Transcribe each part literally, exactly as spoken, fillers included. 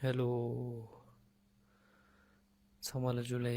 ཧེ་ལོ། ཚང་མ་ལ་ཇུ་ལེ།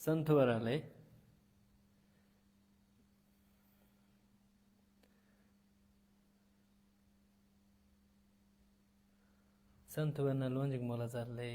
སན་ཐུ་བ་ར་ལེ། སན་ཐུ་བ་ན་ལོན་ཅིག་མོ་ལ་ཟར་ལེ།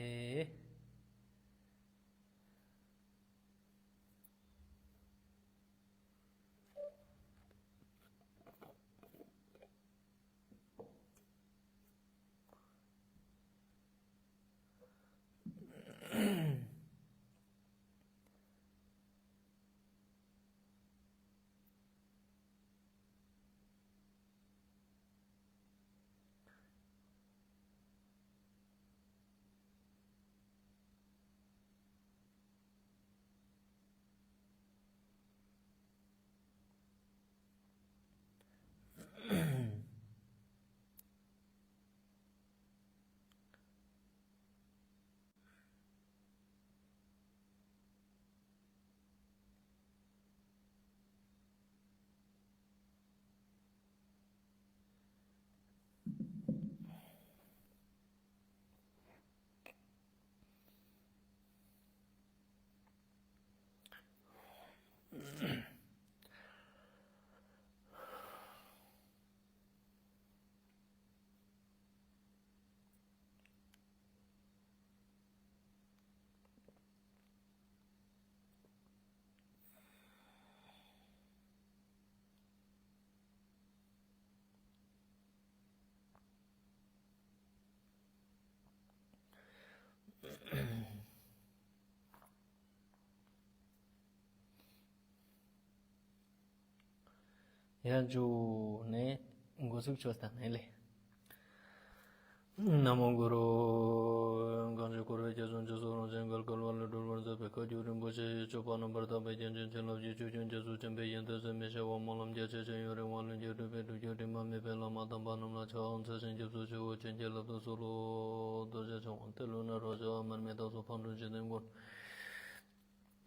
ཡང་ཇུ་ནས་འགོ་ཚུགས་ཆོས་དང་ནས་ལས། ན་མོ་གུ་རུ། གང་ཞིག་འཁོར་བའི་རྒྱ་མཚོ་འཇིགས་སུ་རུང་ཞིང་བརྒལ་དཀའ་བ་ལས་སྒྲོལ་བར་མཛད་པའི་བཀའ་བརྒྱུད་རིན་པོ་ཆེ་ཡི་སྤྱོད་པ་རྣམ་པར་དག་པའི་རྒྱན་ཅན་བྱིན་རླབས་ཀྱི་ཆུ་རྒྱུན་རྒྱ་མཚོ་ཆེན་པོའི་ཡོན་ཏན་ཟད་མི་ཤེས་པ་སྨོན་ལམ་རྒྱ་ཆེ་ཞིང་ཡུན་རིང་བ་ལྷུན་གྱིས་གྲུབ་པའི་སྒྲུབ་བརྒྱུད་དྲི་མ་མེད་པའི་བླ་མ་དམ་པ་རྣམས་ལ་ཕྱག་འཚལ་ཞིང་སྐྱབས་སུ་མཆིའོ། བྱིན་གྱིས་བརླབ་ཏུ་གསོལ་ལོ། རྡོ་རྗེ་འཆང་དབང་ཏེ་ལོ་ནཱ་རོ་བྱ་བ་མར་མི་དྭགས་སོགས་ཕག་གྲུ་འཇིག་རྟེན་མགོན།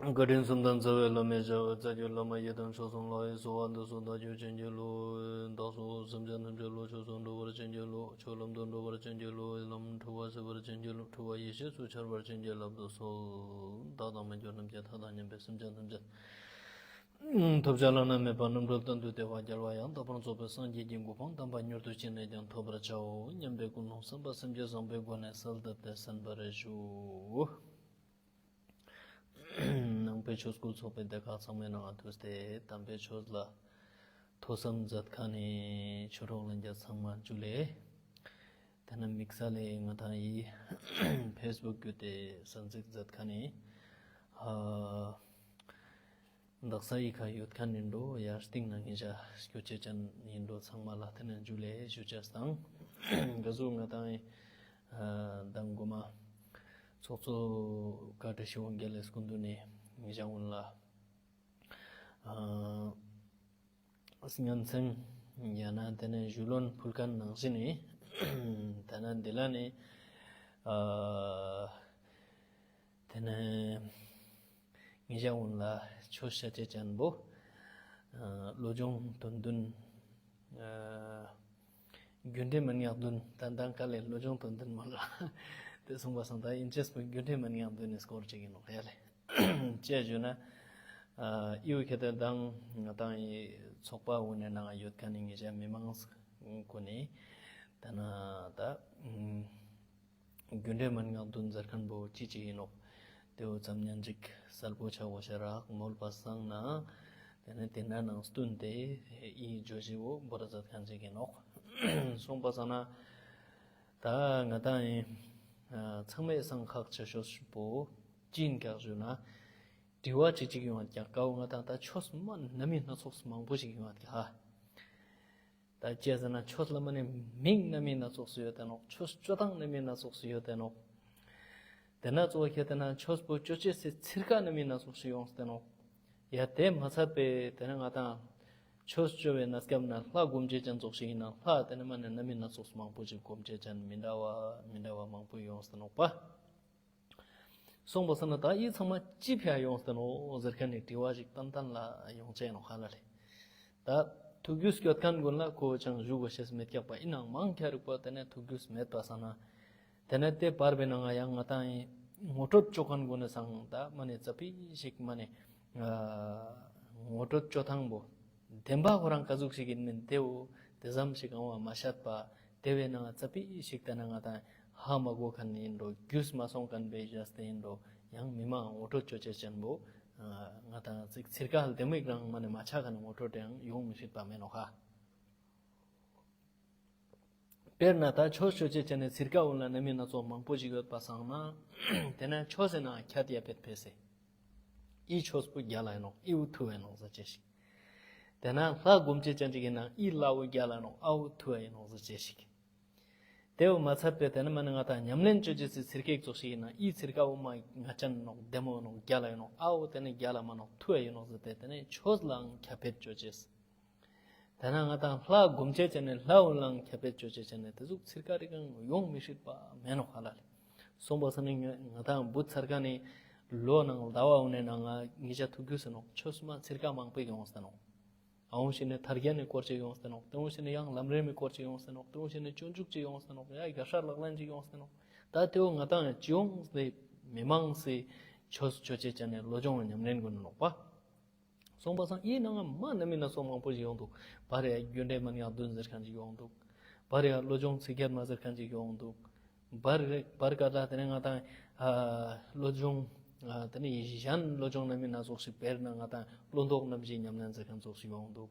བཀའ་དྲིན་གསུམ་ལྡན་རྩ་བའི་བླ་མའི་ཞབས། རྩ་བརྒྱུད་བླ་མ་ཡི་དམ་མཆོག་གསུམ་ལ། གསོལ་བ་འདེབས་སོ་བདག་རྒྱུད་བྱིན་གྱིས་རློབས། བདག་སོགས་སེམས་ཅན་ཐམས་ཅད་བློ་ཆོས་སུ་འགྲོ་བར་བྱིན་གྱིས་རློབས། ཆོས་ལམ་དུ་འགྲོ་བར་བྱིན་གྱིས་རློབས། ལམ་འཁྲུལ་བ་སེལ་བར་བྱིན་གྱིས་རློབས། འཁྲུལ་བ་ཡེ་ཤེས་སུ་འཆར་བར་བྱིན་གྱིས་བརླབ་ཏུ་གསོལ། བདག་དང་མ་གྱུར་ནམ་མཁའི་མཐའ་དང་མཉམ་པའི་སེམས་ཅན་ཐམས་ཅད་ཐོབ་བྱ་བླ་ན་མེད་པ་རྣམ་གྲོལ་གཏན་དུ་བདེ་བ་རྒྱལ་བ་ཡང་དག་པར་རྫོགས་པའི་སངས་རྒྱས་ཀྱི་གོ་འཕང་དམ་པ་མྱུར་དུ་ཅི་ནས་ཀྱང་ཐོབ་པར་བྱའོ་སྙམ་པའི་ཀུན་སློང་བསམ་པ་སེམས་བསྐྱེད་བཟང་པོའི་སྒོ་ནས་གསལ་བཏབ་སྟེ་གསན་པར་ཞུ། ནང་པའི་ཆོས་སྐུལ་ཚོགས་པའི་སྡེ་ཁག་ཚང་མའི་ནང་ང་ཐུགས་ཏེ་དམ་པའི་ཆོས་ལ་ཐོས་བསམ་མཛད་མཁན་ནི་ཆོས་གྲོགས་ལྷན་རྒྱས་ཚང་མ་ཇུ་ལེ། དེ་ནས་དམིགས་བསལ་ལས་ང་དང་ཡི་ཕེ་སི་བུག་བརྒྱུད་དེ་གསན་གཟིགས་མཛད་མཁན་ནི་ཨ་དག་ས་ཡི་ཁ་ཡོད་མཁན་ནི་འགྲོ་ཡར་སྟེང་ན་ངེད་ཅག་སྐྱོ་ཆེ་ཅན་ཡིན་འགྲོ་ཚང་མ་ལ་དེ་ནས་ཇུ་ལེ་ཞུ་ཅེས་དང་། ག་ཟུག་ང་དང་ཡི་ཨ་མདང་དགོང་མ་ཚོགས་གཙོ་བཀའ་དྲིན་ཆེ་བོ་རྒྱལ་ལས་སྐུ་མདུན་ནས་ངེད་ཅག་ཀུན་ལ་ཨ་སྙན་སེང་ཡང་ན་དེ་ནས་ཞུ་ལོན་ཕུལ་མཁན་ནང་བཞིན་ནི་དེ་ནས་འདི་ལ་ནི་ཨ་དེ་ནས་ངེད་ཅག་ཀུན་ལ་ཆོས་བཤད་ཅེས་ཅན་པོ་ཨ་བློ་སྦྱོང་དོན་བདུན་ཨ་རྒྱུ་འབྲས་མན་ངག་བདུན། ད་མདང་ག་ལས་བློ་སྦྱོང་དོན་བདུན་མ་ལ་དེ་གསུངས་པ་སང་ད་ཡིན་ཅེས་པོ་རྒྱུ་འབྲས་མན་ངག་བདུན་ནི་སྐོར་ཅིག་ཡིན་ནོག་ཡ་ལེ། ཅེས་ཞུ་ན་ཨ་ཨིའུ་ཁེ་ཏེ་དང་ང་དང་ཡི་ཚོགས་པ་འུ་ནས་ནང་ཡོད་མཁན་ནི་ངེད་ཅག་མི་མང་ཀུན་ནི་ད་ན་ད་རྒྱུ་འབྲས་མན་ངག་བདུན་ཟེར་མཁན་པོ་ཅི་ཅིག་ཡིན་ནོག་དེ་བོ་ཙམ་ཉན་ཅིག་གསལ་པོ་ཆ་བོ་ཤ་རག་མོལ་པ་སང་ན་དེ་ནས་དེ་ན་ནང་བསྟུན་ཏེ་ཨི་བརྗོད་གཞི་བོ་འབོར་མཛད་མཁན་ཅིག་ཡིན་ནོག་གསུངས་པ་སང་ན་ད་ང་དང་ཡིན་ཚང་མས་སང་ཁག་ཆེ་ཤོས་པོ་ ཅི་ཡིན་ཀྱག་ཞུ་ན། དྲི་བ་ཅིག་ཅིག་ཡོང་བ་ཀྱག་ཀའོ། ང་དང་ད་ཆོས་མ་སྣ་མིན་སྣ་ཚོགས་མང་པོ་ཞིག་ཡོང་བ་ཀྱག་ཧ། ད་ཅི་ཟེར་ན་ཆོས་ལ་མ་ནས་མིང་སྣ་མིན་སྣ་ཚོགས་སུ་ཡོད་དེ་ནོག་ཆོས་སྤྱོད་སྟངས་སྣ་མིན་སྣ་ཚོགས་སུ་ཡོད་དེ་ནོག་དེ་ན་གཙོ་བོ་ཁྱེད་དེ་ན་ཆོས་པོ་སྤྱོད་བྱེད་སའི་ཚིར་ཀ་སྣ་མིན་སྣ་ཚོགས་སུ་ཡོང་སྟེ་ནོག་ཡ་དེ་མ་ཚད་པའི་དེ་ན་ང་དང་ཆོས་སྤྱོད་པའི་གནས་སྐབས་ན་ལྷ་སྒོམ་བྱེད་ཅན་ཚོགས་ཤིག་ཡིན་ན་ལྷ་དེ་ན་མ་ནས་སྣ་མིན་སྣ་ཚོགས་མང་པོ་ཞིག་སྒོམ་བྱེད་ཅན་མི་འདྲ་བ་མི་འདྲ་བ་མང་པོ་ཡོང་སྟེ་ནོག་པ། སོང་པ་སང་ན་ད་ཡིད་ཚང་མ་ཅི་ཕྱིར་ཡོང་སྟེ་ནོག་ཟེར་མཁན་ནི་དྲི་བ་ཞིག་ཏན་ཏན་ལ་ཡོང་ཆེ་ནོག་ཧ་ལ་ལེ། ད་ཐུགས་རྒྱུས་སྐྱོད་མཁན་ཀུན་ལ་ཁོ་ཅང་ཞུ་དགོས་ཤེས་མེད་ཀྱག་པ་ཡིན་ནའང་མང་ཆེ་རིགས་པ་དེ་ནས་ཐུགས་རྒྱུས་མེད་པ་སང་ན། དེ་ནས་དེ་བར་པའི་ནང་ང་ཡང་ང་དང་ངོ་སྤྲོད་ཅོ་མཁན་ཀུན་ནས་སང་ད་མ་ནས་ཙ་པི་ཞིག་མ་ནས་ངོ་སྤྲོད་ཅོ་ཐང་པོ། བདེན་པ་ཁོ་རང་ག་ཟུག་ཞིག་ཡིན་མིན་དེའོ་དེ་ཙམ་ཞིག་ཨང་བ་མ་ཤད་པ། དེ་བས་ན་ཙ་པི་ཞིག་ལྟ་ན་ང་དང་ཧ་མ་གོ་མཁན་ཡིན་འགྲོ། རྒྱུས་མ་སོང་མཁན་པའི་བཞག་སྟེ་ཡིན་འགྲོ། ཡང་མི་མང་ངོ་སྤྲོད་ཅོ་ཅེས་ཅན་པོ། ང་དང་ཚིག་ཚིར་ཀ་ལ་དེ་མིག་རང་མ་ནས་མ་ཆག་ག་ནས་ངོ་སྤྲོད་དེ་ཡང་ཡོང་མི་སྲིད་པ་མེད་ནོག་ཧ། དཔེར་ན་ད་ཆོས་ཅོ་ཅེས་ཅན་ནས་ཚིར་ཀ་འོ་ལ་ནི་མི་སྣ་ཚོགས་མང་པོ་ཞིག་ཡོད་པ་སང་ན། དེ་ན་ཆོས་ཟེར་ན་ཁྱད་ཡ་བེད་ཕེ་སེ། ཨི་ཆོས་པོ་རྒྱ་ལ་ཡིན་ནོག་ཨི་འུ་ཐུ་བ་ཡིན་ནོག་ཟེར་ཅེས་ཤིག་དེ་ན་ལྷ་སྒོམ་ཅེས་ཅན་ཅིག་ཡིན་ན་ཨི་ལ་འུ་རྒྱ་ལ་ནོག་ཨ་འུ་ཐུ་བ་ཡིན་ནོག་ཟེར་ཅེས་ཤིག་དེའོ་མ་ཚད་པའི་དེ་ན་མ་ནི་ང་དང་ཉམས་ལེན་ཅོ་ཅེས་སི་ཚིར་ཀེག་ཙོགས་ཤིག་ཡིན་ན་ཨི་ཚིར་ཀ་འོ་མ་ང་ཅན་ནོག་བདེ་མོ་ནོག་རྒྱ་ལ་ཡིན་ནོག་ཨ་འུ་དེ་ནི་རྒྱ་ལ་མ་ནོག་ཐུ་བ་ཡིན་ནོག་ཟེར་ཏེ་དེ་ནི་ཆོས་ལའང་ཁྱད་བེད་ཅོ་ཅེས། དེ་ན་ང་དང་ལྷ་སྒོམ་ཅེས་ཅན་ནི་ལྷ་འོ་ལའང་ཁྱད་བེད་ཅོ་ཅེས་ཅན་ནི་དེ་ཟུག་ཚིར་ཀ་རིག་ཡོང་མི་སྲིད་པ་མེད་ནོག་ཧ་ལ་ལེ། སོང་པ་སང་ནི་ང་དང་བུ་ཚར་ཀ་ནི་ལོ་ནང་ཟླ་བ་འོ་ནས་ནང་ང་ངི་ཅག་ཐུག་རྒྱུ་ཟེར་ནོག་ཆོས་མ་ཚིར་ཀ་མང་པོ་ཡོང་ཟེར་ནོག་ཨ་འོང་ཞིག་ནི་ཐར་རྒྱན་ནི་སྐོར་ཅིག་ཡོང་ཟེར་ནོག་དེ་འོང་ཞིག་ནི་ཡང་ལམ་རིམ་མི་སྐོར་ཅིག་ཡོང་ཟེར་ནོག་དེ་འོང་ཞིག་ནི་སྤྱོད་འཇུག་ཅིག་ཡོང་ཟེར་ནོག་ཡ་རྒྱལ་སྲས་ལག་ལེན་ཅིག་ཡོང་ཟེར་ནོག་ད་དེའོ་ང་དང་ཅི་ཡོང་ཟེར་མི་མང་སེ་ཆོས་ཅོ་ཅེས་ཅན་ནི་ལོ་སྦྱོང་ཉམས་ལེན་དགོས་ནོག་པ། སོང་པ་སང་ཨི་ནང་མ་སྣ་མིན་སྣ་ཚོགས་མང་པོ་ཞིག་ཡོང་འདུག་བར་ཡ་རྒྱུ་འབྲས་མན་ངག་བདུན་ཟེར་མཁན་ཅིག་ཡོང་འདུག་བར་ཡ་བློ་སྦྱོང་ཚིག་བརྒྱད་མ་ཟེར་མཁན་ཅིག་ཡོང་འདུག་བར་བར་ཀ་ད་དེ་ནས་ང་དང་ཨ་བློ་སྦྱོང་ཨ་དེ་ནས་གཞན་བློ་སྦྱོང་སྣ་མིན་སྣ་ཚོགས་ཤིག་དཔེར་ན་ང་དང་བློ་ལྡོག་རྣམ་བཞི་ཉམས་ལེན་ཟེར་མཁན་ཚོགས་ཤིག་ཡོང་འདུག་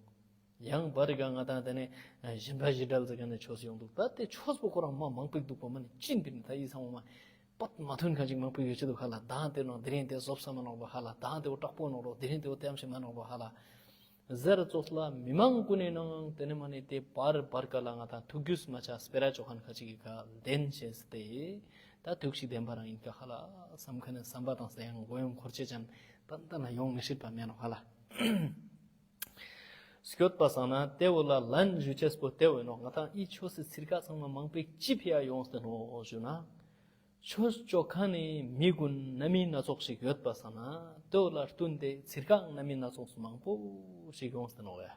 ཡང་བར་ཀ་ང་དང་དེ་ནས་ཨ་སྦྱིན་པ་བཞི་བྲལ་ཟེར་མཁན་ནས་ཆོས་ཡོང་འདུག་ད་དེ་ཆོས་པོ་ཁོ་རང་མ་མང་པོ་འདུག་པ་མ་ནི་ཅི་འདི་ནི་ད་ཡིད་ཚང་མ་མ་པད་མ་ཐོན་མཁན་ཅིག་མང་པོ་ཡོད་ཅི་འདུག་ཧ་ལ། དང་དེ་ནོ་དེ་རིང་དེ་བཟོབ་ས་མ་ནོག་པ་ཧ་ལ། དང་དེ་བོ་དྲག་པོ་ནོག་རོ་དེ་རིང་དེ་བོ་དེམ་ཞིག་མ་ནོག་པ་ཧ་ལ། ཟེར་ཙོགས་ལ་མི་མང་ཀུན་ནས་ནང་དེ་ནས་མ་ནི་དེ་བར་བར་ཀ་ལ་ང་དང་ཐུག་རྒྱུས་མ་ཆ་སྤེ་ར་ཅོ་མཁན་ཁ་ཅིག་གི་ཁ་ལྡན་བྱས་ཏེ། ད་ཐུག་ཞིག་ལྡན་པ་རང་ཡིན་ཀ་ཧ་ལ་བསམ་མཁན་ནས་བསམ་པ་དང་ཟེར་ཡང་མགོ་ཡོང་འཁོར་ཆེ་ཅན་ཏན་ཏན་ལ་ཡོང་མི་སྲིད་པ་མེད་ནོག་ཧ་ལ། སྐྱོད་པ་སང་ན་དེ་བོ་ལ་ལན་ཞུ་ཅེས་པོ་དེ་བོ་ཡིན་ནོག་ང་དང་ཨི་ཆོས་སི་ཚིར་ཀ་ཚང་མ་མང་པོ་ཅི་ཕི་ཡ་ཡོང་སྟེ་ནོག་ཞུ་ན། ཆོས་ཅོ་མཁན་ནི་མི་ཀུན་སྣ་མིན་སྣ་ཚོགས་ཤིག་ཡོད་པ་སང་ན་དེ་བོ་ལ་བསྟུན་ཏེ་ཚིར་ཀ་སྣ་མིན་སྣ་ཚོགས་མང་པོ་ཞིག་ཡོང་སྟེ་ནོག་ཡ།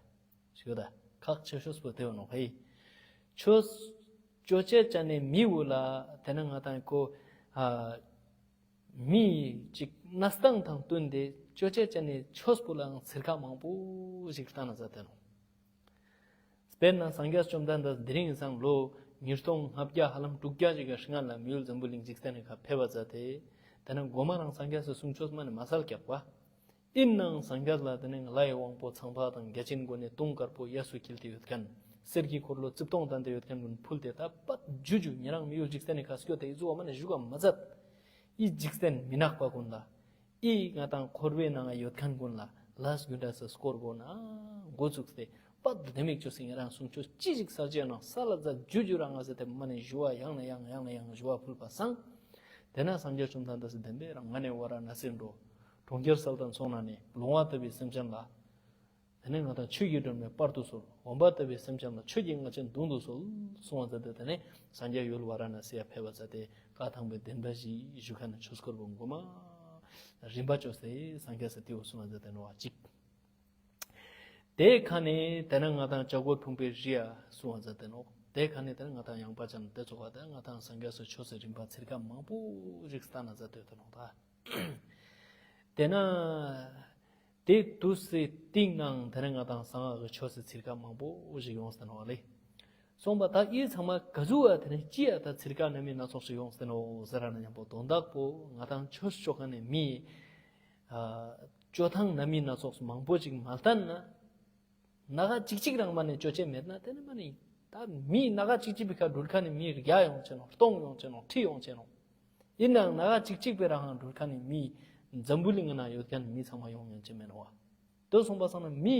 ཞུ་ད་ཁག་ཆེ་ཤོས་པོ་དེ་བོ་ནོག་ཧེ། ཆོས་ཅོ་ཅེས་ཅན་ནི་མི་བོ་ལ་དེ་ན་ང་དང་ཁོ་ཨ། མི་གཅིག་གནས་སྟངས་དང་བསྟུན་ཏེ་ཅོ་ཅེས་ཅན་ནི་ཆོས་པོ་ལའང་ཚིར་ཀ་མང་པོ་ཞིག་བཏང་ན་མཛད་དེ་ནོག་དཔེར་ན་སངས་རྒྱས་བཅོམ་ལྡན་འདས་དེ་རིང་སང་ལོ་ཉིས་སྟོང་ལྔ་བརྒྱ་ཧ་ལམ་དྲུག་བརྒྱ་ཞིག་གི་སྔ་ལ་མི་ཡུལ་འཛམ་བུ་གླིང་འཇིག་རྟེན་ནི་ཁ་ཕེབས་པ་མཛད་དེ། དེ་ན་མགོ་མ་རང་སངས་རྒྱས་སུ་གསུང་ཆོས་མ་ནི་མ་སལ་རྒྱག་པ། ཡིན་ནའང་སངས་རྒྱས་ལ་དེ་ནས་ལྷའི་དབང་པོ་ཚངས་པ་དང་བརྒྱ་བྱིན་སྒོ་ནས་དུང་དཀར་པོ་གཡས་སུ་འཁྱིལ་ཏེ་ཡོད་མཁན། གསེར་གྱི་འཁོར་ལོ་རྩིབས་སྟོང་ལྡན་ཏེ་ཡོད་མཁན་ཀུན་ཕུལ་ཏེ་ད་པད་ཇུ་ཇུ་ཉེ་རང་མི་ཡུལ་འཇིག་རྟེན་ནི་ཁ་སྐྱོད་དེ་ཡི་ཟུ་བ་མ་ནས་བཞུགས་པ་མ་ཚད། ཡི་འཇིག་རྟེན་མི་ནག་པ་ཀུན་ལ། ཡི་ང་དང་འཁོར་བའི་ནང་ཡོད་མཁན་ཀུན་ལ་ལས་རྒྱུ་འབྲས་སུ་སྐོར་དགོས་ན་འགོ་བཙུགས་ཏེ། པད་ལྡེ་མིག་ཅོ་སི་ཉེ་རང་གསུང་ཆོས་ཅི་ཞིག་གསལ་བྱེད་ནང་ས་ལ་ཛ་ཇུ་ཇུ་རང་ང་ཟེར་ཏེ་མ་ནས་ཞུ་བ་ཡང་ནས་ཡང་ཡང་ནས་ཡང་ཞུ་བ་ཕུལ་པ་སང་། དེ་ན་སངས་རྒྱས་བཅོམ་ལྡན་འདས་སི་བདེན་པའི་རང་ང་ནས་ཝ་ར་ན་སིར་འགྲོ། གྲོང་ཁྱེར་གསལ་དང་ཚོགས་ན་ནས་ལོང་བ་ལྟ་བུའི་སེམས་ཅན་ལ། དེ་ནས་ང་དང་ཆོས་ཀྱི་སྒྲོན་མེ་སྤར་དུ་གསོལ། འོན་པ་ལྟ་བུའི་སེམས་ཅན་ལ་ཆོས་ཀྱི་རྔ་ཆེན་བརྡུང་དུ་གསོལ། གསུང་བ་མཛད་དེ་དེ་ནས་སངས་རྒྱས་ཡུལ་ཝ་ར་ན་སི་ཡ་ཕེབས་པ་མཛད་དེ་བཀའ་དང་པོའི་བདེན་པ་བཞི་ཞུ་མཁན་ནི་ཆོས་སྐོར་བོ་མགོ་མ། རིམ་པ་ཅོ་སེ་སངས་རྒྱས་སི་དེའུ་གསུང་བ་མཛད་དེ་ནོ་བ་གཅིག་དེ་ཁ་ནས་དེ་ན་ང་དང་བྱ་རྒོད་ཕུང་པོའི་རི་ཡ་གསུང་བ་མཛད་དེ་ནོག་དེ་ཁ་ནས་དེ་ན་ང་དང་ཡངས་པ་ཅན་དེ་ཚོ་བ་དེ་ང་དང་སངས་རྒྱས་སི་ཆོས་སི་རིམ་པ་ཚིར་ཀ་མང་པོ་ཞིག་བསྟན་ན་མཛད་དེ་ཡོད་དེ་ནོག་ད། དེ་ན། དེ་དུས་སི་སྟེང་ནང་དེ་ན་ང་དང་གསང་སྔགས་ཀྱི་ཆོས་སི་ཚིར་ཀ་མང་པོ་ཞིག་ཡོང་སྟེ་ནོག་ལེ། སོང་པ་ད་ཨི་ཚང་མ་ག་ཟུག་བ་དེ་ན་ཅི་ཡ་ད་ཚིར་ཀ་སྣ་མིན་སྣ་ཚོགས་ཤིག་ཡོང་སྟེ་ནོག་ཟེར་ར་ན་མཉམ་པོ་དོན་དག་པོ་ང་དང་ཆོས་ཅོ་མཁན་ནི་མི། ཨ། ཅོ་ཐང་སྣ་མིན་སྣ་ཚོགས་མང་པོ་ཅིག་མ་བསྟན་ན། སྣ་ཁ་གཅིག་གཅིག་རང་མ་ནས་ཅོ་ཅེས་མེད་ན་དེ་ནི་མ་ནི། ད་མི་སྣ་ཁ་གཅིག་གཅིག་པའི་ཁ་འགྲུལ་མཁན་ནི་མི་བརྒྱ་ཡོང་ཅེ་ནོག་སྟོང་ཡོང་ཅེ་ནོག་ཁྲི་ཡོང་ཅེ་ནོག་ཡིན་ནའང་ན་ག་གཅིག་གཅིག་པའི་རང་ཧང་འགྲུལ་ཁ་ནས་མི་འཛམ་བུ་གླིང་ན་ཡོད་མཁན་མི་ཚང་མ་ཡོང་ཉན་ཅི་མེད་ནོ་བ། དེ་སོང་པ་སང་ན་མི་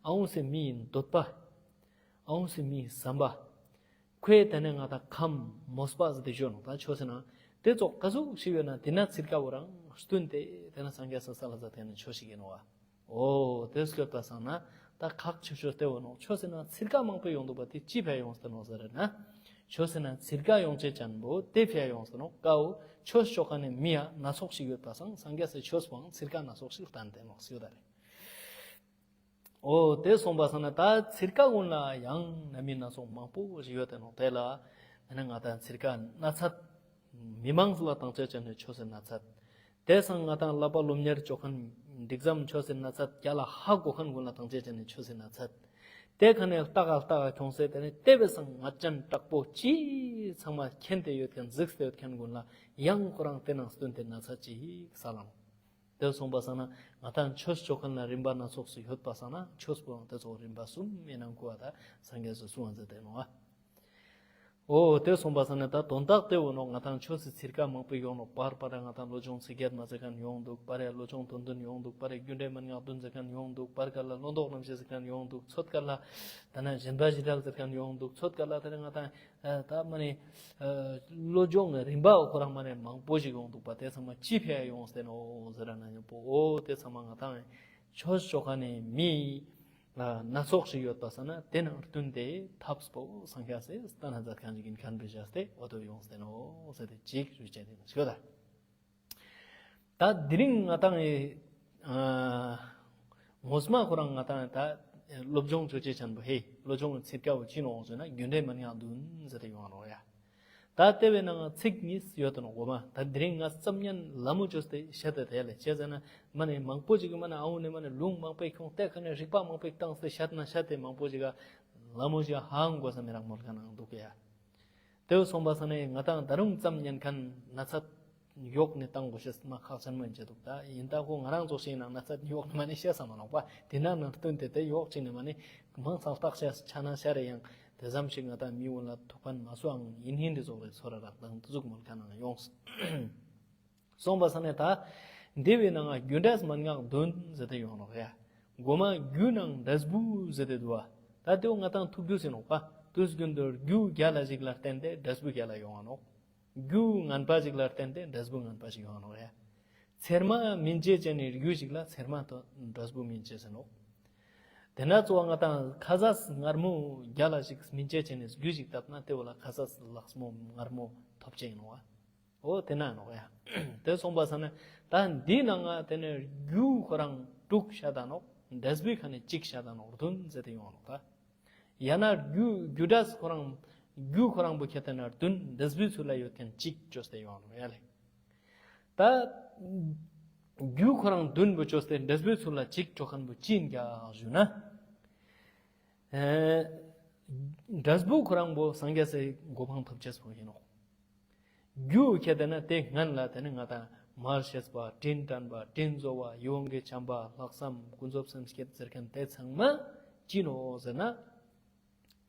ཨའུ་སེ་མི་འདོད་པ། ཨའུ་སེ་མི་བསམ་པ། ཁོས་དེ་ནས་ང་དང་ཁམས་མོས་པ་ཟེར་ཏེ་ཞོ་ནོ་ད་ཆོས་ཟེར་ན། དེ་ཙོགས་ག་ཟུག་ཞིག་ཡོད་ན་དེ་ན་ཚིར་ཀ་བོ་རང་བསྟུན་ཏེ་དེ་ན་སངས་རྒྱས་སི་ས་ལ་ཟ་དེ་ན་ཆོས་ཤིག་ཡིན་ནོ་བ། ཨོ་དེ་སྐྱོད་པ་སང་ན་ད་ཁག་ཆེ་ཤོས་དེ་བོ་ནོ་ཆོས་ཟེར་ན་ཚིར་ཀ་མང་པོ་ཡོང་འདུག་པ་དེ་ཅི་ཕྱིར་ཡོང་སྟེ་ནོ་ཟེར་ན། ཆོས་ཟེར་ན་ཚིར་ཀ་ཡོང་ཆེད་ཅན་པོ་དེ་ཕྱིར་ཡོང་སྟེ་ནོ་ཀའོ། ཆོས་ཆོ་ཁ་ནས་མི་ཡ་སྣ་ཚོགས་ཤིག་ཡོད་པ་སང་སངས་རྒྱས་སི་ཆོས་པོའང་ཚིར་ཀ་སྣ་ཚོགས་ཤིག་བསྟན་ཏེ་ནོ་ཟེར་ད་རེད། ཨོ་དེ་སོང་པ་སང་ན་ད་ཚིར་ཀ་ཀུན་ལ་ཡང་ན་མི་སྣ་ཚོགས་མང་པོ་ཞིག་ཡོད་དེ་ནོ་དེ་ལ་ཨ་ནི་ང་དང་ཚིར་ཀ་སྣ་ཚད། མི་མང་ལ་བཏང་ཆ་ཅན་ནི་ཆོས་སི་སྣ་ཚད། དེ་སང་ང་དང་བསླབ་པ་སློབ་གཉེར་ཆོ་མཁན་འགྲིག་ཙམ་ཆོས་སི་སྣ་ཚད་རྒྱ་ལ་ཧ་གོ་མཁན་ཀུན་ལ་བཏང་ཆ་ཅན་ནི་ཆོས་སི་སྣ་ཚད། དེ་ཁ་ནས་ལྟ་ག་ལྟ་ག་ཁྱོང་སེ་དེ་ནས་དེ་བས་སང་ང་ཅན་དྲག་པོ་ཅི་ཚང་མ་མཁྱེན་ཏེ་ཡོད་མཁན་གཟིགས་ཏེ་ཡོད་མཁན་ཀུན་ལ་ཡང་ཁོ་རང་དེ་ནང་བསྟུན་ཏེ་སྣ་ཚད་ཅིག་ས་ལང་། དེ་སོང་པ་སང་ན་ང་དང་ཆོས་ཆོ་མཁན་ལ་རིམ་པ་སྣ་ཚོགས་སུ་ཡོད་པ་སང་ན་ཆོས་པོའང་དེ་ཚོ་རིམ་པ་གསུམ་ཡིན་ནང་གོ་བ་ད་སངས་རྒྱས་སུ་གསུང་བ་མཛད་དེ་ནོ་ཨ། ཨོ་དེ་སོང་པ་སང་ན་ད་དོན་དག་དེ་བོ་ནོ་ང་དང་ཆོས་སི་ཚིར་ཀ་མང་པོ་ཡོང་ནོ་པར་པར་ང་དང་བློ་སྦྱོང་ཚིག་བརྒྱད་མ་ཚིག་མཁན་ཡོང་འདུག་པར་ཡ་བློ་སྦྱོང་དོན་བདུན་ཡོང་འདུག་པར་ཡ་རྒྱུ་འབྲས་མན་ངག་བདུན་ཚིག་མཁན་ཡོང་འདུག་པར་ཀ་ལ་བློ་ལྡོག་རྣམ་བཞི་ཚིག་མཁན་ཡོང་འདུག་ཚོད་ཀ་ལ་ད་ན་གཞན་པ་བཞི་གྲལ་ཚིག་མཁན་ཡོང་འདུག་ཚོད་ཀ་ལ་ད་ན་ང་དང་ད་མ་ནི་བློ་སྦྱོང་གི་རིམ་པ་ཁོ་རང་མ་ནི་མང་པོ་ཞིག་ཡོང་འདུག་པ་དེ་ཚང་མ་ཅི་ཕྱིར་ཡོང་སྟེ་ནོ་ཟེར་ན་ཉམ་པོ་ཨོ་དེ་ཚང་མ་ང་དང་ཆོས་ཆོ་ཁ་ནས་མི། སྣ་ཚོགས་ཤིག་ཡོད་པ་སང་ན་དེ་ནང་བསྟུན་ཏེ་ཐབས་པོ་སངས་རྒྱས་སི་སྟན་ན་མཛད་མཁན་ཞིག་ཡིན་མཁན་པའི་བྱས་ཏེ་འོ་དོ་ཡོངས་ཏེ་ནོ་ཟེར་ཏེ་ཅིག་རུ་བྱས་ཏེ་ཞོ་ད། ད་དེ་རིང་ང་དང་ཡི་ངོ་མ་ཁོ་རང་ང་དང་ད་སློབ་སྦྱོང་ཆོས་ཅན་པོ་ཧེ་སློབ་སྦྱོང་ཚིར་ཀ་བོ་ཅི་ནོ་ཟེར་ན་རྒྱུ་འབྲས་མན་ངག་བདུན་ཟེར་ཏེ་ཡོང་ནོ་ཡ། ད་ལྟེ་བའི་ནང་ཚིག་གཉིས་ཡོད་དོ་ནོ་འོ་མ་ད་དེ་རིང་ང་ཙམ་ཉན་ལ་མོ་བཅོས་ཏེ་བཤད་དེ་དེ་ལས་བྱས་ཟེར་ན་མ་ནས་མང་པོ་ཅིག་གི་མ་ནས་ཨའུ་ནས་མ་ནས་ལུང་མང་པོས་ཁྱོང་ལྟས་ཁ་ནས་རིག་པ་མང་པོས་བཏང་སྟེ་བཤད་ན་བཤད་དེ་མང་པོ་ཅིག་ག་ལ་མོ་ཞིག་ཧང་དགོས་ས་མི་རག་མོལ་ཁ་ནང་འདུག་གི་ཡ། དེ་སོང་པ་ས་ནས་ང་དང་ད་རུང་ཙམ་ཉན་མཁན་ན་ཚ་ཡོག་ནས་བཏང་དགོས་ཤེས་མ་ཁག་ཆེན་མོ་ཡིན་ཆེ་འདུག་ད་ཡིན་ད་ཁོ་ང་རང་ཚོ་ཞིག་ནང་ན་ཚ་ཡོག་ནས་མ་ནས་བཤད་ས་མ་ནོག་པ་དེ་ན་ནང་བསྟུན་དེ་དེ་ཡོག་ཅིག་ནས་མ་ནས་མང་ཚང་བརྟག་བྱས་ཆ་ན་ཤ་རེ་ཡང་། དེ་ཙམ་ཞིག་ང་དང་མི་འོན་ལ་ཐུག་པན་མ་སུའང་ཡིན་ཧིན་དེ་ཚོགས་རེ་ཚོ་ར་རག་དང་དུ་ཟུག་མོལ་ཁ་ནང་ཡོངས། སོང་པ་ས་ནས་ད་འདི་བའི་ནང་རྒྱུ་འབྲས་མན་ངག་བདུན་ཟེར་ཏེ་ཡོང་ནོག་ཡ། མགོ་མ་རྒྱུ་ནང་འབྲས་བུ་ཟེར་ཏེ་འདུག་བ། ད་དེའོ་ང་དང་ཐུག་རྒྱུ་ཟེར་ནོག་པ། དུས་རྒྱུན་དུ་རྒྱུ་རྒྱ་ལ་ཞིག་ལ་བརྟེན་ཏེ་འབྲས་བུ་རྒྱ་ལ་ཡོང་བ་ནོག་རྒྱུ་ངན་པ་ཞིག་ལ་བརྟེན་ཏེ་འབྲས་བུ་ངན་པ་ཞིག་ཡོང་བ་ནོག་ཡ། ཚེར་མ་སྨིན་བྱེད་ཅན་ནི་རྒྱུ་ཞིག་ལ་ཚེར་མ་དང་འབྲས་བུ་སྨིན་བྱེད་ཟེར་ནོག་དེ་ན་གཙོ་བོ་ང་དང་ཁ་ཟས་མངར་མོ་རྒྱ་ལ་ཞིག་སྨིན་བྱེད་ཅན་ནི་རྒྱུ་ཞིག་བཏབ་ན་དེ་བོ་ལ་ཁ་ཟས་ལགས་མོ་མངར་མོ་ཐོབ་ཅན་ཡིན་ནོག་བ། ཨོ་དེ་ན་ནོག་ཡ། དེ་སོང་པ་ས་ན་ད་འདི་ནང་ང་དེ་ནས་རྒྱུ་ཁོ་རང་དྲུག་བཤད་ད་ནོག་འབྲས་བུའི་ཁ་ནས་གཅིག་བཤད་ད་ནོག་བདུན་ཟེར་ཏེ་ཡོང་ནོག་ད། ཡང་ན་རྒྱུ་རྒྱུ་འབྲས་ཁོ་རང་རྒྱུ་ཁོ་རང་པོ་ཁྱེད་དེ་ན་བདུན་འབྲས་བུའི་ཚུལ་ལ་ཡོད་མཁན་གཅིག་བཅོས་ཏེ་ཡོང་ནོག་ཡ་ལེ། ད་རྒྱུ་ཁོ་རང་བདུན་པོ་བཅོས་ཏེ་འབྲས་བུའི་ཚུལ་ལ་གཅིག་བཅོ་མཁན་པོ་ཅི་ཡིན་ཀྱག་ཞུ་ན། ཨེ། འབྲས་བུ་ཁོ་རང་པོ་སངས་རྒྱས་སའི་གོ་འཕང་ཐོབ་ཅེས་པོ་ཡིན་ནོག་རྒྱུ་ཁྱེད་དེ་ན་དེ་སྔན་ལ་དེ་ནི་ང་དང་མར་ཤེས་པ་དྲིན་དྲན་པ་དྲིན་གཟོ་བ་ཡིད་འོང་གི་བྱམས་པ་ལྷག་བསམ་ཀུན་རྫོབ་སེམས་བསྐྱེད་ཟེར་མཁན་དེ་ཚང་མ་ཅི་ནོག་ཟེར་ན།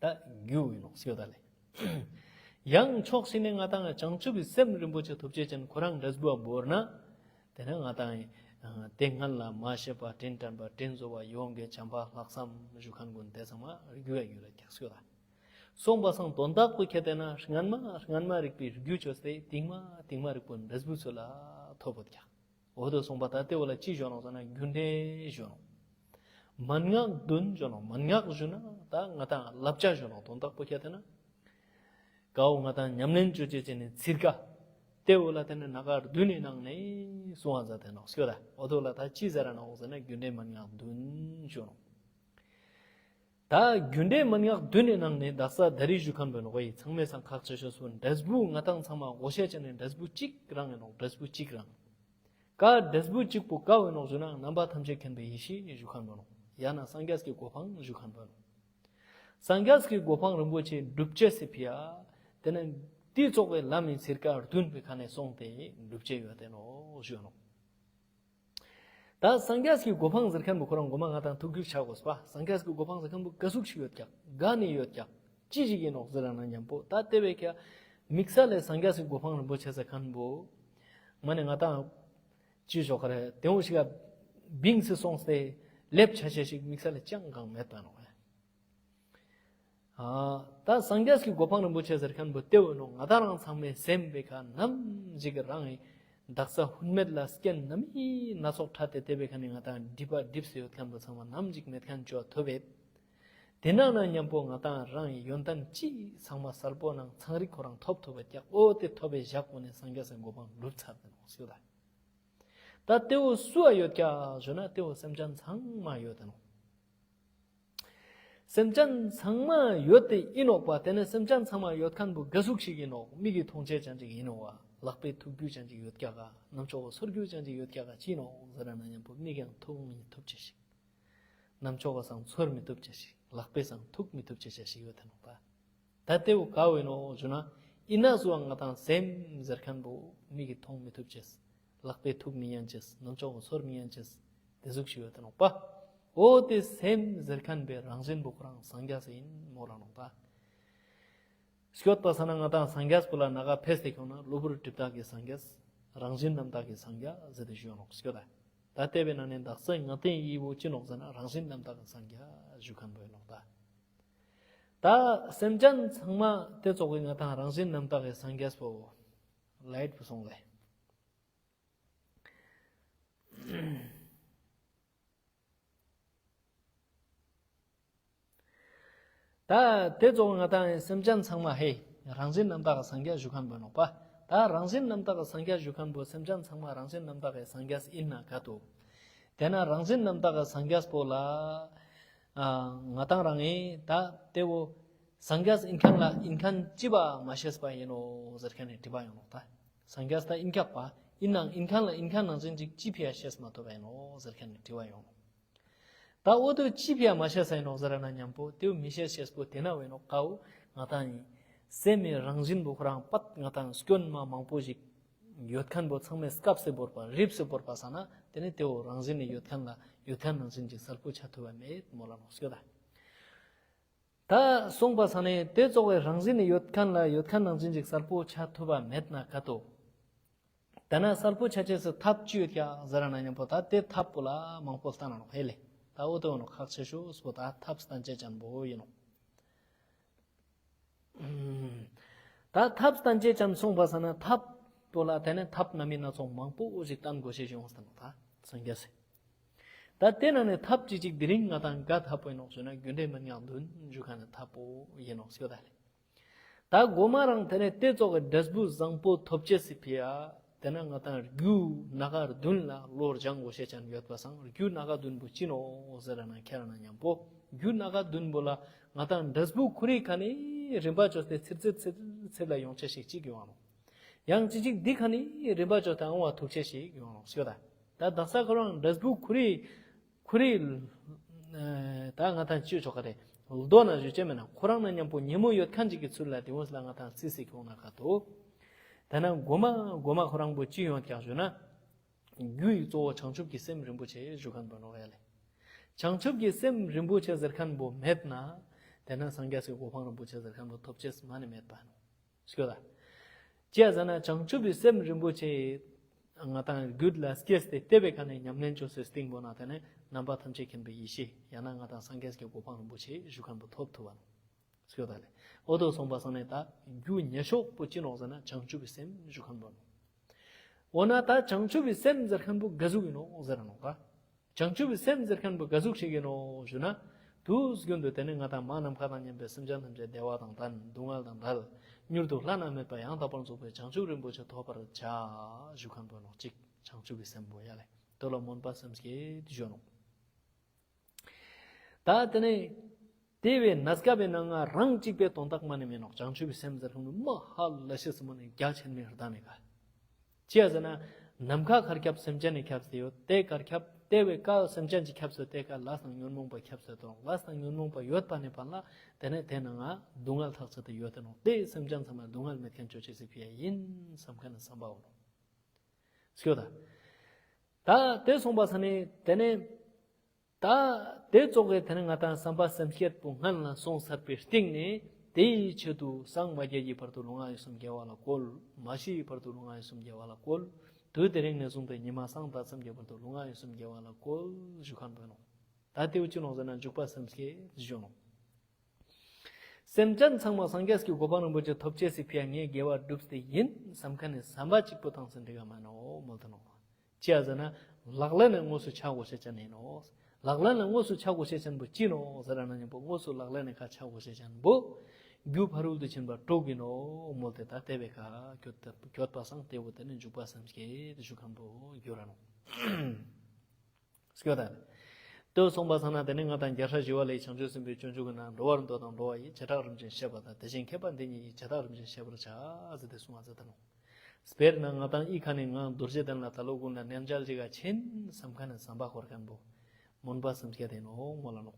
ད་རྒྱུ་ཡིན་ནོག་ཟེར་ད་ལེ། ཡང་ཕྱོགས་ཤིག་ནས་ང་དང་བྱང་ཆུབ་ཀྱི་སེམས་རིན་པོ་ཆེ་ཐོབ་བྱེད་ཅན་ཁོ་རང་འབྲས་བུ་བོར་ན། དེ་ནས་ང་དང་དེ་སྔན་ལ་མར་ཤེས་པ་དྲིན་དྲན་པ་དྲིན་གཟོ་བ་ཡིད་འོང་གི་བྱམས་པ་ལྷག་བསམ་ཞུ་མཁན་ཀུན་དེ་ཚང་མ་རྒྱུ་ཡ་རྒྱུ་ལ་ཀྱག་ཟེར་ད། སོང་པ་སང་དོན་དག་པོ་ཁྱེད་དེ་ན་སྔན་མ་སྔན་མ་རིག་པའི་རྒྱུ་བཅོས་ཏེ་དེང་མ་དེང་མ་རིག་པའི་འབྲས་བུ་ཚུལ་ལ་ཐོབ་བོ་ཀྱག་འོ་དོ་སོང་པ་ད་ལྟེ་བ་ལ་ཅི་ཞུ་ནོག་ཟེར་ན་རྒྱུ་འབྲས་ཞུ་ནོག་མན་ངག་བདུན་ཞུ་ནོག་མན་ངག་ཞུ་ན་ད་ང་དང་བསླབ་བྱ་ཞུ་ནོག་དོན་དག་པོ་ཁྱེད་དེ་ན། གའོ་ང་དང་ཉམས་ལེན་བཅོ་བྱེད་ཅེས་ནི་ཚིར་ཀ་ལྟེ་བ་ལ་དེ་ནི་ན་ག་བདུན་ནི་ནང་ནས་གསུང་བ་མཛད་དེ་ནོག་ཤོད་ད། འོ་དོ་ལ་ད་ཅི་ཟེར་ར་ནོག་ཟེར་ན་རྒྱུ་འབྲས་མན་ངག་བདུན་ཞུ་ནོག་ད་རྒྱུ་འབྲས་མན་ངག་བདུན་ནི་ནང་ནས་དག་ས་ད་རེས་ཞུ་མཁན་པོ་ནོག་ཡི་ཚང་མའི་སང་ཁག་ཆེ་ཤོས་སུ་འབྲས་བུ་ང་དང་ཚང་མ་དགོས་ཤེས་ཅན་ནི་འབྲས་བུ་གཅིག་རང་ཡིན་ནོག་འབྲས་བུ་གཅིག་རང་། ཀ་འབྲས་བུ་གཅིག་པོ་ཀ་བོ་ནོག་ཞུ་ན་རྣམ་པ་ཐམས་ཅད་མཁྱེན་པའི་ཡེ་ཤེས་ཞུ་མཁན་པོ་ནོག་ཡང་ན་སངས་རྒྱས་ཀྱི་གོ་འཕང་ཞུ་མཁན་པོ་ནོག་སངས་རྒྱས་ཀྱི་གོ་འཕང་རིན་པོ་ཆེ་སྒྲུབ་བྱེད་སི་ཕི་ཡ། དེ་ནས་དེ་ཚོགས་པའི་ལམ་ཡི་ཚིར་ཀ་བདུན་པའི་ཁ་ནས་སོང་སྟེ་སྒྲུབ་བྱེད་ཡོད་དེ་ནོག་ཞུ་ནོག་ད་སངས་རྒྱས་ཀྱི་གོ་འཕང་ཟེར་མཁན་པོ་ཁོ་རང་གོ་མ་ང་དང་ཐུགས་རྒྱུས་ཆགས་དགོས་པ། སངས་རྒྱས་ཀྱི་གོ་འཕང་ཟེར་མཁན་པོ་ག་ཟུག་ཞིག་ཡོད་ཀྱག་ག་ནས་ཡོད་ཀྱག་ཅི་ཞིག་ཡིན་ནོག་ཟེར་ན་མཉམ་པོ་ད་ལྟེ་བའི་ཁ། དམིགས་བསལ་ལས་སངས་རྒྱས་སི་གོ་འཕང་རིན་པོ་ཆེ་ཟེར་མཁན་པོ། མ་ནི་ང་དང་ཅི་ཞོག་ག་རེ་དེ་འོ་ཞིག་ག་བིང་སི་སོང་སྟེ་ལེབ་ཆ་ཆེ་ཞིག་དམིགས་བསལ་ལས་ཅང་གང་མེད་པ་ནོ། ཨ་ད་སངས་རྒྱས་ཀྱི་གོ་འཕང་རིན་པོ་ཆེ་ཟེར་མཁན་པོ་དེ་བོ་ནོ། ང་དང་རང་ཚང་མའི་སེམས་པའི་ཁ་ནམ་ཞིག་རང་གི་དག་ས་ཧུན་མེད་ལ་སྐྱེན་ནམ་ཡིན་སྣ་ཚོགས་ཕྲ་དེ་དེ་བའི་ཁ་ནས་ང་དང་སྒྲིབ་པ་སྒྲིབ་སུ་ཡོད་མཁན་པོ་ཚང་མ་ནམ་ཞིག་མེད་མཁན་ཅོ་ཐུབ་བེད། དེ་ནང་ན་མཉམ་པོ་ང་དང་རང་གི་ཡོན་ཏན་ཅི་ཚང་མ་གསལ་པོ་ནང་ཚང་རིག་ཁོ་རང་ཐོབ་ཐུབ་བེད་ཀྱག་འོ་དེ་ཐོབ་བེད་བཞག་པོ་ནས་སངས་རྒྱས་སི་གོ་འཕང་ལུབ་ཚར་དེ་ནོ་ཞུ་ད། ད་དེ་བོ་སུ་ཡོད་ཀྱག་ཞུ་ན་དེ་བོ་སེམས་ཅན་ཚང་མ་ཡོད་དེ་ནོ། སེམས་ཅན་ཚང་མ་ཡོད་དེ་ཡིན་ནོག་པ། དེ་ནས་སེམས་ཅན་ཚང་མ་ཡོད་མཁན་པོ་ག་ཟུག་ཞིག་ཡིན་ནོག་མིག་གིས་མཐོང་ཆེ་ཅན་ཅིག་ཡིན་ནོག་བ། ལག་པས་ཐུག་རྒྱུ་ཅན་ཅིག་ཡོད་ཀྱག་ག་རྣམ་ཅོག་གིས་ཚོར་རྒྱུ་ཅན་ཅིག་ཡོད་ཀྱག་ག་ཅི་ནོག་ཟེར་ན་མཉམ་པོ་མིག་ཡང་མཐོང་མི་ཐུབ་ཅེས་ཤིག་རྣམ་ཅོག་གིས་སང་ཚོར་མི་ཐུབ་ཅེས་ཤིག་ལག་པས་སང་ཐུག་མི་ཐུབ་ཅེས་ཤིག་ཡོད་དེ་ནོག་པ། ད་དེ་བོ་ག་བོ་ཡིན་ནོག་ཞུ་ན། ཡིན་ན་སུའང་ང་དང་སེམས་ཟེར་མཁན་པོ་མིག་གིས་མཐོང་མི་ཐུབ་ཅེས། ལག་པས་ཐུག་མི་ཉན་ཅེས། རྣམ་ཅོག་གིས་ཚོར་མི་ཉན་ཅེས། དེ་ཟུག་ཞིག་ཡོད་དེ་ནོག་པ། འོ་དེ་སེམས་ཟེར་མཁན་པའི་རང་བཞིན་པོ་ཁོ་རང་སངས་རྒྱས་ཡིན་མོལ་ལ་ནོག་ད། སྐྱོད་པ་ས་ན་ང་དང་སངས་རྒྱས་པོ་ལ་ན་ག་ཕེས་ཏེ་ཁྱོང་ན་གློ་བུར་སྒྲིབ་དག་གི་སངས་རྒྱས། རང་བཞིན་རྣམ་དག་གི་སངས་རྒྱས་ཟེར་ཏེ་ཞུ་ཡོང་ནོག་སྐྱོད་ད། ད་དེ་བའི་ནང་ནས་དག་ས་ང་དེ་ཡི་བོ་ཅི་ནོག་ཟེར་ན་རང་བཞིན་རྣམ་དག་གི་སངས་རྒྱས་ཞུ་མཁན་པོ་ཡིན་ནོག་ད། ད་སེམས་ཅན་ཚང་མ་དེ་ཚོགས་ཀྱི་ང་དང་རང་བཞིན་རྣམ་དག་གི་སངས་རྒྱས་པོ་ལའིཊ་པོ་སོང་ལེ། ད་དེ་ཚོགས་ང་དང་སེམས་ཅན་ཚང་མ་ཧེ་རང་བཞིན་རྣམ་དག་གི་སངས་རྒྱས་ཞུ་མཁན་པོ་ནོག་པ། ད་རང་བཞིན་རྣམ་དག་གི་སངས་རྒྱས་ཞུ་མཁན་པོ་སེམས་ཅན་ཚང་མ་རང་བཞིན་རྣམ་དག་གི་སངས་རྒྱས་ཡིན་ན་ག་ཏོ། དེ་ན་རང་བཞིན་རྣམ་དག་གི་སངས་རྒྱས་པོ་ལ། ཨ་ང་དང་རང་ངི་ད་དེ་བོ་སངས་རྒྱས་ཡིན་མཁན་ལ་ཡིན་མཁན་ཅི་བ་མ་ཤེས་པ་ཡིན་ནོ་ཟེར་མཁན་ནི་དྲི་བ་ཡོང་ནོག་ད། སངས་རྒྱས་ད་ཡིན་ཁྱབ་པ་ཡིན་ནང་ཡིན་མཁན་ལ་ཡིན་མཁན་ནང་བཞིན་ཅིག་ཅི་ཕི་ཡ་ཤེས་མ་ཐུབ་པ་ཡིན་ནོ་ཟེར་མཁན་ནི་དྲི་བ་ཡོང་ནོག་ད་འོ་དོ་ཅི་ཕི་ཡ་མ་ཤེས་ས་ཡིན་ནོག་ཟེར་ན་མཉམ་པོ་དེ་བོ་མི་ཤེས་ཤེས་པོ་དེ་ན་བས་ནོག་ཀའོ། ང་དང་ཡིན་སེམས་མི་རང་བཞིན་པོ་ཁོ་རང་པད་ང་དང་སྐྱོན་མ་མང་པོ་ཞིག་ཡོད་མཁན་པོ་ཚང་མས་སྐབས་སུ་བོར་པ་རིབ་སུ་བོར་པ་ས་ན་དེ་ནི་དེ་བོ་རང་བཞིན་ནི་ཡོད་མཁན་ལ་ཡོད་མཁན་ནང་བཞིན་ཅིག་གསལ་པོ་ཆ་ཐུབ་པ་མེད་མོལ་ལ་ནོག་སྐྱོད་ད། ད་སོང་པ་ས་ནས་དེ་ཚོགས་པའི་རང་བཞིན་ནི་ཡོད་མཁན་ལ་ཡོད་མཁན་ནང་བཞིན་ཅིག་གསལ་པོ་ཆ་ཐུབ་པ་མེད་ན་ག་ཏོ། ད་ན་གསལ་པོ་ཆ་ཆེས་སུ་ཐབས་ཅི་ཡོད་ཀྱག་ཟེར་ན་མཉམ་པོ་ད་དེ་ཐབས་པོ་ལ་མང་པོ་བསྟན་ན་ནོག་ཧེ་ལེ། ད་འོ་དེ་བོ་ནོག་ཁག་ཆེ་ཤོས་པོ་ད་ཐབས་བསྟན་བྱེད་ཅན་པོ་ཡིན་ནོག་ད་ཐབས་བསྟན་བྱེད་ཅན་སོང་པ་ས་ན་ཐབས་པོ་ལ་དེ་ནས་ཐབས་སྣ་མིན་སྣ་ཚོགས་མང་པོ་ཞིག་བསྟན་དགོས་ཤེས་ཡོང་སྟེ་ནོག་ད་སངས་རྒྱས་སི། ད་དེ་ནང་ནས་ཐབས་ཅི་ཅིག་དེ་རིང་ང་དང་ག་ཐབས་པོ་ཡིན་ནོག་ཞུ་ན་རྒྱུ་འབྲས་མན་ངག་བདུན་ཞུ་མཁན་ནི་ཐབས་པོ་ཡིན་ནོག་ཞུ་ད་ལེ། ད་མགོ་མ་རང་དེ་ནས་དེ་ཚོགས་ཀྱི་འབྲས་བུ་བཟང་པོ་ཐོབ་ཅེས་སི་ཕི་ཡ། དེ་ན་ང་དང་རྒྱུ་སྣ་ཁ་བདུན་ལ་བློ་སྦྱང་དགོས་ཤེས་ཅན་ཡོད་པ་སང་རྒྱུ་སྣ་ཁ་བདུན་པོ་ཅི་ནོག་ཟེར་ན་ཁྱེར་ན་མཉམ་པོ་རྒྱུ་སྣ་ཁ་བདུན་པོ་ལ་ང་དང་འབྲས་བུ་ཁོ་རའི་ཁ་ནས་རིམ་པ་བཅོས་ཏེ་ཚིར་ཚིར་ཚིར་ཚིར་ལ་ཡོང་ཆ་ཞིག་ཅིག་ཡོང་ནོག་ཡང་ཅི་ཅིག་འདི་ཁ་ནས་རིམ་པ་བཅོས་ཏེ་ཨང་བ་ཐུག་ཆ་ཞིག་ཡོང་ནོག་ཞུ་ད། ད་དག་ས་ཁོ་རང་འབྲས་བུ་ཁོ་རའི་ཁོ་རའི་ད་ང་དང་ཅི་ཆོག་ག་རེ་ལྡོ་ན་ཞུ་ཅེ་མེད་ན་ཁོ་རང་ན་མཉམ་པོ་ཉེ་མོ་ཡོད་མཁན་ཅིག་གི་ཚུལ་ལ་དེ་འོས་ལ་ང་དང་རྩིས་སི་ཁྱོང་ན་ག་ཏོ། ད་ན་མགོ་མ་མགོ་མ་ཁོ་རང་པོ་ཅི་ཡོང་ཀྱག་ཞུ་ན། རྒྱུ་ཡི་གཙོ་བོ་བྱང་ཆུབ་ཀྱི་སེམས་རིན་པོ་ཆེ་ཞུ་མཁན་པོ་ནོག་ཡ་ལེ། བྱང་ཆུབ་ཀྱི་སེམས་རིན་པོ་ཆེ་ཟེར་མཁན་པོ་མེད་ན། དེ་ན་སངས་རྒྱས་སི་གོ་འཕང་རིན་པོ་ཆེ་ཟེར་མཁན་པོ་ཐོབ་ཅེས་མ་ནི་མེད་པ་ནོག་ཤོད་ད། ཅི་ཡ་ཟེར་ན་བྱང་ཆུབ་ཀྱི་སེམས་རིན་པོ་ཆེ་ང་དང་རྒྱུད་ལ་སྐྱེས་ཏེ་ལྟེ་བའི་ཁ་ནས་ཉམས་ལེན་བཅོས་སའི་སྟེང་པོ་ན་དེ་ནས་རྣམ་པ་ཐམས་ཅད་མཁྱེན་པའི་ཡེ་ཤེས་ཡང་ན་ང་དང་སངས་རྒྱས་ཀྱི་གོ་འཕང་རིན་པོ་ཆེ་ཞུ་མཁན་པོ་ཐོབ་ཐུབ་པ་ནོག་ཤོད་ད་ལེ། འོ་དོ་སོང་པ་སང་ནས་ད་རྒྱུ་ཉེ་ཤོས་པོ་ཅི་ནོག་ཟེར་ན་བྱང་ཆུབ་ཀྱི་སེམས་ཞུ་མཁན་པོ་ནོག་འོ་ན་ད་བྱང་ཆུབ་ཀྱི་སེམས་ཟེར་མཁན་པོ་ག་ཟུག་ཡིན་ནོག་ཟེར་ནོག་ག་བྱང་ཆུབ་ཀྱི་སེམས་ཟེར་མཁན་པོ་ག་ཟུག་ཞིག་ཡིན་ནོ་ཞུ་ན། དུས་རྒྱུན་དུ་དེ་ནི་ང་དང་མ་ནམ་མཁའ་དང་མཉམ་པའི་སེམས་ཅན་ཐམས་ཅད་བདེ་བ་དང་ལྡན་སྡུག་བསྔལ་དང་བྲལ། མྱུར་དུ་བླ་ན་མེད་པ་ཡང་དག་པར་རྫོགས་པའི་བྱང་ཆུབ་རིན་པོ་ཆེ་ཐོབ་པར་བྱ། ཞུ་མཁན་པོ་ནོག་གཅིག་བྱང་ཆུབ་ཀྱི་སེམས་པོ་ཡ་ལེ། དོ་ལ་སྨོན་པ་སེམས་བསྐྱེད་ཞུ་ནོག་ད་དེ་ནས། དེ་བས་ན་སྐབས་པའི་ནང་ང་རང་གཅིག་པའི་དོན་དག་མ་ནི་མེད་ནོག་བྱང་ཆུབ་ཀྱི་སེམས་ཟེར་ཁུངས་ནི་མ་ཧ་ལ་ཤེས་སུ་མ་ནི་རྒྱ་ཆེན་མི་ཧར་ད་ནི་ག་ཅི་ཡ་ཟེར་ན། ནམ་མཁའ་གར་ཁྱབ་སེམས་ཅན་ནི་ཁྱབ་སྟེ་ཡོད་དེ་གར་ཁྱབ་དེ་བས་ཀ་སེམས་ཅན་གྱི་ཁྱབ་སྟེ་དེ་ཀ་ལས་དང་ཉོན་མོངས་པ་ཁྱབ་སྟེ་དོ་ལས་དང་ཉོན་མོངས་པ་ཡོད་པ་ནི་བར་ལ་དེ་ནས་དེ་ནང་ང་སྡུག་བསྔལ་ཐག་ཆོད་དུ་ཡོད་དེ་ནོག་དེ་སེམས་ཅན་ཚང་མ་སྡུག་བསྔལ་མེད་མཁན་ཅོ་ཅེས་སི་ཕི་ཡ་ཡིན་བསམ་མཁན་ནི་བསམ་པ་འོ་ནོག་སྐྱོ་ད། ད་དེ་སོང་པ་ས་ནས་དེ་ནས། ད་དེ་ཙོགས་ཀྱི་དེ་ནི་ང་དང་བསམ་པ་སེམས་བསྐྱེད་པོ་སྔན་ལ་སོང་ཚར་བའི་སྟེང་ནས། དེའི་ཆེད་དུ་སངས་མ་རྒྱས་ཀྱི་བར་དུ་ལུས་ངག་ཡིད་གསུམ་དགེ་བ་ལ་བཀོལ། མ་ཤི་བའི་བར་དུ་ལུས་ངག་ཡིད་གསུམ་དགེ་བ་ལ་བཀོལ། དུས་དེ་རིང་ནས་བཟུང་སྟེ་ཉི་མ་སངས་དག་ཙམ་གྱི་བར་དུ་ལུས་ངག་ཡིད་གསུམ་དགེ་བ་ལ་བཀོལ་ཞུ་མཁན་པོ་ཡིན་ནོ། ད་དེའུ་ཅི་ནོག་ཟེར་ན་འཇུག་པ་སེམས་བསྐྱེད་ཞུ་ནོ། སེམས་ཅན་ཚང་མ་སངས་རྒྱས་ཀྱི་གོ་འཕང་རིན་པོ་ཆེ་ཐོབ་ཅེས་སི་ཕི་ཡ་ངས་དགེ་བ་བསྒྲུབས་ཏེ་ཡིན་བསམ་མཁན་ནི་བསམ་པ་གཅིག་པོ་བཏང་ཟིན་འགྲིག་ག་མ་ནོ་མོལ་ཏེ་ནོ། ཅི་ཡ་ཟེར་ན། ལག་ལེན་ནི་དངོས་སུ་བྱ་དགོས་ཤེས་ཅན་ཡིན་ནོ། ལག་ལེན་ནི་དངོས་སུ་བྱ་དགོས་ཤེས་ཅན་པོ་ཅི་ནོ་ཟེར་ན་མཉམ་པོ་དངོས་སུ་ལག་ལེན་ནི་ཁ་བྱ་དགོས་ཤེས་ཅན་པོ། རྒྱུ་ཕ་རོལ་ཏུ་ཕྱིན་པ་དྲུག་ཡིན་ནོ་མོལ་ཏེ་ད་དེ་བས་ཁ་གྱོད་གྱོད་པ་སང་དེ་བོ་དེ་ནི་འཇུག་པ་སེམས་བསྐྱེད་ཞུ་མཁན་པོ་གྱུར་ར་ནོ། སྐྱོ་ད། ལྟོས་སོང་པ་སང་ན་དེ་ནི་ང་དང་རྒྱལ་སྲས་ཞི་བ་ལྷའི་བྱང་ཆུབ་སེམས་དཔའི་སྤྱོད་འཇུག་གི་ནང་འགྲོ་བར་འདོད་དང་འགྲོ་བ་ཡི་བྱེ་བྲག་རིམ་བཞིན་བཤད་པ་དང་དེ་བཞིན་མཁས་པ་འདི་ཉིད་ཡི་བྱེ་བྲག་རིམ་བཞིན་བཤད་པར་བྱ་ཟེར་ཏེ་གསུངས་པ་ཟེར་ད་ནོ། དཔེར་ན་ང་དང་ཨི་ཁ་ནས་ང་རྡོ་རྗེ་གདན་ལ་ད་ལོ་དགུན་ལ་གནས་མཇལ་ཅིག་ག་ཕྱིན་བསམ་མཁན་ནི་བསམ་པ་འཁོར་མཁན་པོ། སྨོན་པ་སེམས་བསྐྱེད་དེ་ནོ་མོལ་ལ་ནོ།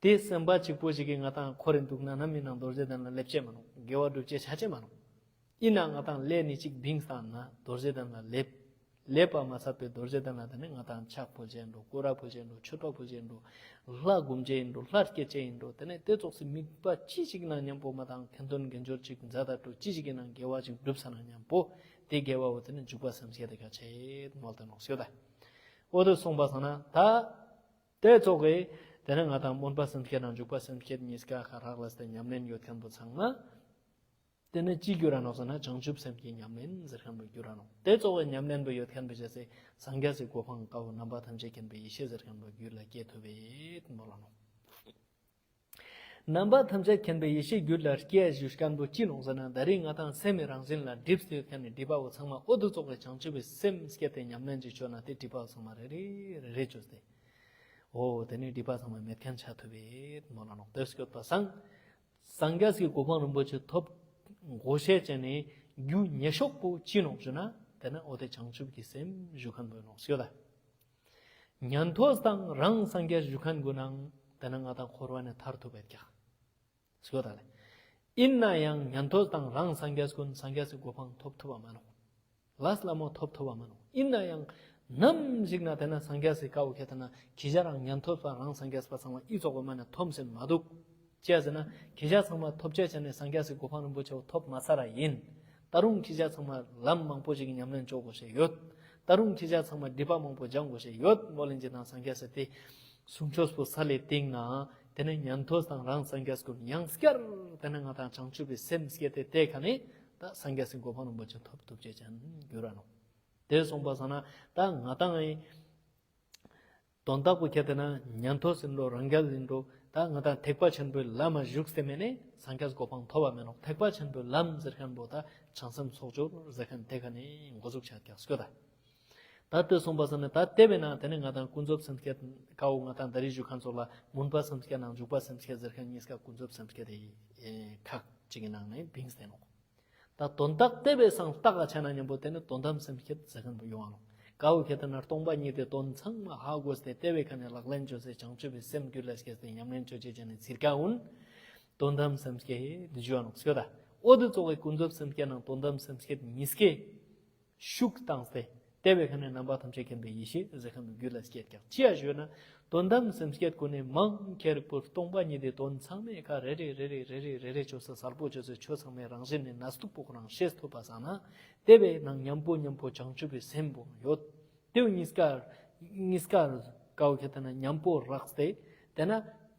དེ་སེམས་པ་གཅིག་པོ་ཞིག་གིས་ང་དང་འཁོར་རིན་འདུག་ན་ནམ་ཡིན་ན་རྡོ་རྗེ་གདན་ལ་སླེབས་ཅེས་མ་ནོ། དགེ་བ་སྒྲུབ་ཅེས་བྱ་ཅེས་མ་ནོ། ཡིན་ན་ང་དང་ལས་ནི་གཅིག་བིང་སྟངས་ན་རྡོ་རྗེ་གདན་ལ་སླེབས། སླེབས་པ་མ་ཚད་པའི་རྡོ་རྗེ་གདན་ལ་དེ་ནི་ང་དང་ཕྱག་ཕུལ་ཅེས་འགྲོ། སྐོར་ར་ཕུལ་ཅེས་འགྲོ། མཆོད་པ་ཕུལ་ཅེས་འགྲོ། ལྷ་སྒོམ་ཅེས་འགྲོ། ལྷ་བསྐྱེད་ཅེས་འགྲོ། དེ་ནི་དེ་ཙོགས་སུ་དམིགས་པ་ཅི་ཞིག་ན་མཉམ་པོ་མ་དང་ཁ་འདོན་དགེ་སྦྱོར་ཅིག་མཛད་ད་འགྲོ། ཅི་ཞིག་ཡིན་ན་དགེ་བ་ཅིག་བསྒྲུབས་ས་ན་མཉམ་པོ་དེ་དགེ་བ་བོ་དེ་ནི་འཇུག་པ་སེམས་བསྐྱེད་དེ་ག་ཆེད་མོལ་ཏེ་ནོ་སྐྱོ་ད། འོ་དེ་སོང་པ་སང་ན་ད། དེ་ཙོགས་ཀྱི་དེ་ནི་ང་དང་སྨོན་པ་སེམས་བསྐྱེད་དང་འཇུག་པ་སེམས་བསྐྱེད་གཉིས་ཀ་ཁ་རག་ལས་ཏེ་ཉམས་ལེན་ཡོད་མཁན་པོ་ཚང་མ། དེ་ནི་ཅི་གྱུར་ར་ནོག་ཟེར་ན་བྱང་ཆུབ་སེམས་ཀྱི་ཉམས་ལེན་ཟེར་མཁན་པོ་གྱུར་ར་ནོག། དེ་ཙོགས་ཀྱི་ཉམས་ལེན་པོ་ཡོད་མཁན་པོ་བྱས་སེ་སངས་རྒྱས་སི་གོ་འཕང་དཀའ་བོ་རྣམ་པ་ཐམས་ཅད་མཁྱེན་པའི་ཡེ་ཤེས་ཟེར་མཁན་པོ་རྒྱུད་ལ་སྐྱེ་ཐུབ་པའི་མོལ་ལ་ནོག། རྣམ་པ་ཐམས་ཅད་མཁྱེན་པའི་ཡེ་ཤེས་རྒྱུད་ལ་སྐྱེ་ཞུ་མཁན་པོ་ཅི་ནོག་ཟེར་ན་ད་རེས་ང་དང་སེམས་མི་རང་བཞིན་ལ་སྒྲིབ་སྟེ་ཡོད་མཁན་ནི་སྒྲིབ་པ་བོ་ཚང་མ་འོ་དེ་ཙོགས་ཀྱི་བྱང་ཆུབ་པའི་སེམས་བསྐྱེད་དེ་ཉམས་ལེན་ཅིག་བཅོས་ན་དེ་སྒྲིབ་པ་བོ་ཚང་མ་རེ་རེ་རེ་རེ་བཅོས་ཏེ། འོ་དེ་ནི་སྒྲིབ་པ་ཚང་མ་མེད་མཁན་ཆ་ཐུབ་པའི་མོལ་ལ་ནོག། དེ་སྐྱོད་པ་སང་། སངས་རྒྱས་ཀྱི་གོ་འཕང་རིན་པོ་ཆེ་ཐོབ་དགོས་ཤེས་ཅན་ནི་རྒྱུ་ཉེ་ཤོས་པོ་ཅི་ནོག་ཞུ་ན་དེ་ནི་འོ་དེ་བྱང་ཆུབ་ཀྱི་སེམས་ཞུ་མཁན་པོ་ནོག་སྐྱོ་ད། ཉན་ཐོས་དང་རང་སངས་རྒྱས་ཞུ་མཁན་ཀུན་ནང་དེ་ན་ང་དང་འཁོར་བ་ནས་ཐར་ཐུབ་པའི་ཀྱག་སྐྱོ་ད་ལེ། ཡིན་ན་ཡང་ཉན་ཐོས་དང་རང་སངས་རྒྱས་ཀུན་སངས་རྒྱས་ཀྱི་གོ་འཕང་ཐོབ་ཐུབ་པ་མ་ནོག། ལས་སླ་མོ་ཐོབ་ཐུབ་པ་མ་ནོག། ཡིན་ན་ཡང་ནམ་ཞིག་ན་དེ་ན་སངས་རྒྱས་སི་དཀའ་བོ་ཁྱེད་དེ་ན་ཁྱེད་ཅག་རང་ཉན་ཐོས་པ་རང་སངས་རྒྱས་པ་ཚང་མ་ཨི་ཙོགས་པ་མ་ན་ཐོམ་སེམས་མ་འདུག། ཅི་ཡ་ཟེར་ན་ཁྱེད་ཅག་ཚང་མ་ཐོབ་ཆ་ཆ་ནས་སངས་རྒྱས་སི་གོ་འཕང་རིན་པོ་ཆེ་བོ་ཐོབ་མ་ཚར་ར་ཡིན། ད་རུང་ཁྱེད་ཅག་ཚང་མ་ལམ་མང་པོ་ཞིག་གི་ཉམས་ལེན་བཅོ་དགོས་ཤེས་ཡོད། ད་རུང་ཁྱེད་ཅག་ཚང་མ་སྒྲིབ་པ་མང་པོ་སྦྱང་དགོས་ཤེས་ཡོད་མོ་ལེན་གྱི་དང་སངས་རྒྱས་སི་དེ། གསུང་ཆོས་པོ་ས་ལས་སྟེང་ན་དེ་ནས་ཉན་ཐོས་དང་རང་སངས་རྒྱས་ཀུན་ཡང་སྐྱར་དེ་ནས་ང་དང་བྱང་ཆུབ་པའི་སེམས་བསྐྱེད་དེ་དེ་ཁ་ནས་ད་སངས་རྒྱས་སི་གོ་འཕང་རིན་པོ་ཆེ་ཐོབ་ཐུབ་ཅེས་ཅན་གྱུར་ར་ནོག། དེ་སོང་པ་སང་ན་ད་ང་དང་ཨེ། དོན་དག་པོ་ཁྱེད་དེ་ན་ཉན་ཐོས་ཟིན་འགྲོ་རང་རྒྱལ་ཟིན་འགྲོ་ད་ང་དང་ཐེག་པ་ཆེན་པོའི་ལམ་མ་ཞུགས་ཏེ་མེད་ནས་སངས་རྒྱས་གོ་འཕང་ཐོབ་པ་མེད་ནོག། ཐེག་པ་ཆེན་པོའི་ལམ་ཟེར་མཁན་པོ་ད་བྱང་སེམས་ཚོགས་སྦྱོར་ཟེར་མཁན་དེ་ཁ་ནས་འགོ་འཛུགས་ཆ་ཀྱག་སྐྱོ་ད། ད་དེ་སོང་པ་སང་ན་ད་དེ་བས་ན་དེ་ནས་ང་དང་ཀུན་རྫོབ་སེམས་བསྐྱེད་ཀའོ་ང་དང་ད་རེས་ཞུ་མཁན་ཚོགས་ལ་སྨོན་པ་སེམས་བསྐྱེད་ནང་འཇུག་པ་སེམས་བསྐྱེད་ཟེར་མཁན་གཉིས་ཀ་ཀུན་རྫོབ་སེམས་བསྐྱེད་དེ་ཁག་ཅིག་གི་ནང་ནས་བིངས་ཏེ་ནོག། ད་དོན་དག་དེ་བས་སང་རྟགས་ལ་ཆ་ན་མཉམ་པོ་དེ་ནི་དོན་དམ་སེམས་བསྐྱེད་ཟེར་མཁན་པོ་ཡོང་བ་ནོག། ཀའོ་ཁྱེད་དེ་ན་སྟོང་པ་ཉིད་དེ་དོན་ཚང་མ་ཧ་གོ་སྟེ་དེ་བས་ཁ་ནས་ལག་ལེན་བཅོས་སེ་བྱང་ཆུབ་པའི་སེམས་རྒྱུད་ལ་སྐྱེས་ཏེ་ཉམས་ལེན་བཅོ་ཅེས་ཅན་ནི་ཚིར་ཀ་འུན། དོན་དམ་སེམས་བསྐྱེད་དེ་ཞུ་བ་ནོག་སྐྱོ་ད། འོ་དེ་ཙོགས་ཀྱི་ཀུན་རྫོབ་སེམས་བསྐྱེད་ནང་དོན་དམ་སེམས་བསྐྱེད་གཉིས་ཀའི། ཤུགས་བཏང་སྟེ། དེ་བས་ཁ་ནས་རྣམ་པ་ཐམས་ཅད་མཁྱེན་པའི་ཡེ་ཤེས་ཟེར་མཁན་པོ་རྒྱུད་ལ་སྐྱེས་ཀྱང་ཅི་ཡང་ཞུས་ན། དོན་དམ་སེམས་བསྐྱེད་ཀུན་ནས་མང་ཁྱེར་པོ་སྟོང་པ་ཉིད་དེ་དོན་ཚང་མའི་ཁ་རེ་རེ་རེ་རེ་རེ་རེ་རེ་རེ་བཅོས་སེ་གསལ་པོ་བཅོས་སེ་ཆོས་ཚང་མའི་རང་བཞིན་ནི་ན་སྟུག་པོ་ཁོ་རང་ཤེས་ཐུབ་པ་སང་ན། དེ་བས་ནང་མཉམ་པོ་མཉམ་པོ་བྱང་ཆུབ་པའི་སེམས་པོ་ཡོད། དེ་བས་གཉིས་ཀ། གཉིས་ཀ་ཀའོ་ཁྱེད་དེ་ན་མཉམ་པོ་རགས་ཏེ། དེ་ན་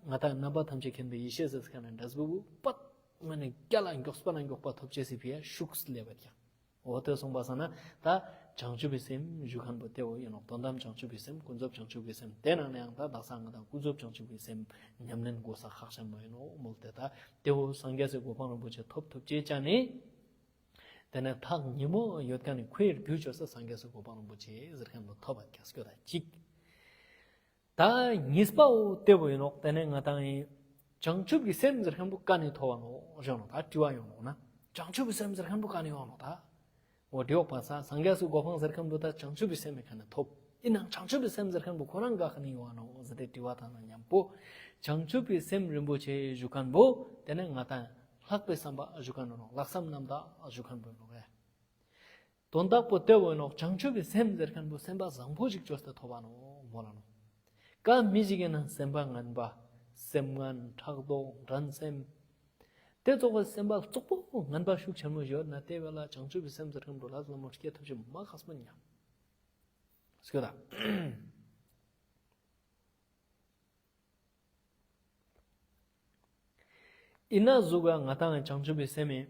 ང་དང་རྣམ་པ་ཐམས་ཅད་མཁྱེན་པའི་ཡེ་ཤེས་ཟེར་མཁན་ནི་འབྲས་བུ་པད་ང་ནི་རྒྱ་ལ་མགྱོགས་པ་ལ་མགྱོགས་པ་ཐོབ་ཅེས་སི་ཕི་ཡ་ཤུགས་སླེབས་པ་ཀྱང་། འོ་དེ་སོང་པ་སང་ན་ད་བྱང་ཆུབ་པའི་སེམས་ཞུ་མཁན་པོ་དེ་འོ་ཡིན་ནོག། དོན་དམ་བྱང་ཆུབ་པའི་སེམས་ཀུན་རྫོབ་བྱང་ཆུབ་ཀྱི་སེམས་དེ་ནང་ནས་ཡང་ད་དག་ས་ང་དང་ཀུན་རྫོབ་བྱང་ཆུབ་ཀྱི་སེམས་ཉམས་ལེན་དགོས་ས་ཁག་ཆེན་པོ་ཡིན་ནོག་མོལ་ཏེ་ད་དེ་འོ་སངས་རྒྱས་སི་གོ་འཕང་རིན་པོ་ཆེ་ཐོབ་ཐུབ་ཅེས་ཅན་ནི། དེ་ནས་ཐག་ཉེ་མོ་ཡོད་མཁན་ནི་ཁོའི་རྒྱུ་བཅོས་སེ་སངས་རྒྱས་སི་གོ་འཕང་རིན་པོ་ཆེ་ཟེར་མཁན་པོ་ཐོབ་པ་ཀྱང་སྐྱོ་ད་གཅིག། ད་གཉིས་པའོ་དེ་བོ་ཡིན་ནོག། དེ་ནས་ང་དང་ཡིན། བྱང་ཆུབ་ཀྱི་སེམས་ཟེར་མཁན་པོ་ག་ནས་ཐོབ་བ་ནོག་ཞུ་ནོག། ད་དྲི་བ་ཡོང་ནོག་ན། བྱང་ཆུབ་ཀྱི་སེམས་ཟེར་མཁན་པོ་ག་ནས་ཡོང་ནོག་ད། འོ་དྲི་བ་པ་ས་སངས་རྒྱས་སི་གོ་འཕང་ཟེར་མཁན་པོ་ད་བྱང་ཆུབ་ཀྱི་སེམས་མེད་མཁན་ནས་ཐོབ། ཡིན་ནའང་བྱང་ཆུབ་ཀྱི་སེམས་ཟེར་མཁན་པོ་ཁོ་རང་ག་ཁ་ནས་ཡོང་བ་ནོག་ཟེར་ཏེ་དྲི་བ་དང་ན་མཉམ་པོ། བྱང་ཆུབ་ཀྱི་སེམས་རིན་པོ་ཆེ་ཞུ་མཁན་པོ་དེ་ནས་ང་དང་ལྷག་པའི་བསམ་པ་ཞུ་མཁན་ནོག། ལྷག་བསམ་རྣམ་དག་ཞུ་མཁན་པོ་ནོག་ཡ། དོན་དག་པོ་དེ་བོ་ནོག། བྱང་ཆུབ་ཀྱི་སེམས་ཟེར་མཁན་པོ་སེམས་པ་བཟང་པོ་ཞིག་བཅོས་ཏེ་ཐོབ་པ་ནོག་མོལ་ལ་ནོག། ཀ་མི་ཞིག་ཡིན་ན་སེམས་པ་ངན་པ། སེམས་ངན་ཕྲག་དོག་འགྲན་སེམས། དེ་ཙོགས་པའི་སེམས་པ་རྩོག་པོ་ངན་པ་ཤུགས་ཆེན་མོ་ཡོད་ན་དེ་བས་ལ་བྱང་ཆུབ་ཀྱི་སེམས་ཟེར་མཁན་པོ་ལ་ལ་མོ་སྐྱེ་ཐུབ་ཀྱི་མ་ཁག་སྨོན་ཉམས་སྐྱོ་ད། ཡིན་ན་གཟུགས་ལ་ང་དང་བྱང་ཆུབ་པའི་སེམས་ཡིན།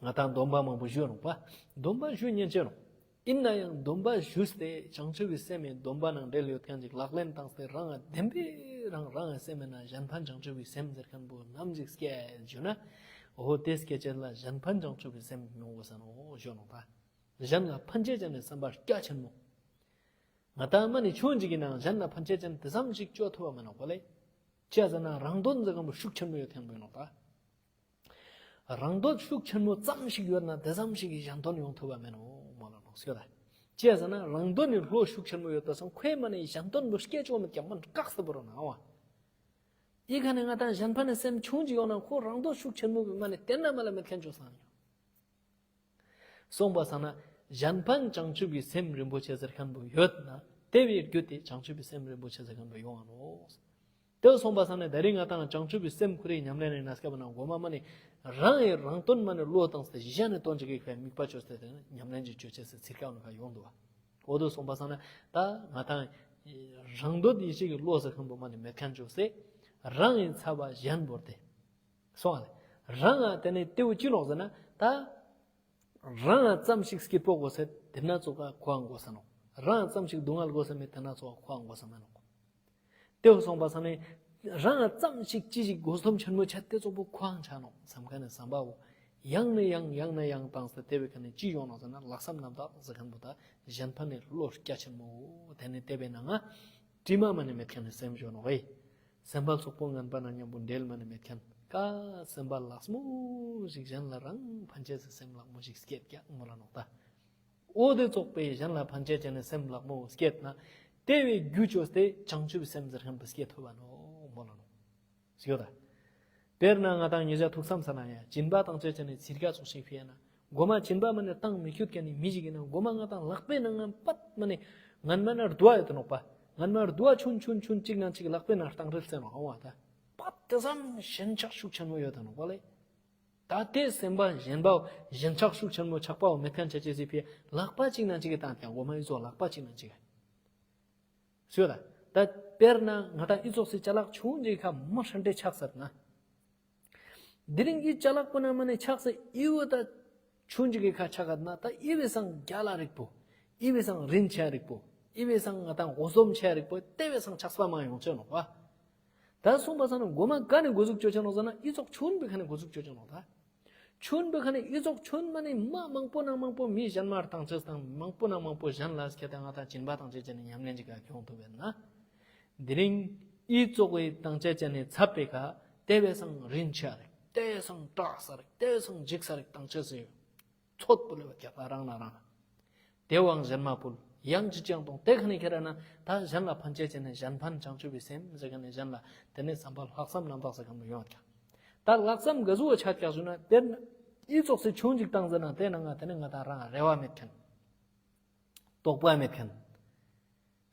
ང་དང་སྡོམ་པ་མང་པོ་ཞུ་རུང་པ། སྡོམ་པ་ཞུ་ཉན་ཅེ་རུང་། ཡིན་ན་ཡང་སྡོམ་པ་ཞུས་ཏེ་བྱང་ཆུབ་པའི་སེམས་ཡིན་སྡོམ་པ་ནང་འབྲེལ་ཡོད་མཁན་ཅིག་ལག་ལེན་བཏང་སྟེ་རང་ལ་བདེན་པའི་རང་རང་གི་སེམས་ཡིན་ན་གཞན་ཕན་བྱང་ཆུབ་པའི་སེམས་ཟེར་མཁན་པོ་ནམ་ཞིག་སྐྱེ་ཞུ་ན། འོ་དེ་སྐྱེ་ཅེ་ལ་གཞན་ཕན་བྱང་ཆུབ་པའི་སེམས་མྱོང་དགོས་ས་ནོ་ཞུ་རུང་པ། གཞན་ལ་ཕན་ཆེ་ཅན་ནི་བསམ་པ་རྒྱ་ཆེན་མོ། ང་དང་མ་ནི་ཆུང་ཅིག་གི་ནང་གཞན་ལ་ཕན་ཆེ་ཅན་དེ་ཙམ་ཞིག་སྤྱོད་ཐུབ་པ་མེད་ནོག་པ་ལེ། ཅི་ཟེར་ན་རང་དོན་ཟེར་མཁན་པོ་ཤུགས་ཆེན་མོ་ཡོད་མཁན་པོ་ཡིན་ནོག་ད། རང་དོན་ཤུགས་ཆེན་མོ་ཙམ་ཞིག་ཡོད་ན་དེ་ཙམ་ཞིག་གིས་གཞན་དོན་ཡོང་ཐུབ་པ་མེད་ནོག་མོ་ལ་ནོག་སྐྱོ་ད། ཅི་ཟེར་ན་རང་དོན་ནི་བློ་ཤུགས་ཆེན་མོ་ཡོད་པ་སང་ཁོས་མ་ནི་གཞན་དོན་པོ་སྐྱེ་ཆོག་མེད་ཀྱང་མ་ནི་བཀག་སྟེ་བོར་ན་བ། ཡི་ག་ནས་ང་དང་གཞན་ཕན་ནི་སེམས་ཆུང་ཅིག་ཡོང་ན་ཁོ་རང་དོན་ཤུགས་ཆེན་མོ་གི་མ་ནི་དེ་ན་མ་ལ་མེད་མཁན་ཅོ་སང་ཡོང་། གསུངས་པ་སང་ན་གཞན་ཕན་བྱང་ཆུབ་ཀྱི་སེམས་རིན་པོ་ཆེ་ཟེར་མཁན་པོ་ཡོད་ན་དེ་བས་རྒྱུ་དེ་བྱང་ཆུབ་ཀྱི་སེམས་རིན་པོ་ཆེ་ཟེར་མཁན་པོ་ཡོང་བ་ནོ། དེ་གསུངས་པ་སང་ན་ད་རིང་ང་དང་བྱང་ཆུབ་ཀྱི་སེམས་ཁོ་རའི་ཉམས་ལེན་ནི་ན་སྐབས་ན་མགོ་མ་མ་ནི་རང་ཡི་རང་དོན་མ་ནི་བློ་བཏང་སྟེ་གཞན་ནི་དོན་ཅིག་གི་ཁའི་དམིགས་པ་བཅོས་ཏེ་དེ་ནི་ཉམས་ལེན་ཅིག་བཅོ་ཆེ་སི་ཚིར་ཀ་ནི་ཁ་ཡོང་འདུག་བ། འོ་དེ་གསུངས་པ་སང་ན་ད་ང་དང་རང་འདོད་ཡིད་བྱེད་ཀྱི་བློ་ཟེར་མཁན་པོ་མ་ནི་མེད་མཁན་བཅོས་སེ་རང་ཡི་ཚབ་པ་གཞན་བོར་ཏེ། སོང་བ་ལས། རང་ང་དེ་ནས་ལྟེ་བོ་ཅི་ནོག་ཟེར་ན་ད། རང་ང་ཙམ་ཞིག་སྐྱིད་པོ་དགོས་ཟེར་དེ་ན་ཙོགས་ཀ་ཁོ་ཨང་དགོས་ས་ནོག་རང་ང་ཙམ་ཞིག་སྡུག་བསྔལ་དགོས་ས་མེད་དེ་ན་ཙོགས་ཀ་ཁོ་ཨང་དགོས་ས་མེད་ནོག་དེ་བ་སོང་པ་ས་ནས་རང་ང་ཙམ་ཞིག་ཅི་ཞིག་དགོས་སྡོམ་ཆེན་མོ་ཆ་དེ་ཙོགས་པོ་ཁོ་ཨང་ཆ་ནོག་བསམ་མཁན་ནི་བསམ་པའོ། ཡང་ནས་ཡང་ཡང་ནས་ཡང་བཏང་སྟེ་དེ་བའི་ཁ་ནས་ཅི་ཡོང་ནོག་ཟེར་ན་ལྷག་བསམ་རྣམ་དག་ཟེར་མཁན་པོ་ད་གཞན་ཕན་ནི་བློ་རྒྱ་ཆེན་མོ་དེ་ནས་དེ་བའི་ནང་ང་དྲི་མ་མ་ནི་མེད་མཁན་ནི་སེམས་ཡོང་ནོག་ཨེ། སེམས་པ་རྩོག་པོ་ངན་པ་ན་མཉམ་པོ་འབྲེལ་མ་ནི་མེད་མཁན། ཀ་སེམས་པ་ལགས་མོ་ཞིག་གཞན་ལ་རང་ཕན་ཆད་སི་སེམས་ལགས་མོ་ཞིག་སྐྱེད་ཀྱག་མོ་ལ་ནོག་ད། འོ་དེ་རྩོག་པའི་གཞན་ལ་ཕན་ཆད་ཅན་ནི་སེམས་ལགས་མོ་སྐྱེད་ན། དེ་བའི་རྒྱུ་བཅོས་ཏེ་བྱང་ཆུབ་སེམས་ཟེར་མཁན་པོ་སྐྱེད་ཐུབ་བ་ནོག་མོ་ལ་ནོག་སྐྱོ་ད། དཔེར་ན་ང་དང་ཉེ་ཆར་ཐུགས་བསམ་ས་ན་ཡང་སྦྱིན་པ་བཏང་ཆད་ཅན་ནི་ཚིར་ཀ་ཚོགས་ཤིག་ཕི་ཡ་ན། མགོ་མ་སྦྱིན་པ་མ་ནི་བཏང་མི་ཁྱོད་ཀྱ་ནི་མི་ཞིག་ཡིན་ན་མགོ་མ་ང་དང་ལག་པའི་ནང་ང་པད་མ་ནི་ངན་མ་ན་རྡོ་ཡོད་དུ་ནོག་པ། ངན་མ་རྡོ་ཆུན་ཆུན་ཆུན་གཅིག་ན་གཅིག་ལག་པའི་ནང་བཏང་རེད་ཟེར་ནོག་ཨང་བ་ད། པད་དེ་ཙམ་ཞེན་ཆགས་ཤུགས་ཆེན་མོ་ཡོད་དུ་ནོག་པ་ལེ། ད་དེ་སེམས་པ་ཞེན་པའོ་ཞེན་ཆགས་ཤུགས་ཆེན་མོ་ཆགས་པའོ་མེད་མཁན་ཆ་ཅེས་སི་ཕི་ལག་པ་གཅིག་ན་གཅིག་གི་བཏང་ཀྱང་མགོ་མ་ཡི་ཚོ་ལག་པ་གཅིག་ན་གཅིག་གི་ཞུ་ད། ད་དཔེར་ན་ང་དང་ཨི་ཙོགས་སི་ཅ་ལག་ཆུང་ཅིག་ཁ་མ་ཧྲན་ཏེ་ཆགས་ཟེར་ན། དེ་རིང་ཨི་ཅ་ལག་པོ་ན་མ་ནི་ཆགས་སེ་ཨི་བོ་ད་ཆུང་ཅིག་གི་ཁ་ཆགས་ན་ད་ཨི་བེ་སང་རྒྱ་ལ་རིག་པོ། ཨི་བེ་སང་རིན་ཆ་རིག་པོ། ཨི་བེ་སང་ང་དང་སྒོ་སོམ་ཆ་རིག་པོ་དེ་བེ་སང་ཆགས་པ་མ་ཡོང་ཆོག་ནོག་པ། ད་གསུངས་པ་སང་ན་མགོ་མ་ག་ནས་འགོ་ཟུག་ཆོག་ཆོག་ནོག་ཟེར་ན་ཨི་ཙོགས་ཆུང་བེ་ག་ནས་འགོ་ཟུག་ཆོག་ཆོག་ནོག་ད། ཆུན་པོའི་ཁ་ནས་ཨི་ཙོགས་ཆུན་མ་ནི་མ་མང་པོ་ནང་མང་པོ་མི་གཞན་མར་བཏང་ཆེས་དང་མང་པོ་ནང་མང་པོ་གཞན་ལ་སྐད་དང་ང་དང་སྦྱིན་པ་བཏང་ཆེས་བྱས་ནས་ཉམས་ལེན་གྱི་ག་ཁྱོང་ཐུབ་པས་ན། དེ་རིང་ཨི་ཙོགས་ཀྱི་བཏང་ཆེས་བྱས་ནས་ཚབ་པའི་ཁ་དེ་བས་སང་རིན་ཆ་རིག་དེ་བས་སང་སྐྲག་ས་རིག་དེ་བས་སང་འཇིགས་ས་རིག་བཏང་ཆེས་སུ་ཡོད། ཚོད་པོ་ལས་བ་རྒྱག་པ་རང་ན་རང་། དེ་བའང་གཞན་མ་ཕུལ། ཡང་ཅི་ཅང་གཏོང་དེ་ཁ་ནས་ཁྱེར་ན་ད་གཞན་ལ་ཕན་ཆད་བྱས་ནས་གཞན་ཕན་བྱང་ཆུབ་པའི་སེམས་ཟེར་ཁ་ནས་གཞན་ལ་དེ་ནས་བསམ་པ་ལྷག་བསམ་རྣམ་དག་ཟེར་ཁ་མི་ཡོང་བ་ཀྱང་། ད་ལྷག་བསམ་ག་ཟུག་ཆ་ཀྱག་ཞུ་ན་དེ་ན་ཨི་ཙོགས་སེ་ཆུང་ཅིག་བཏང་ཟེར་ན་དེ་ན་ང་དེ་ནས་ང་དང་རང་རེ་བ་མེད་མཁན། རྟོགས་པ་མེད་མཁན།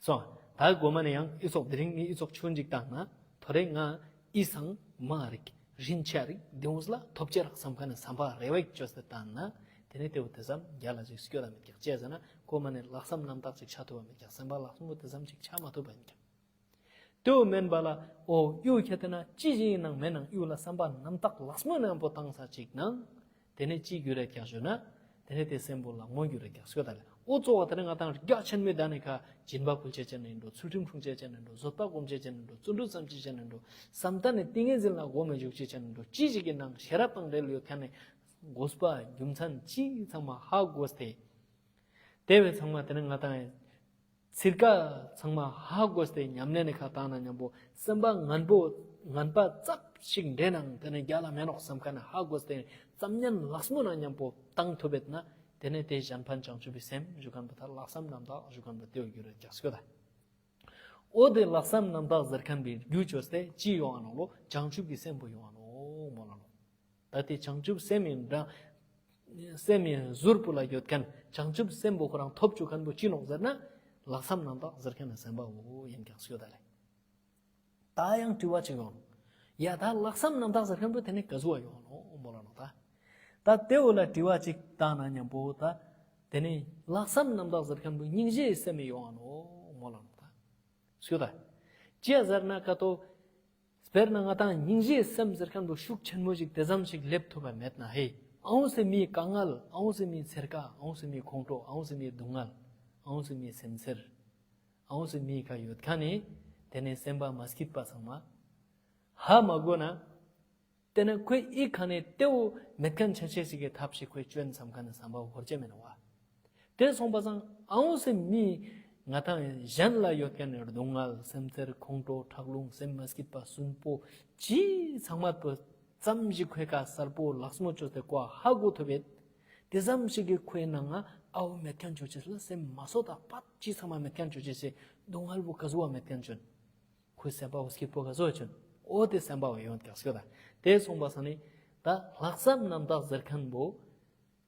སོང་། ད་མགོ་མ་ནས་ཡང་ཨི་ཙོགས་དེ་རིང་ངས་ཨི་ཙོགས་ཆུང་ཅིག་བཏང་ན་ཐོ་རེ་ང་ཨི་སང་མ་རིག་རིན་ཆ་རིག་དེ་འུ་ལ་ཐོབ་ཆེ་རག་བསམ་མཁན་ནས་བསམ་པ་རེ་བ་ཡིག་བཅོས་ཏེ་བཏང་ན་དེ་ནས་དེ་བོ་དེ་ཙམ་རྒྱ་ལ་ཅིག་སྐྱོ་ད་མེད་ཀྱག་ཅེས་ཟེར་ན་མགོ་མ་ནས་ལྷག་བསམ་རྣམ་དག་ཅིག་ཆགས་ཐུབ་པ་མེད་ཀྱག་སེམས་པ་ལྷག་བསམ་པོ་དེ་ཙམ་ཅིག་ཆགས་མ་ཐུབ་པ་ཡིན་ཀྱག་དེ་བོ་མིན་པ་ལ་ཨོ་གཡུ་ཁྱེར་ཏེ་ན་ཅི་ཞིག་ཡིན་ནང་མེད་ནང་གཡུ་ལ་བསམ་པ་རྣམ་དག་ལྷག་བསམ་མཉམ་པོ་བཏང་ས་ཅིག་ནང་དེ་ནས་ཅི་རྒྱུ་རེད་ཀྱག་ཞུ་ན། དེ་ནས་དེ་སེམས་པོ་ལ་མོ་རྒྱུ་རེད་ཀྱག་སྐྱོ་ད་ལ། ཨོ་གཙོ་བོ་དེ་ནས་ང་དང་རྒྱ་ཆེན་མོའི་ད་ནས་ཁ་སྦྱིན་པ་ཕུལ་ཆེ་ཆེ་ནས་འགྲོ། ཚུལ་ཁྲིམས་སྲུང་ཆེ་ཆེ་ནས་འགྲོ། བཟོད་པ་སྒོམ་ཆེ་ཆེ་ནས་འགྲོ། བརྩོན་འགྲུས་བསམ་ཆེ་ཆེ་ནས་འགྲོ། བསམ་གཏན་ནས་ཏིང་ངེ་འཛིན་ལ་སྒོམ་མི་འཇུག་ཆེ་ཆེ་ནས་འགྲོ། ཅི་ཞིག་གི་ནང་ཤེས་རབ་དང་འབྲེལ་ཡོད་མཁན་ནས་དགོས་པ་རྒྱུ་མཚན་ཅི་ཚང་མ་ཧ་གོ་སྟེ། དེ་བས་ཚང་མ་དེ་ནས་ང་དང་ཚིར་ཀ་ཚང་མ་ཧ་གོ་སྟེ་ཉམས་ལེན་ནི་ཁ་བཏང་ན་མཉམ་པོ་སེམས་པ་ངན་པོ་ངན་པ་ཙབ་ཞིག་འདྲེ་ནང་དེ་ནས་རྒྱ་ལ་མེད་ནོག་བསམ་མཁན་ནི་ཧ་གོ་སྟེ་ཙམ་ཉན་ལགས་མོ་ན་མཉམ་པོ་བཏང་ཐུབ་པས་ན་དེ་ནས་དེ་གཞན་ཕན་བྱང་ཆུབ་པའི་སེམས་ཞུ་མཁན་པོ་ད་ལྷག་བསམ་རྣམ་དག་ཞུ་མཁན་པོ་དེ་བོ་རྒྱུ་རེད་ཀྱག་སྐྱོ་ད། ཨོ་དེ་ལྷག་བསམ་རྣམ་དག་ཟེར་མཁན་པའི་རྒྱུ་བཅོས་ཏེ་ཅི་ཡོང་ཨ་ནོག་ལོ། བྱང་ཆུབ་ཀྱི་སེམས་པོ་ཡོང་ཨ་ནོག་མོ་ལ་ནོག་ད་དེ་བྱང་ཆུབ་སེམས་ཡིན་འདྲ། སེམས་ཡིན་ཟུར་པོ་ལ་ཡོད་མཁན་བྱང་ཆུབ་སེམས་པོ་ཁོ་རང་ཐོབ་བཅུག་མཁན་པོ་ཅི་ནོག་ཟེར་ན། ལྷག་བསམ་རྣམ་དག་ཟེར་མཁན་ནི་སེམས་པ་བོ་ཡིན་ཀྱག་སྐྱོ་ད་ལེ། ད་ཡང་དྲི་བ་ཅིག་ཡོང་། ཡ་ད་ལྷག་བསམ་རྣམ་དག་ཟེར་མཁན་པོ་དེ་ནི་ག་ཟུག་བ་ཡོང་ནོ་མོ་ལ་ནོ་ད། ད་དེ་འོ་ལ་དྲི་བ་ཅིག་བཏང་ན་མཉམ་པོ་ད། དེ་ནི་ལྷག་བསམ་རྣམ་དག་ཟེར་མཁན་པོ་སྙིང་རྗེའི་སེམས་མི་ཡོང་ནོ་མོ་ལ་ནོ་ད། སུ་ད། ཅི་ཟེར་ན་ཀ་ཏོ། དཔེར་ན་ང་དང་སྙིང་རྗེའི་སེམས་ཟེར་མཁན་པོ་ཤུགས་ཆེན་མོ་ཞིག་དེ་ཙམ་ཞིག་སླེབས་ཐུབ་པ་མེད་ན་ཧེ། ཨའོ་སེ་མིའི་དཀའ་ངལ། ཨའོ་སེ་མིའི་ཚེར་ཀ། ཨའོ་སེ་མིའི་ཁོང་ཁྲོ། ཨའོ་སེ་མིའི་སྡུག་བསྔལ། ཨའོ་སེ་མིའི་སེམས་ཚེར། ཨའོ་སེ་མིའི་ཁ་ཡོད་ཁ་ནི། དེ་ནི་སེམས་པ་མ་སྐྱིད་པ་ཚང་མ། ཧ་མ་གོ་ན། དེ་ནི་ཁོས་ཨི་ཁ་ནི་ཏེའུ་མེད་མཁན་ཆ་ཆེ་ཞིག་གི་ཐབས་ཤིག་ཁོས་སྐྱོན་བསམ་མཁན་ནི་བསམ་པ་ཧོར་ཅེ་མེན་བ། དེ་སོང་པ་སང་ཨའོ་སེ་མི། ང་དང་གཞན་ལ་ཡོད་མཁན་ནི་སྡུག་བསྔལ། སེམས་ཚེར། ཁོང་ཁྲོ། ཁྲག་རླུང་། སེམས་མ་སྐྱིད་པ་གསུམ་པོ། ཅི་ཚང་མ་པོ་ཙམ་ཞིག་ཁོས་ཀ་གསལ་པོ་ལགས་མོ་བཅོས་ཏེ་ཀོ་ཧ་གོ་ཐུབ་ཡེད། དེ་ཙམ་ཞིག་གི་ཁོའི་ནང་ང་ཨའོ་མེད་མཁན་བཅོ་ཅེས་ལ་སེམས་མ་སོ་དག་པ་ཅི་ཚང་མ་མེད་མཁན་བཅོ་ཅེས་སེ་སྡུག་བསྔལ་པོ་ག་ཟུག་བ་མེད་མཁན་བཅོན། ཁོའི་སེམས་པ་འོ་སྐྱིད་པོ་ག་ཟུག་བ་བཅོན། འོ་དེ་སེམས་པ་འོ་ཡོང་ཀྱག་སྐྱོ་ད། དེ་སོང་པ་སང་ནི། ད་ལྷག་བསམ་རྣམ་དག་ཟེར་མཁན་པོ།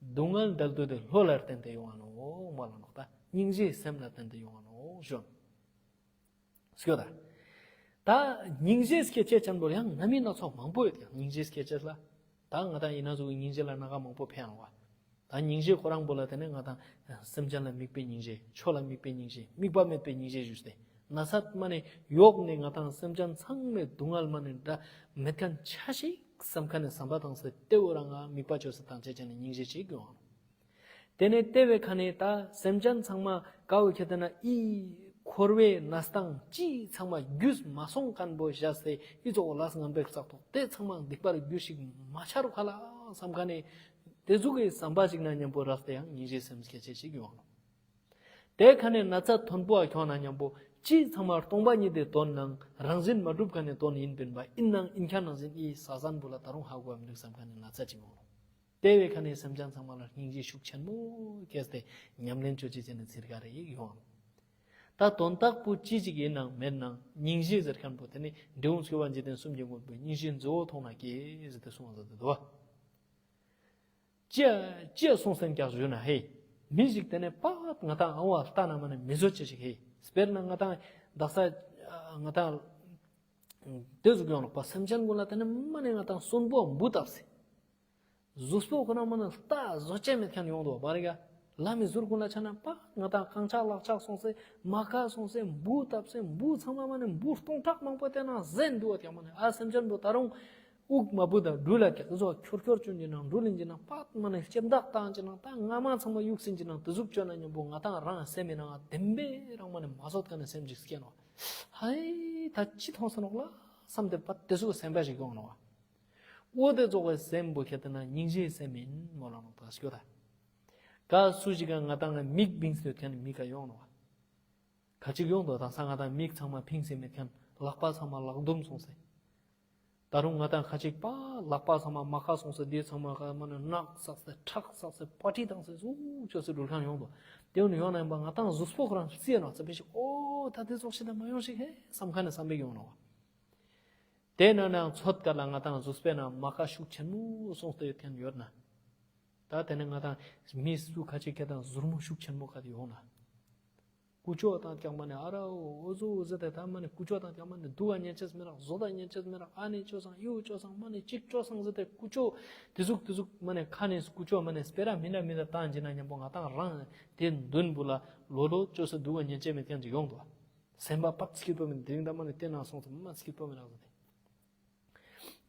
སྡུག་བསྔལ་འདྲལ་འདོད་དེ་བློ་ལ་བརྟེན་ཏེ་ཡོང་བ་ནོ་མ་ལ་ནོ་ད། སྙིང་རྗེའི་སེམས་ལ་བརྟེན་ཏེ་ཡོང་བ་ནོ་ཞོན། སྐྱོ་ད། ད་སྙིང་རྗེའི་སྐད་ཆ་ཅན་པོ་ཡང་རྣམ་སྨིན་སྣ་ཚོགས་མང་པོ་ཡོད་ཀྱང་སྙིང་རྗེའི་སྐད་ཆ་ལ། ད་ང་དང་ཡིན་ན་ཟུག་སྙིང་རྗེ་ལ་སྣ་ཁ་མང་པོ་ཕན་ཡོང་བ། ད་སྙིང་རྗེ་ཁོ་རང་པོ་ལ་དེ་ནས་ང་དང་སེམས་ཅན་ལ་དམིགས་པའི་སྙིང་རྗེ། ཆོས་ལ་དམིགས་པའི་སྙིང་རྗེ། དམིགས་པ་མེད་པའི་སྙིང་རྗེ་ཞུས་ཏེ། ན་ཚ་མ་ནས་ཡོག་ནས་ང་དང་སེམས་ཅན་ཚང་མའི་སྡུག་བསྔལ་མ་ནས་འདྲ་མེད་མཁན་ཆ་ཞིག་བསམ་མཁན་ནས་བསམ་པ་བཏང་སྟེ་དེ་འོ་རང་ང་དམིགས་པ་བཅོས་སུ་བཏང་བྱས་བྱས་ནས་སྙིང་རྗེ་ཅིག་ཡོང་བ། དེ་ནས་དེ་བས་ཁ་ནས་ད་སེམས་ཅན་ཚང་མ་དཀའ་བའི་ཁྱེར་ཏེ་ན་ཨི་འཁོར་བའི་གནས་སྟངས་ཅི་ཚང་མ་རྒྱུས་མ་སོང་མཁན་པོ་བཞག་སྟེ་ཨི་ཙོག་ལ་ངན་པའི་བསགས་ཐོག་དེ་ཚང་མ་སྡིག་པར་རྒྱུ་ཞིག་མ་ཆར་ཁ་ལ་བསམ་མཁན་ནས་དེ་ཟུག་གི་བསམ་པ་ཅིག་ན་མཉམ་པོ་རག་སྟེ་ཡང་སྙིང་རྗེ་སེམས་སྐྱེ་ཆེ་ཞིག་ཡོང་ལོ། དེ་ཁ་ནས་ན་ཚ་མཐོན་པོ་ཨ་ཁྱོང་ན་མཉམ་པོ་ཅི་ཚང་མ་སྟོང་པ་ཉིད་དེ་དོན་ནང་རང་བཞིན་མ་གྲུབ་མཁན་ནས་དོན་ཡིན་པིན་པ་ཡིན་ནང་ཡིན་ཁྱ་ནང་བཞིན་ཨི་ས་སན་པོ་ལ་ད་རུང་ཧ་གོ་བ་མི་འདུག་བསམ་མཁན་ནས་ན་ཚ་ཅིག་ཡོང་ལོ། དེ་བས་ཁ་ནས་སེམས་ཅན་ཚང་མ་ལ་སྙིང་རྗེ་ཤུགས་ཆེན་མོ་སྐྱེས་ཏེ་ཉམས་ལེན་བཅོ་ཅི་བྱས་ནས་ཚིར་ག་རེ་ཡིག་ཡོང་། ད་དོན་དག་པོ་ཅི་ཅིག་ཡིན་ནང་མེད་ནང་སྙིང་རྗེ་ཟེར་མཁན་པོ་དེ་ནི་འབྲི་གུང་ཚུལ་བ་འཇིག་རྟེན་གསུམ་གྱི་མངོན་པོའི་སྙིང་རྗེ་མཛོ་བོ་མཐོང་ན་སྐྱེ་ཟེར་ཏེ་གསུངས་ཟེར་ཏེ་འདུག་བ། ཅི་ཅི་གསུངས་སེམས་ཀྱག་ཞུ་ན་ཧེ། མི་ཞིག་དེ་ནས་པགས་ང་དང་ཨང་བ་ལྟ་ན་མ་ནས་མི་བཟོ་ཅི་ཞིག་ཧེ། དཔེར་ན་ང་དང་དག་ས་ང་དང་དེ་ཟུག་ཡོང་ལོག་པ་སེམས་ཅན་ཀུན་ལ་དེ་ནས་མ་ནས་ང་དང་གསོན་པོ་འབུ་བཏབ་སེ། གཟུགས་པོ་ཁོ་ན་མ་ནས་ལྟ་བཟོ་ཅན་མེད་མཁན་ཡོང་དོ་བ་རེ་ག་ལ་མི་ཟུར་ཀུན་ལ་ཆ་ན་པ་ང་དང་རྐང་ཆག་ལག་ཆག་སོང་སེ་མ་ཁ་སོང་སེ་འབུ་བཏབ་སེ་འབུ་ཚང་མ་མ་ནས་འབུ་སྟོང་ཕྲག་མང་པོ་དེ་ན་ཟན་འདུག་བ་དེ་མ་ནས་ཨ་སེམས་ཅན་པོ་ད་རུང་དབུགས་མ་བུ་དང་འགྲུལ་ལ་ཀྱག་བཟོ་ཁྱོར་ཁྱོར་ཅུན་གྱི་ནང་འགྲུལ་ལིན་གྱི་ནང་པ་མ་ནས་ལྕེབ་འདག་བཏང་གྱི་ནང་ད་ང་མ་ཚང་མ་གཡུག་སིན་གྱི་ནང་དེ་ཟུག་བཅོས་ན་མཉམ་པོ་ང་དང་རང་སེམས་མི་ནང་བདེན་པའི་རང་མ་ནས་མ་བཟོད་ཀ་ནས་སེམས་ཅིག་སྐྱེ་ནོ། ཧའི་ད་ཅི་མཐོང་ས་ནོག་ལ་བསམ་སྟེ་པ་དེ་ཟུག་གི་སེམས་པ་ཞིག་ཡོང་ནོ་བ། འོ་དེ་རྫོགས་པའི་སེམས་པོ་ཁྱེར་ཏེ་ན་སྙིང་རྗེའི་སེམས་ཡིན་མོ་ལ་ནོ་ད་སྐྱོ་ད། ག་སུ་ཞིག་ག་ང་དང་ང་མིག་བིང་སྟེ་ཡོད་མཁན་མི་ག་ཡོང་ནོ་བ། ག་ཅིག་ཡོང་དོ་དང་ས་ང་དང་མིག་ཚང་མ་ཕིང་སེ་མེད་མཁན་ལག་པ་ཚང་མ་ལག་རྡུམ་སོང་སེ། ད་རུང་ང་དང་ཁ་ཅིག་པ་ལག་པ་ཚང་མ་མ་ཁ་སོང་སེ་དེ་ཚང་མ་ག་མ་ནས་རྣག་བསགས་སེ་ཁྲག་བསགས་སེ་པ་ཏི་བཏང་སེ་ཟུག་ཅོ་སེ་འགྲུལ་མཁན་ཡོང་དོ། དེ་ནི་ཡོང་ན་ཡང་པ་ང་དང་གཟུགས་པོ་ཁོ་རང་རྩིས་ནོ་རྩ་བེ་ཞིག་ཨོ་ད་དེ་ཙོག་ཞིག་ད་མ་ཡོང་ཞིག་ཧེ་བསམ་མཁན་ནས་བསམ་པའི་ཡོང་ནོ་བ། དེ་ན་ནའང་ཚོད་ཀ་ལ་ང་དང་གཟུགས་པོའི་ནང་མ་ཁ་ཤུགས་ཆེན་མོ་སོང་སྟེ་ཡོད་མཁན་ཡོད་ན། ད་དེ་ནས་ང་དང་མི་སུ་ཁ་ཅིག་ཁྱེད་དང་ཟུར་མོ་ཤུགས་ཆེན་མོ་ཁ་དེ་ཡོང་ན། ཀུ་ཅོ་དང་ཀྱང་མ་ནས་ཨ་ར་འོ་འོ་ཟོ་འོ་ཟེ་དེ་ད་མ་ནས་ཀུ་ཅོ་དང་ཀྱང་མ་ནས་སྡུག་ག་ཉན་ཅེས་མི་རག་བཟོ་དང་ཉན་ཅེས་མི་རག་ཨ་ནེ་ཅོ་སང་ཡུ་ཅོ་སང་མ་ནས་ཅིག་ཅོ་སང་ཟེ་དེ་ཀུ་ཅོ་དེ་ཟུག་དེ་ཟུག་མ་ནས་ཁ་ནས་ཀུ་ཅོ་མ་ནས་སྤེ་ར་མི་འདྲ་མི་འདྲ་བཏང་བྱས་ན་མཉམ་པོ་ང་དང་རང་དེ་མདུན་བུ་ལ་ལོ་ལོ་ཅོ་སེ་སྡུག་ག་ཉན་ཅེས་མེད་མཁན་ཅིག་ཡོང་དོ། སེམས་པ་པག་སྐྱིད་པོ་མིན་དེ་རིང་ད་མ་ནས་བལྟས་ན་སོང་ཙམ་མ་སྐྱིད་པོ་མིན་ནག་ཟེར་ཏེ།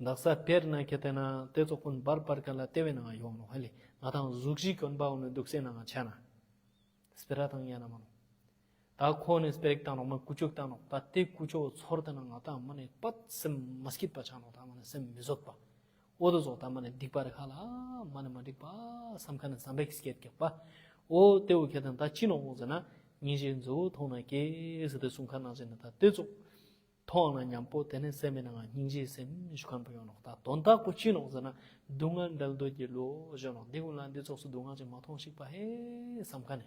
དག་ས་དཔེར་ན་ཁྱེད་བལྟས་ན་དེ་ཚོ་ཀུན་བར་བར་ག་ལ་ལྟེ་བའི་ནང་ཡོང་ནོ་ཧ་ལེ། ང་དང་གཟུགས་གཞི་གྱོན་པའོ་ནས་འདུག་སའི་ནང་ཆ་ན། སྤེ་ར་དང་ཡ་ན་མ་ནོ། ད་ཁོ་ནས་སྤེ་ར་བཏང་ནོ་མ་ཀུ་ཅོ་བཏང་ནོ་ད་དེ་ཀུ་ཅོ་ཚོར་ཏེ་ན་ང་དང་མ་ནས་པད་སེམས་མ་སྐྱིད་པ་ཆགས་ནོ་ད་མ་ནས་སེམས་མི་བཟོད་པ། འོ་དོ་ཟོ་ད་མ་ནས་སྡིག་པ་རེ་ཁ་ལ་མ་ནས་མ་འགྲིག་པ་བསམ་ཁ་ནས་བསམ་པའི་སྐྱེད་ཀྱག་པ། འོ་དེ་འུ་ཁྱེད་དང་ད་ཅི་ནོ་འོ་ཟེར་ན་སྙིང་རྗེ་མཛོ་མཐོང་ན་སྐྱེ་ཟེར་ཏེ་གསུང་ཁ་ནང་བཞིན་ད་དེ་ཚོ་མཐོང་ན་མཉམ་པོ་དེ་ནས་སེམས་མི་ནང་སྙིང་རྗེའི་སེམས་ཞུ་མཁན་པོ་ཡོང་ནོ་ད་དོན་དག་པོ་ཅི་ནོ་ཟེར་ན་སྡུག་བསྔལ་འདྲལ་འདོད་ཀྱི་བློ་ཞུ་ནོ་འདི་ཀུན་ལ་འདི་ཚོགས་སུ་སྡུག་བསྔལ་ཅིག་མ་མཐོང་ཞིག་པ་ཧེ་བསམ་ཁ་ནས་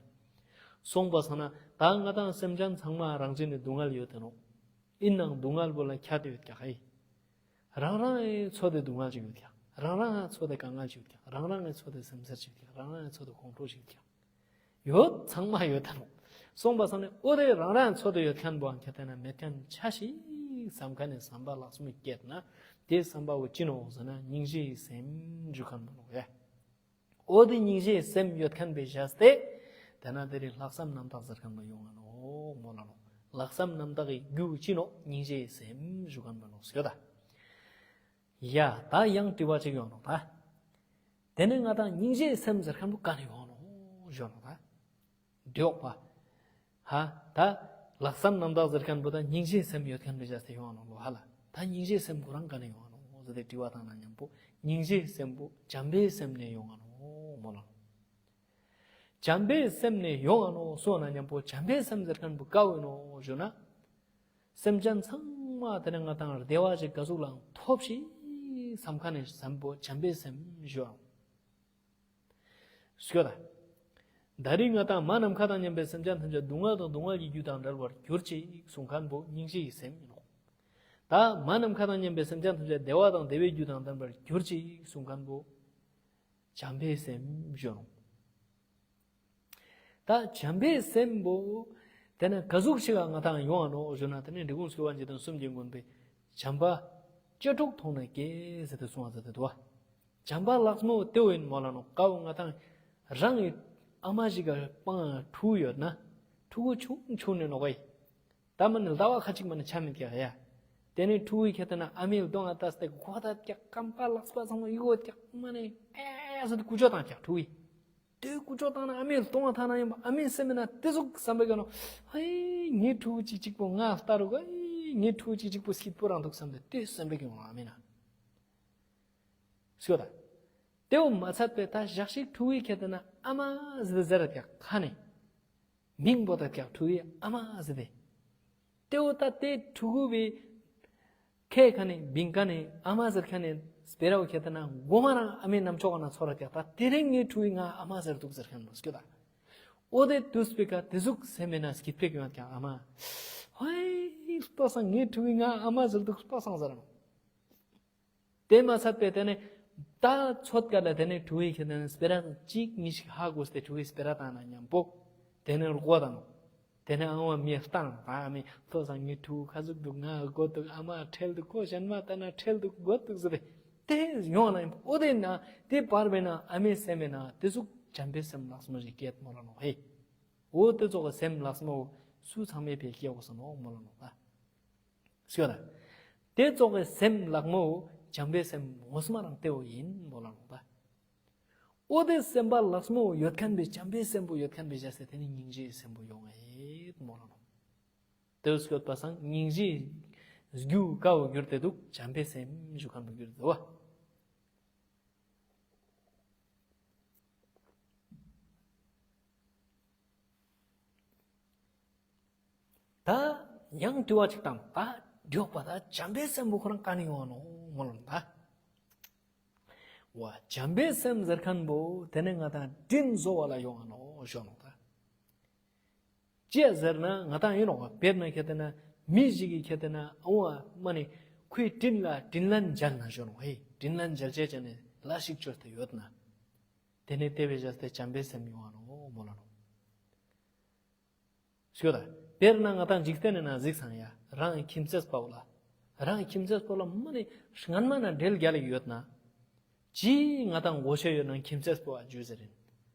སོང་པ་སང་ན་ད་ང་དང་སེམས་ཅན་ཚང་མ་རང་བཞིན་ནས་སྡུག་བསྔལ་ཡོད་དེ་ནོ། ཡིན་ནང་སྡུག་བསྔལ་པོ་ལ་ཁྱད་དུ་ཡོད་ཀྱག་ཧེ། རང་རང་ངི་ཚོ་དེ་སྡུག་བསྔལ་ཅིག་ཡོད་ཀྱག་རང་རང་ངི་ཚོ་དེ་དཀའ་ངལ་ཅིག་ཡོད་ཀྱག་རང་རང་ངི་ཚོ་དེ་སེམས་ཚེར་ཅིག་ཡོད་ཀྱག་རང་རང་ངི་ཚོ་དེ་ཁོང་ཁྲོ་ཅིག་ཡོད་ཀྱག་ཡོད་ཚང་མ་ཡོད་ད་རུང་། སོང་པ་སང་ནས་འོ་དེ་རང་རང་ཚོ་དེ་ཡོད་མཁན་པོའང་ཁྱེད་བལྟས་ན་མེད་མཁན་ཆ་ཞིག་བསམ་མཁན་ནི་བསམ་པ་ལྷག་མོ་སྐྱེས་ན། དེ་བསམ་པ་བོ་ཅི་ནོག་ཟེར་ན་སྙིང་རྗེའི་སེམས་ཞུ་མཁན་པོ་ནོག་ཡ། འོ་དེ་སྙིང་རྗེའི་སེམས་ཡོད་མཁན་པའི་བྱས་ཏེ། དེ་ན་དེ་རིང་ལྷག་བསམ་རྣམ་དག་ཟེར་མཁན་པོ་ཡོང་ང་ནོག་མོ་ལ་ནོག། ལྷག་བསམ་རྣམ་དག་གི་རྒྱུ་ཅི་ནོག། སྙིང་རྗེའི་སེམས་ཞུ་མཁན་པོ་ནོག་ཟེར་ད། ཡ། ད་ཡང་དྲི་བ་ཅིག་ཡོང་ནོག་ད། དེ་ནས་ང་དང་སྙིང་རྗེའི་སེམས་ཟེར་མཁན་པོ་ག་ནས་ཡོང་ནོག་ཞུ་ནོག་ད། འདོད་པ། ཧ། ད་ལྷག་བསམ་རྣམ་དག་ཟེར་མཁན་པོ་ད་སྙིང་རྗེའི་སེམས་ཡོད་མཁན་པོའི་བྱས་ཏེ་ཡོང་ང་ནོག་ལོ། ཧ་ལ། ད་སྙིང་རྗེའི་སེམས་ཁོ་རང་ག་ནས་ཡོང་ང་ནོག་ཟེར་ཏེ་དྲི་བ་བཏང་ན་མཉམ་པོ་སྙིང་རྗེའི་སེམས་པོ་བྱམས་པའི་སེམས་ནས་ཡོང་ང་ནོག་མོ་ལ། བྱམས་པའི་སེམས་ནས་ཡོང་ང་ནོག་སོང་ན་མཉམ་པོ་བྱམས་པའི་སེམས་ཟེར་མཁན་པོ་ག་བོ་ཡིན་ནོག་ཞུ་ན། སེམས་ཅན་ཚང་མ་དེ་ནས་ང་དང་བདེ་བ་ཞིག་ག་ཟུག་ལའང་ཐོབ་ཤིག་བསམ་མཁན་ནི་བསམ་པོ་བྱམས་པའི་སེམས་ཞུའམ། ཤོད་ད། ད་རིང་ང་དང་མ་ནམ་མཁའ་དང་མཉམ་པའི་སེམས་ཅན་ཐམས་ཅད་སྡུག་བསྔལ་དང་སྡུག་བསྔལ་གྱི་རྒྱུ་དང་བྲལ་བར་གྱུར་ཅིག་གསུང་མཁན་པོ་སྙིང་རྗེའི་སེམས་ཡིན་ནོ། ད་མ་ནམ་མཁའ་དང་མཉམ་པའི་སེམས་ཅན་ཐམས་ཅད་བདེ་བ་དང་བདེ་བའི་རྒྱུ་དང་ལྡན་པར་གྱུར་ཅིག་གསུང་མཁན་པོ་བྱམས་པའི་སེམས་ཞུ་ནོ། ད་བྱམས་པའི་སེམས་པོ་དེ་ནས་ག་ཟུག་ཞིག་ང་དང་ཡོང་ང་ནོག་ཞུ་ན། དེ་ནས་འབྲི་གུང་སྐྱོབ་པ་འཇིག་རྟེན་གསུམ་གྱི་མགོན་པོས་བྱམས་པ་བཅུ་དྲུག་མཐོང་ནས་སྐྱེས་ཟེར་ཏེ་གསུངས་པ་ཟེར་ཏེ་འདུག་བ། བྱམས་པ་ལྷག་མོ་དེ་བོ་ཡིན་མོ་ལ་ནོ། ཀའོ་ང་དང་རང་གི་ཨ་མ་ཞིག་ག་སྤང་ཕྲུ་གུ་ཡོད་ན། ཕྲུ་གུ་ཆུང་ཆུང་ནས་ནོ་ག་ཡི། ད་མ་ནི་ཟླ་བ་ཁ་ཅིག་མ་ནི་ཆ་མེད་ཀྱག་ཡ། དེ་ནས་ཕྲུ་གུའི་ཁྱེར་ཏེ་ན་ཨ་མའི་གདོང་ང་ལྟ་སྟེ་གོ་ད་ཀྱག་རྐང་པ་ལག་པ་ཚང་མ་གཡོ་ཀྱག་མ་ནི་ཨེ་ཟེར་ཏེ་ཀུ་ཅོ་བཏང་ཀྱག་ཕྲུ་གུའི། དེ་ཀུ་ཅོ་བཏང་ན་ཨ་མའི་གདོང་ང་ཐ་ན་ཡིན་པ་ཨ་མའི་སེམས་མེད་ན་དེ་ཟུག་བསམ་པའི་ག་ནོ། ཧའི་ངའི་ཕྲུ་གུ་ཅིག་ཅིག་པོ་ང་ལྟ་རུ་ག་ངའི་ཕྲུ་གུ་ཅིག་ཅིག་པོ་སྐྱིད་པོ་རང་འདུག་བསམ་སྟེ་དེ་བསམ་པའི་ག་ནོ་ཨ་མའི་ན། སྐྱོ་ད། དེའོ་མ་ཚད་པའི་ད་ཞག་ཞིག་ཕྲུ་གུའི་ཁྱེར་ཏེ་ན་ཨ་མ་ཟེར་ཟེར་ར་ཀྱག་ཁ་ནས། མིང་པོ་ད་ཀྱག་ཕྲུ་གུའི་ཨ་མ་ཟེར་ཏེ། དེའོ་ད་དེ་ཕྲུ་གུ་བའི་ཁའི་ཁ་ནས་བིང་ཁ་ནས་ཨ་མ་ཟེར་ཁ་ནས་སྤེ་རའོ་ཁྱེར་ཏེ་ན་མགོ་མ་རང་ཨ་མའི་རྣམ་ཅོག་ག་ན་ཚོར་ར་ཀྱག་ད་དེ་རིང་ངའི་ཕྲུ་གུའི་ང་ཨ་མ་ཟེར་འདུག་ཟེར་ཁན་ལོ་སྐྱོ་ད། འོ་དེ་དུས་པའི་ཀ་དེ་ཟུག་སེམས་མེད་ན་སྐྱིད་པའི་ག་ཡོང་ཀྱག་ཨ་མ། ཧའི་ལྟོ་སང་ངའི་ཕྲུ་གུའི་ང་ཨ་མ་ཟེར་འདུག་ལྟོ་སང་ཟེར་ར་ནོ། དེ་མ་ཚད་པའི་དེ་ནས་ད་ཚོད་ཀ་ལ་དེ་ནས་ཕྲུ་གུའི་ཁྱེར་ཏེ་ན་སྤེ་ར་གཅིག་གཉིས་ཤིག་ཧ་གོ་སྟེ་ཕྲུ་གུའི་སྤེ་ར་བཏང་ན་མཉམ་པོ་དེ་ནས་རྒོ་དང་། དེ་ནས་ཨང་བ་མི་བཏང་ད་མི་ལྟོ་སང་ངའི་ཕྲུ་གུ་ཁ་ཟུག་འདུག་ང་རྒོ་འདུག་ཨ་མ་ཁྲེལ་འདུག་ཁོ་གཞན་མ་ལྟ་ན་ཁྲེལ་འདུག་རྒོ་འདུག་ཟེར་ཏེ་དེ་ཡོང་ན་ཡིན་པ། འོ་དེ་ན་དེ་བར་བས་ན་ཨ་མའི་སེམས་མེད་ན་དེ་ཟུག་བྱམས་པའི་སེམས་ལགས་མོ་ཞིག་སྐྱེད་མོ་ལ་ནོ་ཧེ། འོ་དེ་ཙོག་གི་སེམས་ལགས་མོ་སུ་ཚང་མའི་བས་སྐྱེ་འོ་ས་ནོ་མོ་ལ་ནོ་ད། སྐྱོ་ད། དེ་ཙོག་གི་སེམས་ལགས་མོ་བྱམས་པའི་སེམས་ངོ་སུ་མ་རང་དེ་བོ་ཡིན་མོ་ལ་ནོ་ད། འོ་དེ་སེམས་པ་ལགས་མོ་ཡོད་ཁན་པའི་བྱམས་པའི་སེམས་པོ་ཡོད་ཁན་པའི་བྱས་ཏེ་དེ་ནི་སྙིང་རྗེའི་སེམས་པོ་ཡོང་ངེས་མོ་ལ་ནོ། དེ་སྐྱོད་པ་སང་སྙིང་རྗེའི་རྒྱུ་ཀ་བོ་གྱུར་ཏེ་འདུག་བྱམས་པའི་སེམས་ཞུ་ཁན་པོ་གྱུར་ཏེ་འདུག་བ། ད་ཡང་དྲི་བ་ཅིག་དང་ད་འགྱོགས་པ་ད་བྱམས་པའི་སེམས་པོ་ཁོ་རང་ག་ནས་ཡོང་བ་ནོ་མོ་ལ་ནོ་ད། བ་བྱམས་པའི་སེམས་ཟེར་ཁན་པོ་དེ་ནས་ང་དང་དྲིན་གཟོ་བ་ལ་ཡོང་བ་ནོ་ཞོ་ནོ་ད། ཅི་ཡ་ཟེར་ན་ང་དང་ཡིན་ནོ་བ་དཔེར་ན་ཁྱེར་ཏེ་ན་མི་ཞིག་གིས་ཁྱེར་ཏེ་ན་ཨ་བ་མ་ནི་ཁོའི་དྲིན་ལ་དྲིན་ལན་འཇལ་ན་ཞོ་ནོ་ཧེ་དྲིན་ལན་འཇལ་བྱས་ཅན་ནི་ལ་ཞིག་བཅོས་ཏེ་ཡོད་ན། དེ་ནས་དེ་བས་བྱས་ཏེ་བྱམས་པའི་སེམས་ཡོང་བ་ནོ་མོ་ལ་ནོ། ཤོད་ད། དཔེར་ན་ང་དང་འཇིག་རྟེན་ནི་ན་གཟིགས་སང་ཡ། རང་གི་ཁྱིམ་མཚེས་པ་བོ་ལ། རང་གི་ཁྱིམ་མཚེས་པ་བོ་ལ་མ་ནི་སྔན་མ་ན་འབྲེལ་རྒྱལ་ལ་ཡོད་ན། ཅི་ང་དང་མགོ་ཤེས་ཡོད་ན་ཁྱིམ་མཚེས་པ་བོ་ཨ་ཇུ་ཟེར་ཡིན།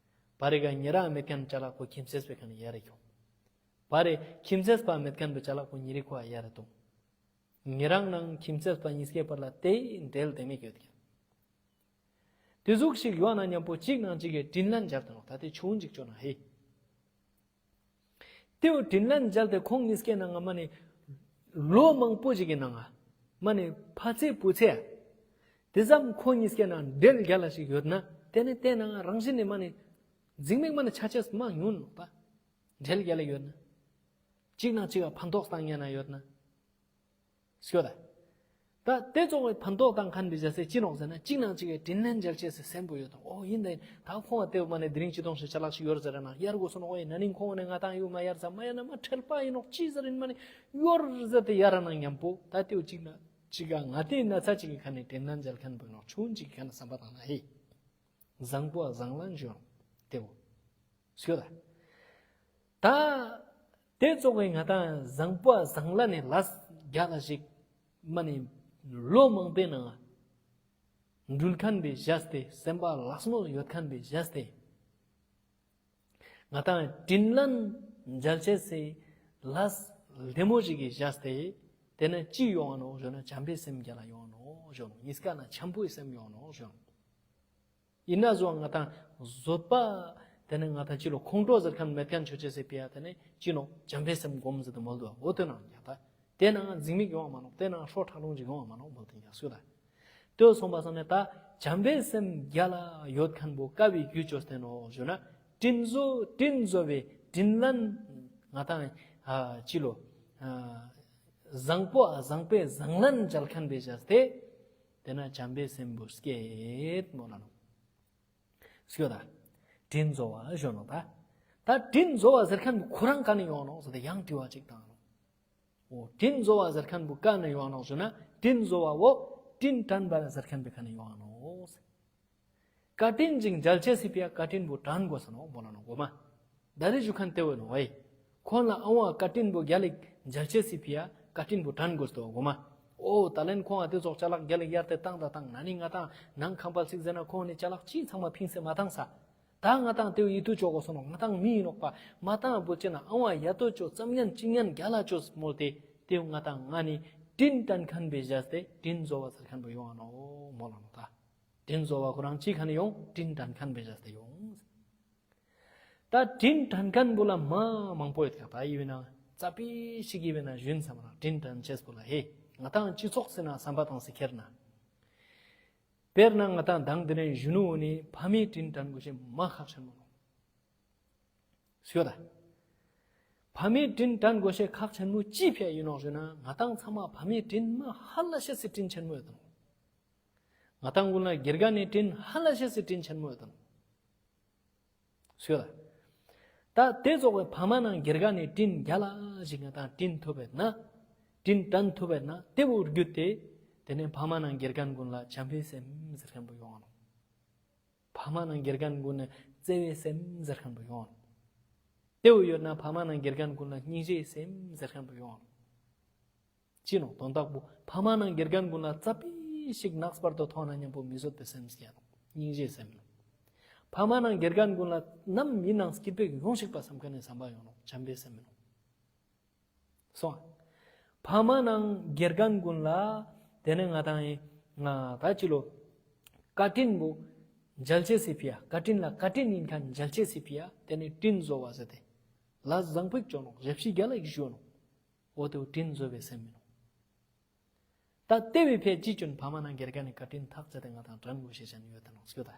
བ་རེ་ག་ཉེ་རང་མེད་མཁན་ཅ་ལག་པོ་ཁྱིམ་མཚེས་པའི་ཁ་ནས་ཡ་རེ་ཁྱོང་། བ་རེ་ཁྱིམ་མཚེས་པ་མེད་མཁན་པའི་ཅ་ལག་པོ་ཉེ་རི་ཁོ་ཨ་ཡ་རེ་གཏོང་། ཉེ་རང་ནང་ཁྱིམ་མཚེས་པ་གཉིས་ཀའི་བར་ལ་དེ་འབྲེལ་དེ་མིག་ཡོད་ཀྱང་། དེ་ཟུག་ཞིག་ཡོད་ན་མཉམ་པོ་གཅིག་ནང་གཅིག་གི་དྲིན་ལན་འཇལ་དང་ད་དེ་ཆུང་ཅིག་བཅོ་ན་ཧེ། དེའུ་དྲིན་ལན་འཇལ་ཏེ་ཁོང་གཉིས་ཀའི་ནང་ང་མ་ནི་ལོ་མང་པོ་ཞིག་གི་ནང་ང་མ་ནི་ཕ་ཚེ་བུ་ཚེ་དེ་ཙམ་ཁོང་གཉིས་ཀའི་ནང་འབྲེལ་རྒྱལ་ལ་ཞིག་ཡོད་ན་དེ་ནི་དེ་ནང་རང་བཞིན་ནི་མ་ནི་འཛིང་མེད་མ་ནི་ཆ་ཆེས་མ་ཉུང་ནོག་པ། འབྲེལ་རྒྱལ་ལ་ཡོད་ན་གཅིག་ནང་གཅིག་ག་ཕན་ཐོགས་བཏང་ཉན་ན་ཡོད་ན། སྐྱོ་ད། ད་དེ་ཙོགས་པའི་ཕན་ཐོགས་དང་ཁན་པའི་བྱ་སེ་ཅི་ནོག་ཟེར་ན་གཅིག་ནང་གཅིག་གི་དྲིན་ལན་འཇལ་ཆེད་སེ་སེམས་པོ་ཡོད་དང་། ཨོ་ཡིན་ད་ཡིན་ད་ཁོང་བ་དེ་བ་མ་ནས་དེ་རིང་ཅི་གཏོང་ཞིག་ཅ་ལག་ཞིག་ཡོད་ཟེར་ན་ཡར་དགོས་སོ་ནོག་ཨོ་ཡིན་ན་ནིང་ཁོང་བ་ནས་ང་དང་ཡོད་མ་ཡར་ཟ་མ་ཡར་ན་མ་ཁྲེལ་པ་ཡིན་ནོག་ཅི་ཟེར་ཡིན་མ་ནས་ཡོར་ཟེར་ཏེ་ཡར་ན་མཉམ་པོ་ད་དེ་བ་གཅིག་ན་གཅིག་ག་ང་དེ་ན་ཚ་གཅིག་གི་ཁ་ནས་དྲིན་ལན་འཇལ་ཁན་པོ་ཡིན་ནོག་ཆུང་གཅིག་གི་ཁ་ནས་བསམ་པ་བཏང་ན་ཧེ། བཟང་པོ་བཟང་ལན་འཇོན་དེ་བོ། སྐྱོ་ད། ད་དེ་ཙོགས་ཀྱི་ང་དང་བཟང་པོ་བཟང་ལ་ནི་ལས་རྒྱ་ལ་ཞིག་ མ་ནི་ལོ་མང་པོའི་ནང་འགྲུལ་མཁན་པའི་བཞག་སྟེ། སེམས་པ་ལགས་མོ་ཡོད་མཁན་པའི་བཞག་སྟེ། ང་དང་དྲིན་ལན་འཇལ་བྱེད་སའི་ལས་ལྡེ་མོ་ཞིག་གི་བཞག་སྟེ། དེ་ནི་ཅི་ཡོང་ནོ་ཞུ་ན། བྱམས་པའི་སེམས་རྒྱ་ལ་ཡོང་ནོ་ཞུ་ནོ། གཉིས་ཀ་ན་འཆམ་པོའི་སེམས་ཡོང་ནོ་ཞུ་ནོ། ཡིན་ན་བཟོ་ང་དང་བཟོད་པ། དེ་ནི་ང་དང་ཅི་ལོ་ཁོང་ཁྲོ་ཟེར་མཁན་མེད་མཁན་ཆོས་ཅེས་སི་ཕི་ཡ། དེ་ནི་ཅི་ནོ། བྱམས་པའི་སེམས་སྒོམ་ཟེར་དུ་མོལ་དུ་འོ་དེ་ནང་ཡ་ད། དེ་ནང་འཛིང་མིག་ཡོང་བ་མ་ནོག། དེ་ནང་ཧྲོ་ཁྲག་རླུང་ཅིག་ཡོང་བ་མ་ནོག་མོལ་དེ་ཡ་སུ་ད། དེ་སོང་པ་སང་ནས་ད་བྱམས་པའི་སེམས་རྒྱ་ལ་ཡོད་མཁན་པོ་དཀའ་བའི་རྒྱུ་ཅོས་ཏེ་ནོ་ཞུ་ན། དྲིན་གཟོ་དྲིན་གཟོ་བའི་དྲིན་ལན་ང་དང་ཨ་ཅི་ལོ། ཨ་བཟང་པོ་ཨ་བཟང་པོའི་བཟང་ལན་འཇལ་མཁན་པའི་བཞག་སྟེ། དེ་ན་བྱམས་པའི་སེམས་པོ་སྐྱེད་མོ་ལ་ནོ། སྐྱོ་ད། དྲིན་གཟོ་བ་ཞུ་ནོ་ད། ད་དྲིན་གཟོ་བ་ཟེར་མཁན་པོ་ཁོ་རང་ག་ནས་ཡོང་ནོ་ཟེར་ཏེ་ཡང་དྲི་བ་ཅིག་བཏང་ནོ། འོ་དྲིན་གཟོ་བ་ཟེར་མཁན་པོ་ག་ནས་ཡོང་ནོ་ཞུ་ན། དྲིན་གཟོ་བ་འོ་དྲིན་དྲན་པ་ཟེར་མཁན་པོའི་ག་ནས་ཡོང་ནོ། བཀའ་དྲིན་ཅིག་འཇལ་བྱེད་སི་ཕི་ཡ་བཀའ་དྲིན་པོ་དྲན་དགོས་ས་ནོ་མོ་ལ་ནོ་གོ་མ། ད་རེས་ཞུ་མཁན་དེ་བས་ནོ་ཨེ། ཁོང་ལ་ཨང་བ་བཀའ་དྲིན་པོ་རྒྱ་ལིག་འཇལ་བྱེད་སི་ཕི་ཡ་བཀའ་དྲིན་པོ་དྲན་དགོས་ཏོ་གོ་མ། འོ་ད་ལན་ཁོང་ཨ་དེ་ཚོགས་ཅ་ལག་རྒྱ་ལིག་ཡར་དེ་བཏང་ད་བཏང་ན་ནི་ང་དང་ནང་ཁང་པ་ཞིག་ཟེར་ན་ཁོང་ནི་ཅ་ལག་ཅི་ཚང་མ་ཕིང་སེ་མ་བཏང་ས། ད་ང་དང་དེའུ་ཡིད་དུ་ཅོག་གོ་སོང་ནོ། ང་དང་མི་ཡིན་ནོག་པ། མ་བཏང་བུ་ཅེ་ན་ཨང་བ་ཡ་ཏོ་ཅོ་ཙམ་ཉན་ཅི་ཉན་རྒྱ་ལ་ཅོ་མོལ་ཏེ། དེའུ་ང་དང་ང་ནི་དྲིན་དྲན་མཁན་པའི་བཞག་སྟེ་དྲིན་གཟོ་བ་ཟེར་མཁན་པོ་ཡོང་ང་ནོ་མོ་ལ་ནོ་ད། དྲིན་གཟོ་བ་ཁོ་རང་ཅི་ག་ནས་ཡོང་། དྲིན་དྲན་མཁན་པའི་བཞག་སྟེ་ཡོང་། ད་དྲིན་དྲན་མཁན་པོ་ལ་མ་མང་པོ་ཡོད་ཀྱང་ད་ཡི་བས་ན་རྩ་པི་ཞིག་ཡི་བས་ན་ཞུན་ས་མ་རང་དྲིན་དྲན་ཅེས་པོ་ལ་ཧེ། ང་དང་སྤྱི་ཚོགས་ཟེར་ན་བསམ་པ་བཏང་སེ་ཁྱེར་ན། དཔེར་ན་ང་དང་དང་དེ་རིང་གཞོན་ནུ་འོ་ནི་ཕ་མའི་དྲིན་དྲན་དགོས་ཤེས་མ་ཁག་ཆེན་མོ་ནོ། སྐྱོ་ད། ཕ་མའི་དྲིན་དྲན་དགོས་ཤེས་ཁག་ཆེན་མོ་ཅི་ཕི་ཡ་ཡིན་ནོག་ཞུ་ན། ང་དང་ཚང་མ་ཕ་མའི་དྲིན་མ་ཧ་ལ་ཤེས་སི་དྲིན་ཆེན་མོ་ཡོད་ནོ། ང་དང་ཀུན་ལ་དགེ་རྒན་ནི་དྲིན་ཧ་ལ་ཤེས་སི་དྲིན་ཆེན་མོ་ཡོད་ནོ། སྐྱོ་ད། ད་དེ་ཚོགས་པའི་ཕ་མ་ནང་དགེ་རྒན་ནི་དྲིན་རྒྱ་ལ་ཞིག་ང་དང་དྲིན་ཐོབ་པས་ན། དྲིན་དྲན་ཐོབ་པས་ན་དེ་བོ་བརྒྱུད་དེ། དེ་ནས་ཕ་མ་ནང་དགེ་རྒན་ཀུན་ལ་བྱམས་པའི་སེམས་ཟེར་མཁན་པོ་ཡོང་ང་ནོ། ཕ་མ་ནང་དགེ་རྒན་ཀུན་ནི་བརྩེ་བའི་སེམས་ཟེར་མཁན་པོ་ཡོང་ང་ནོ། དེ་བོ་ཡོད་ན་ཕ་མ་ནང་དགེ་རྒན་ཀུན་ལ་སྙིང་རྗེའི་སེམས་ཟེར་མཁན་པོ་ཡོང་ང་ནོ། ཅི་ནོ་དོན་དག་པོ་ཕ་མ་ནང་དགེ་རྒན་ཀུན་ལ་རྩ་པི་ཞིག་ནགས་པར་དུ་མཐོང་ན་མཉམ་པོ་མི་བཟོད་པའི་སེམས་སྐྱེ་ནོ། སྙིང་རྗེའི་སེམས་ནོ། ཕ་མ་ནང་དགེ་རྒན་ཀུན་ལ་ནམ་ཡིན་ནང་སྐྱིད་པའི་ཡོང་ཞིག་པ་བསམ་མཁན་ནི་བསམ་པ་ཡོང་ནོ། བྱམས་པའི་སེམས་ནོ། སོང་། ཕ་མ་ནང་དགེ་རྒན་ཀུན་ལ་དེ་ནས་ང་དང་ཡིན་ང་ད་ཅི་ལོ། བཀའ་དྲིན་པོ་འཇལ་བྱེད་སི་ཕི་ཡ། བཀའ་དྲིན་ལ་བཀའ་དྲིན་ཡིན་མཁན་འཇལ་བྱེད་སི་ཕི་ཡ། དེ་ནས་དྲིན་གཟོ་བ་ཟེར་ཏེ། ལ་བཟང་པོ་ཅོ་ནོ། ཞབས་ཕྱི་རྒྱ་ལ་ཞུ་ནོ། འོ་དེ་བོ་དྲིན་གཟོ་བའི་སེམས་ཡིན་ནོ། ད་དེ་བས་ཕལ་ཅི་ཅུན་ཕ་མ་ནང་དགེ་རྒན་ནི་བཀའ་དྲིན་ཐག་བཅད་དེ་ང་དང་དྲན་དགོས་ཤེས་ཅན་ཡོད་དེ་ནོ་སྐྱོ་ད།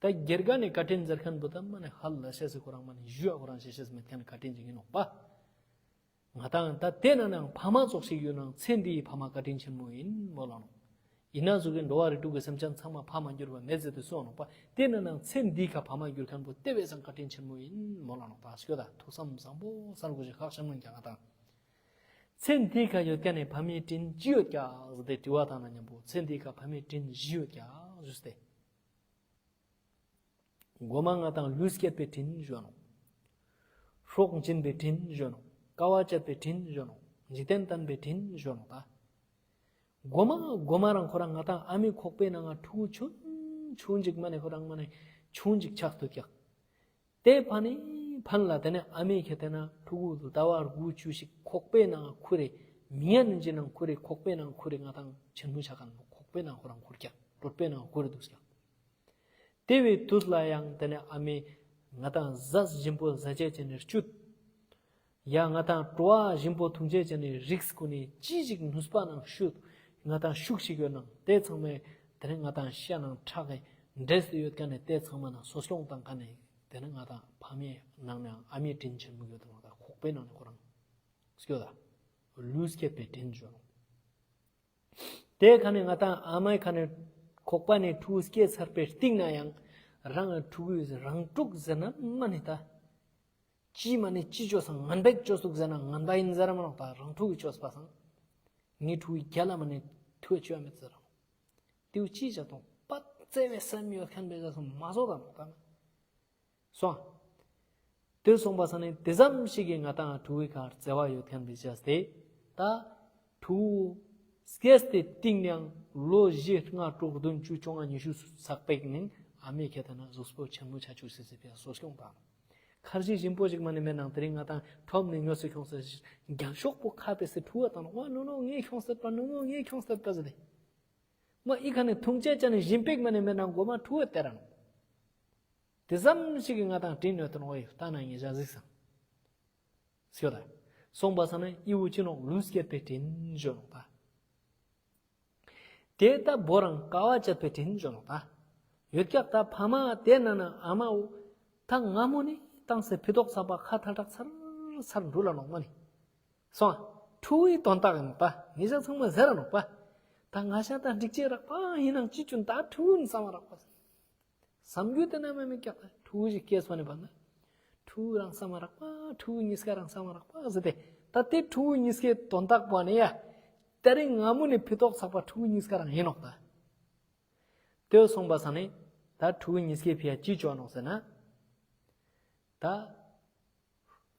ད་དགེ་རྒན་ནི་བཀའ་དྲིན་ཟེར་མཁན་པོ་ད་མ་ནི་ཧ་ལ་ཤེས་སི་ཁོ་རང་མ་ནི་ཞུ་ཡ་ཁོ་རང་ཤེས་ཤེས་མེད་མཁན་བཀའ་དྲིན་ཅིག་ཡིན་ནོག་པ། ང་དང་ད་དེ་ན་ནང་ཕ་མ་ཚོགས་ཤིག་ཡོད་ནང་ཚེ་འདིའི་ཕ་མ་བཀའ་དྲིན་ཆེན་མོ་ཡིན་མོ་ལ་ནོ། ཡིན་ན་ཟུག་གི་འགྲོ་བ་རིགས་དྲུག་གི་སེམས་ཅན་ཚང་མ་ཕ་མ་འགྱུར་བ་མེད་ཟེར་དུ་གསུངས་ནོག་པ། དེ་ན་ནང་ཚེ་འདིའི་ཁ་ཕ་མ་འགྱུར་མཁན་པོ་དེ་བས་སང་བཀའ་དྲིན་ཆེན་མོ་ཡིན་མོ་ལ་ནོ། ད་སྐྱོ་ད་ཐུགས་བསམ་བཟང་པོ་གསར་དགོས་ཤིག་ཁག་ཆེན་མོ་ཡིན་ཀྱང་ང་དང་། ཚེ་འདིའི་ཁ་ཡོད་ཀ་ནས་ཕ་མའི་དྲིན་ཅི་ཡོད་ཀྱག་ཟེར་ཏེ་དྲི་བ་བཏང་ན་མཉམ་པོ་ཚེ་འདིའི་ཁ་ཕ་མའི་དྲིན་བཞི་ཡོད་ཀྱག་ཞུས་ཏེ། མགོ་མ་ང་དང་ལུས་བསྐྱེད་པའི་དྲིན་ཞུ་ནོ། སྲོག་འབྱིན་པའི་དྲིན་ཞུ་ནོ། དཀའ་བ་སྤྱད་པའི་དྲིན་ཞུ་ནོ། འཇིག་རྟེན་བསྟན་པའི་དྲིན་ཞུ་ནོ་ད། མགོ་མ་མགོ་མ་རང་ཁོ་རང་ང་དང་ཨ་མའི་ཁོག་པའི་ནང་ང་ཕྲུ་གུ་ཆུང་ཆུང་ཅིག་མ་ནས་ཁོ་རང་མ་ནས་ཆུང་ཅིག་ཆགས་སྡོད་ཀྱག། དེ་ཕ་ནི་ཕན་ལ་དེ་ནས་ཨ་མའི་ཁྱེད་དེ་ན་ཕྲུ་གུ་ཟླ་བ་དགུ་བཅུ་ཞིག་ཁོག་པའི་ནང་ཁུར་རེ། མི་ཡན་ཅི་ནང་ཁུར་རེ། ཁོག་པའི་ནང་ཁུར་རེ་ང་དང་ཆེན་མོ་ཆགས་མཁན་ཁོག་པའི་ནང་ཁོ་རང་ཁུར་ཀྱག། གྲོད་པའི་ནང་ཁུར་རེ་འདུག་ཀྱག། དེ་བའི་དུས་ལ་ཡང་དེ་ནས་ཨ་མའི་ང་དང་ཟས་ཞིམ་པོ་ཟ་བྱེད་ཅན་ནི་བཅུད། ཡ་ང་དང་བྲོ་བ་ཞིམ་པོ་འཐུང་བྱེད་ཅན་ནི་རིགས་ཀུན་ནི་ཅི་ཞིག་ནུས་པ་ནང་ཤུགས་ང་དང་ཤུགས་ཤིག་ཡོད་ནང་དེ་ཚང་མས་དེ་ནས་ང་དང་ཤ་ནང་ཁྲག་གི་འདྲེས་སུ་ཡོད་མཁན་ནི་དེ་ཚང་མ་ནང་གསོ་སྐྱོང་བཏང་མཁན་ནི་དེ་ནས་ང་དང་ཕ་མའི་ནང་ནས་ཨ་མའི་དྲིན་ཆེན་མོ་ཡོད་དང་ང་དང་ཁོག་པའི་ནང་ནས་ཁོ་རང་སྐྱོ་ད་ལུས་བསྐྱེད་པའི་དྲིན་ཞུ་ནོ། དེ་ཁ་ནས་ང་དང་ཨ་མའི་ཁ་ནས་ཁོག་པ་ནས་ཕྲུ་གུ་སྐྱེས་ཚར་པའི་སྟེང་ན་ཡང་རང་ཕྲུ་གུའི་རང་ཕྲུག་ཟེར་ན་མ་ནི་ད། ཅི་མ་ནི་ཅི་བཅོས་སང་ངན་པ་བཅོས་འདུག་ཟེར་ན་ངན་པ་ཡིན་ཟེར་མ་ནོག་ད་རང་ཕྲུ་གུ་བཅོས་པ་སང་། ངའི་ཕྲུ་གུའི་རྒྱ་ལ་མ་ནི་ཐུ་བཅོས་མེད་ཟེར་རང་། དེའུ་ཅི་བྱ་དང་པ་བརྩེ་བའི་སེམས་ཡོད་མཁན་པའི་ཟ་སོང་མ་བཟོ་ད་ནོག་ད་ན། སོང་། དེ་སོང་པ་ས་ནས་དེ་ཙམ་ཞིག་གིས་ང་དང་ཕྲུ་གུའི་ཁར་བརྩེ་བ་ཡོད་མཁན་པའི་བྱས་ཏེ། ད་ཕྲུ་གུ་ སྐྱེས་ཏེ་སྟེང་ནས་ཡང་ལོ་བཞི་ལྔ་དྲུག་བདུན་བཅུ་བཅོ་ལྔ་ཉི་ཤུ་ཚགས་པའི་ནང་ཨ་མས་ཁྱེད་ད་ན་གཟུགས་པོ་ཆེན་མོ་ཆ་ཆུ་སི་སི་པའི་གསོ་སྐྱོང་དང་། ཁར་ཇི་ཞིམ་པོ་ཞིག་མ་ནི་མེད་ནང་དེ་རིང་ང་དང་ཁྲོམ་ནས་ཉོ་སི་ཁྱོང་སི་རྒྱན་ཤོག་པོ་ཁ་པེ་སི་ཁྲུ་བ་དང་ནོ་ཨ་ནོ་ནོ་ངས་ཁྱོང་སི་པ་ནོ་ནོ་ངས་ཁྱོང་སི་པ་ཟེར་ཏེ། མ་ཨི་ཁ་ནས་འཐུང་ཅེས་ཅ་ནས་ཞིམ་པེག་མ་ནས་མེད་ན་མགོ་མ་ཁྲུ་བ་སྟེར་རང་། དེ་ཙམ་ཞིག་གིས་ང་དང་དྲིན་ནོད་དོན་འོ་ཡི་ལྟ་ན་ངེད་ཅག་གཟིགས་སང་། སྐྱོ་ད། སོང་པ་ས་ན་ཨི་བོ་ཅི་ནོག་ལུས་སྐྱེད་པའི་དྲིན་ཞོ་ནོག་ད། དེ་ལྟ་བོ་རང་དཀའ་བ་སྤྱད་པའི་དྲིན་ཞོ་ནོག་ད། ཡོད་ཀྱག་ད་ཕ་མ་དེ་ན་ན་ཨ་མའོ། ད་ང་མོ་ནི་བཏང་སེ་ཕི་ཏོག་ཚགས་པ་ཁ་ཐལ་དྲག་ཚར་ཚར་འགྲུལ་ལ་ནོག་མ་ནི། སོང་། ཕྲུ་གུའི་དོན་དག་ཡིན་ནོག་པ། ངེད་ཅག་ཚང་མ་ཟེར་ར་ནོག་པ། ད་ང་ཤ་ད་འགྲིག་ཅེས་རག་པ་ཡིན་ནང་ཅི་ཅུན་ད་ཕྲུ་གུ་ཡིན་བསམ་མ་རག་པ། བསམ་རྒྱུ་དེ་ན་མ་མི་སྐྱག་ད་ཕྲུ་གུ་ཞིག་སྐྱེས་སོང་ནས་པ་ན། ཕྲུ་གུ་རང་བསམ་མ་རག་པ་ཕྲུ་གུ་གཉིས་ཀ་རང་བསམ་མ་རག་པ་ཟེར་ཏེ། ད་དེ་ཕྲུ་གུ་གཉིས་ཀའི་དོན་དག་པ་ནས་ཡ། དེ་རིང་ང་མོ་ནས་ཕི་ཏོག་ཚགས་པ་ཕྲུ་གུ་གཉིས་ཀ་རང་ཡིན་ནོག་ད། དེ་སོང་པ་ས་ནས་ད་ཕྲུ་གུ་གཉིས་ཀའི་ཕི་ཡ་ཅི་ཅོ་ནོག་ཟེར་ན། ད།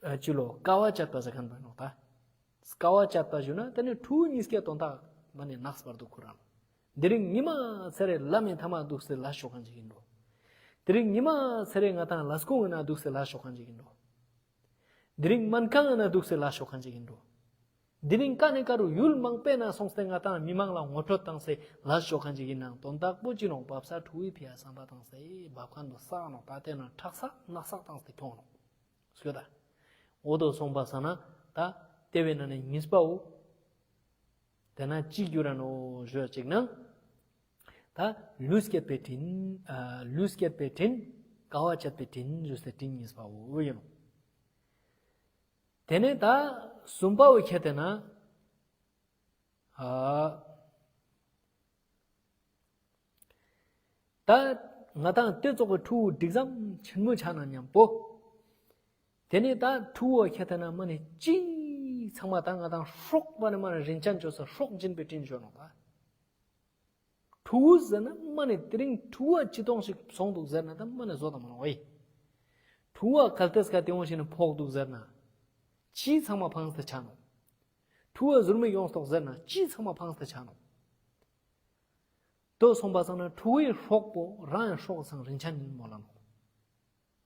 ཨ་ཅི་ལོ་དཀའ་བ་སྤྱད་པ་ཟེར་མཁན་པ་ནོག་ད། དཀའ་བ་སྤྱད་པ་ཞུ་ན་དེ་ནི་ཕྲུ་གུ་གཉིས་ཀའི་དོན་དག་མ་ནི་ནགས་པར་དུ་ཁུར་རང་། དེ་རིང་ཉི་མ་ཚེ་རེ་ལ་མེ་ཐ་མ་འདུག་སེ་ལ་ཤོག་མཁན་ཅིག་ཡིན་འགྲོ། དེ་རིང་ཉི་མ་ཚེ་རེ་ང་དང་ལ་སྐུང་ན་འདུག་སེ་ལ་ཤོག་མཁན་ཅིག་ཡིན་འགྲོ། དེ་རིང་སྨན་ཁང་ན་འདུག་སེ་ལ་ཤོག་མཁན་ཅིག་ཡིན་འགྲོ། དེ་རིང་ཀ་ནས་ཀ་རུ་ཡུལ་མང་པོའི་ནང་སོང་སྟེ་ང་དང་མི་མང་ལ་ངོ་སྤྲོད་བཏང་སེ་ལ་ཤོག་མཁན་ཅིག་ཡིན་ནང་དོན་དག་པོ་ཅི་ནོག་བབ་ས་ཕྲུ་གུའི་ཕི་ཡ་བསམ་པ་བཏང་སེ་བབ་མཁན་དུ་བསགས་ནོག་ད་དེ་ན་ཁྲག་ས་ནག་ས་བཏང་སྟེ་ཁྱོང་ནོག་སྐྱོ་ད། འོ་དོ་སོང་པ་ས་ན་ད་དེ་བས་ན་ནི་གཉིས་པའོ། དེ་ན་ཅི་རྒྱུ་ར་ནོ་ཞོ་ཅིག་ན། ད་ལུས་སྐྱེད་པའི་དྲིན། ཨ་ལུས་སྐྱེད་པའི་དྲིན། དཀའ་བ་སྤྱད་པའི་དྲིན་ཞུས་ཏེ་དྲིན་གཉིས་པའོ་ཡིན་ནོ། དེ་ནས་ད་གསུམ་པའོ་ཁྱེད་དེ་ན། ཨ། ད་ང་དང་དེ་ཙོགས་པའི་ཕྲུ་གུ་འགྲིག་ཙམ་ཆེན་མོ་ཆགས་ན་མཉམ་པོ། དེ་ནས་ད་ཕྲུ་གུ་ཁྱེད་དེ་ན་མ་ནི་ཅི་ཚང་མ་ད་ང་དང་སྲོག་པ་ནི་མ་ནི་རིན་ཆེན་བཅོས་ས་སྲོག་སྦྱིན་པའི་དྲིན་ཞོ་ནོག་ད། ཕྲུ་གུ་ཟེར་ན་མ་ནི་དེ་རིང་ཕྲུ་གུ་ཅི་སྟོང་ཞིག་བཙོང་འདུག་ཟེར་ན་ད་མ་ནི་བཟོ་དང་མ་ནོ་ཨེ། ཕྲུ་གུ་གལ་ཏེ་སྐ་དེ་འོང་ཞིག་ནི་ཕོག་འདུག་ཟེར་ན། ཅི་ཚང་མ་ཕངས་ཏེ་ཆ་ནོ། ཕྲུ་གུ་ཟུར་མིག་ཡོངས་རྟོག་ཟེར་ན་ཅི་ཚང་མ་ཕངས་ཏེ་ཆ་ནོ། དོ་སོང་པ་སང་ན་ཕྲུ་གུའི་སྲོག་པོ་རང་ཡང་སྲོག་སང་རིན་ཆེན་ཡིན་མོ་ལ་ནོ།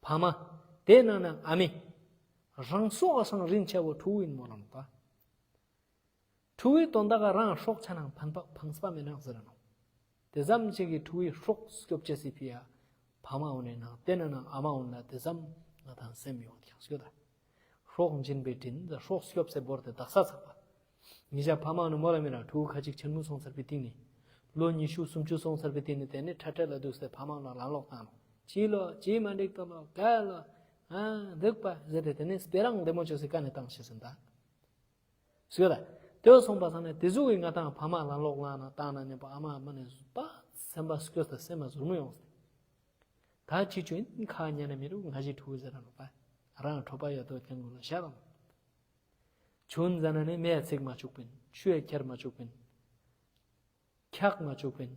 ཕ་མ། དེ་ན་ན་ཨ་མེ། རང་སྲོག་སང་རིན་ཆེ་བོ་ཕྲུ་གུ་ཡིན་མོ་ལ་ནོ་ད། ཕྲུ་གུའི་དོན་དག་ག་རང་སྲོག་ཆ་ནང་ཕན་པ་ཕངས་པ་མེད་ནག་ཟེར་ནོ། དེ་ཙམ་ཞིག་གིས་ཕྲུ་གུའི་སྲོག་སྐྱོབ་བྱེད་སྲིད་ཕི་ཡ། ཕ་མ་འོ་ནས་ནང་དེ་ན་ནང་ཨ་མ་འོ་ན་དེ་ཙམ་ང་དང་སེམས་ཡོང་ཀྱང་སྐྱོ་ད། སྲོག་འབྱིན་པའི་དྲིན་ད་སྲོག་སྐྱོབ་སེ་བོར་ཏེ་དག་ས་ཚགས་པ། ཉི་ཞག་ཕ་མ་ནི་མོ་ལ་མི་ར་ཕྲུ་གུ་ཁ་ཅིག་ཆེན་མོ་སོང་ཚར་བའི་སྟེང་ནས། ལོ་ཉི་ཤུ་སུམ་ཅུ་སོང་ཚར་བའི་སྟེང་ནས་དེ་ནས་ཁྲ་ཁྲ་ལ་འདུག་སེ་ཕ་མ་ལ་ལ་ལོག་བཏང་ནོ། ཅི་ལོ་ཅི་མ་འགྲིག་ཏོ་ལོ་ག་ལོ། ཨ་འདུག་པ་ཟེར་ཏེ་དེ་ནས་སྤེ་རང་བདེ་མོ་བཅོས་སེ་ཀ་ནས་བཏང་ཤེས་ཟིན་ད། སྐྱོ་ད། དེ་བ་སོང་པ་སང་ནས་དེ་ཟུག་གི་ང་དང་ཕ་མ་ལ་ལོག་ལ་ན་བཏང་ན་ནས་པ་ཨ་མ་མ་ནས་པ་སེམས་པ་སྐྱོ་ད་སེམས་པ་ཟུར་མོ་ཡོང་སྟེ། ད་ཅི་ཆུ་ཡིན་ཁ་ཉན་ན་མི་རུ་ང་ཞིག་ཕྲུ་གུ་ཟེར་ར་ནོ་པ། རང་ཁྲོ་པ་ཡོད་དོ་ཁྱེད་ངོ་ལ་ཤ་རང་། ཆུན་ཟ་ན་ནི་མེ་ཚིག་མ་བཅུག་པིན་ཆུ་ཡ་ཁྱེར་མ་བཅུག་པིན། འཁྱག་མ་བཅུག་པིན།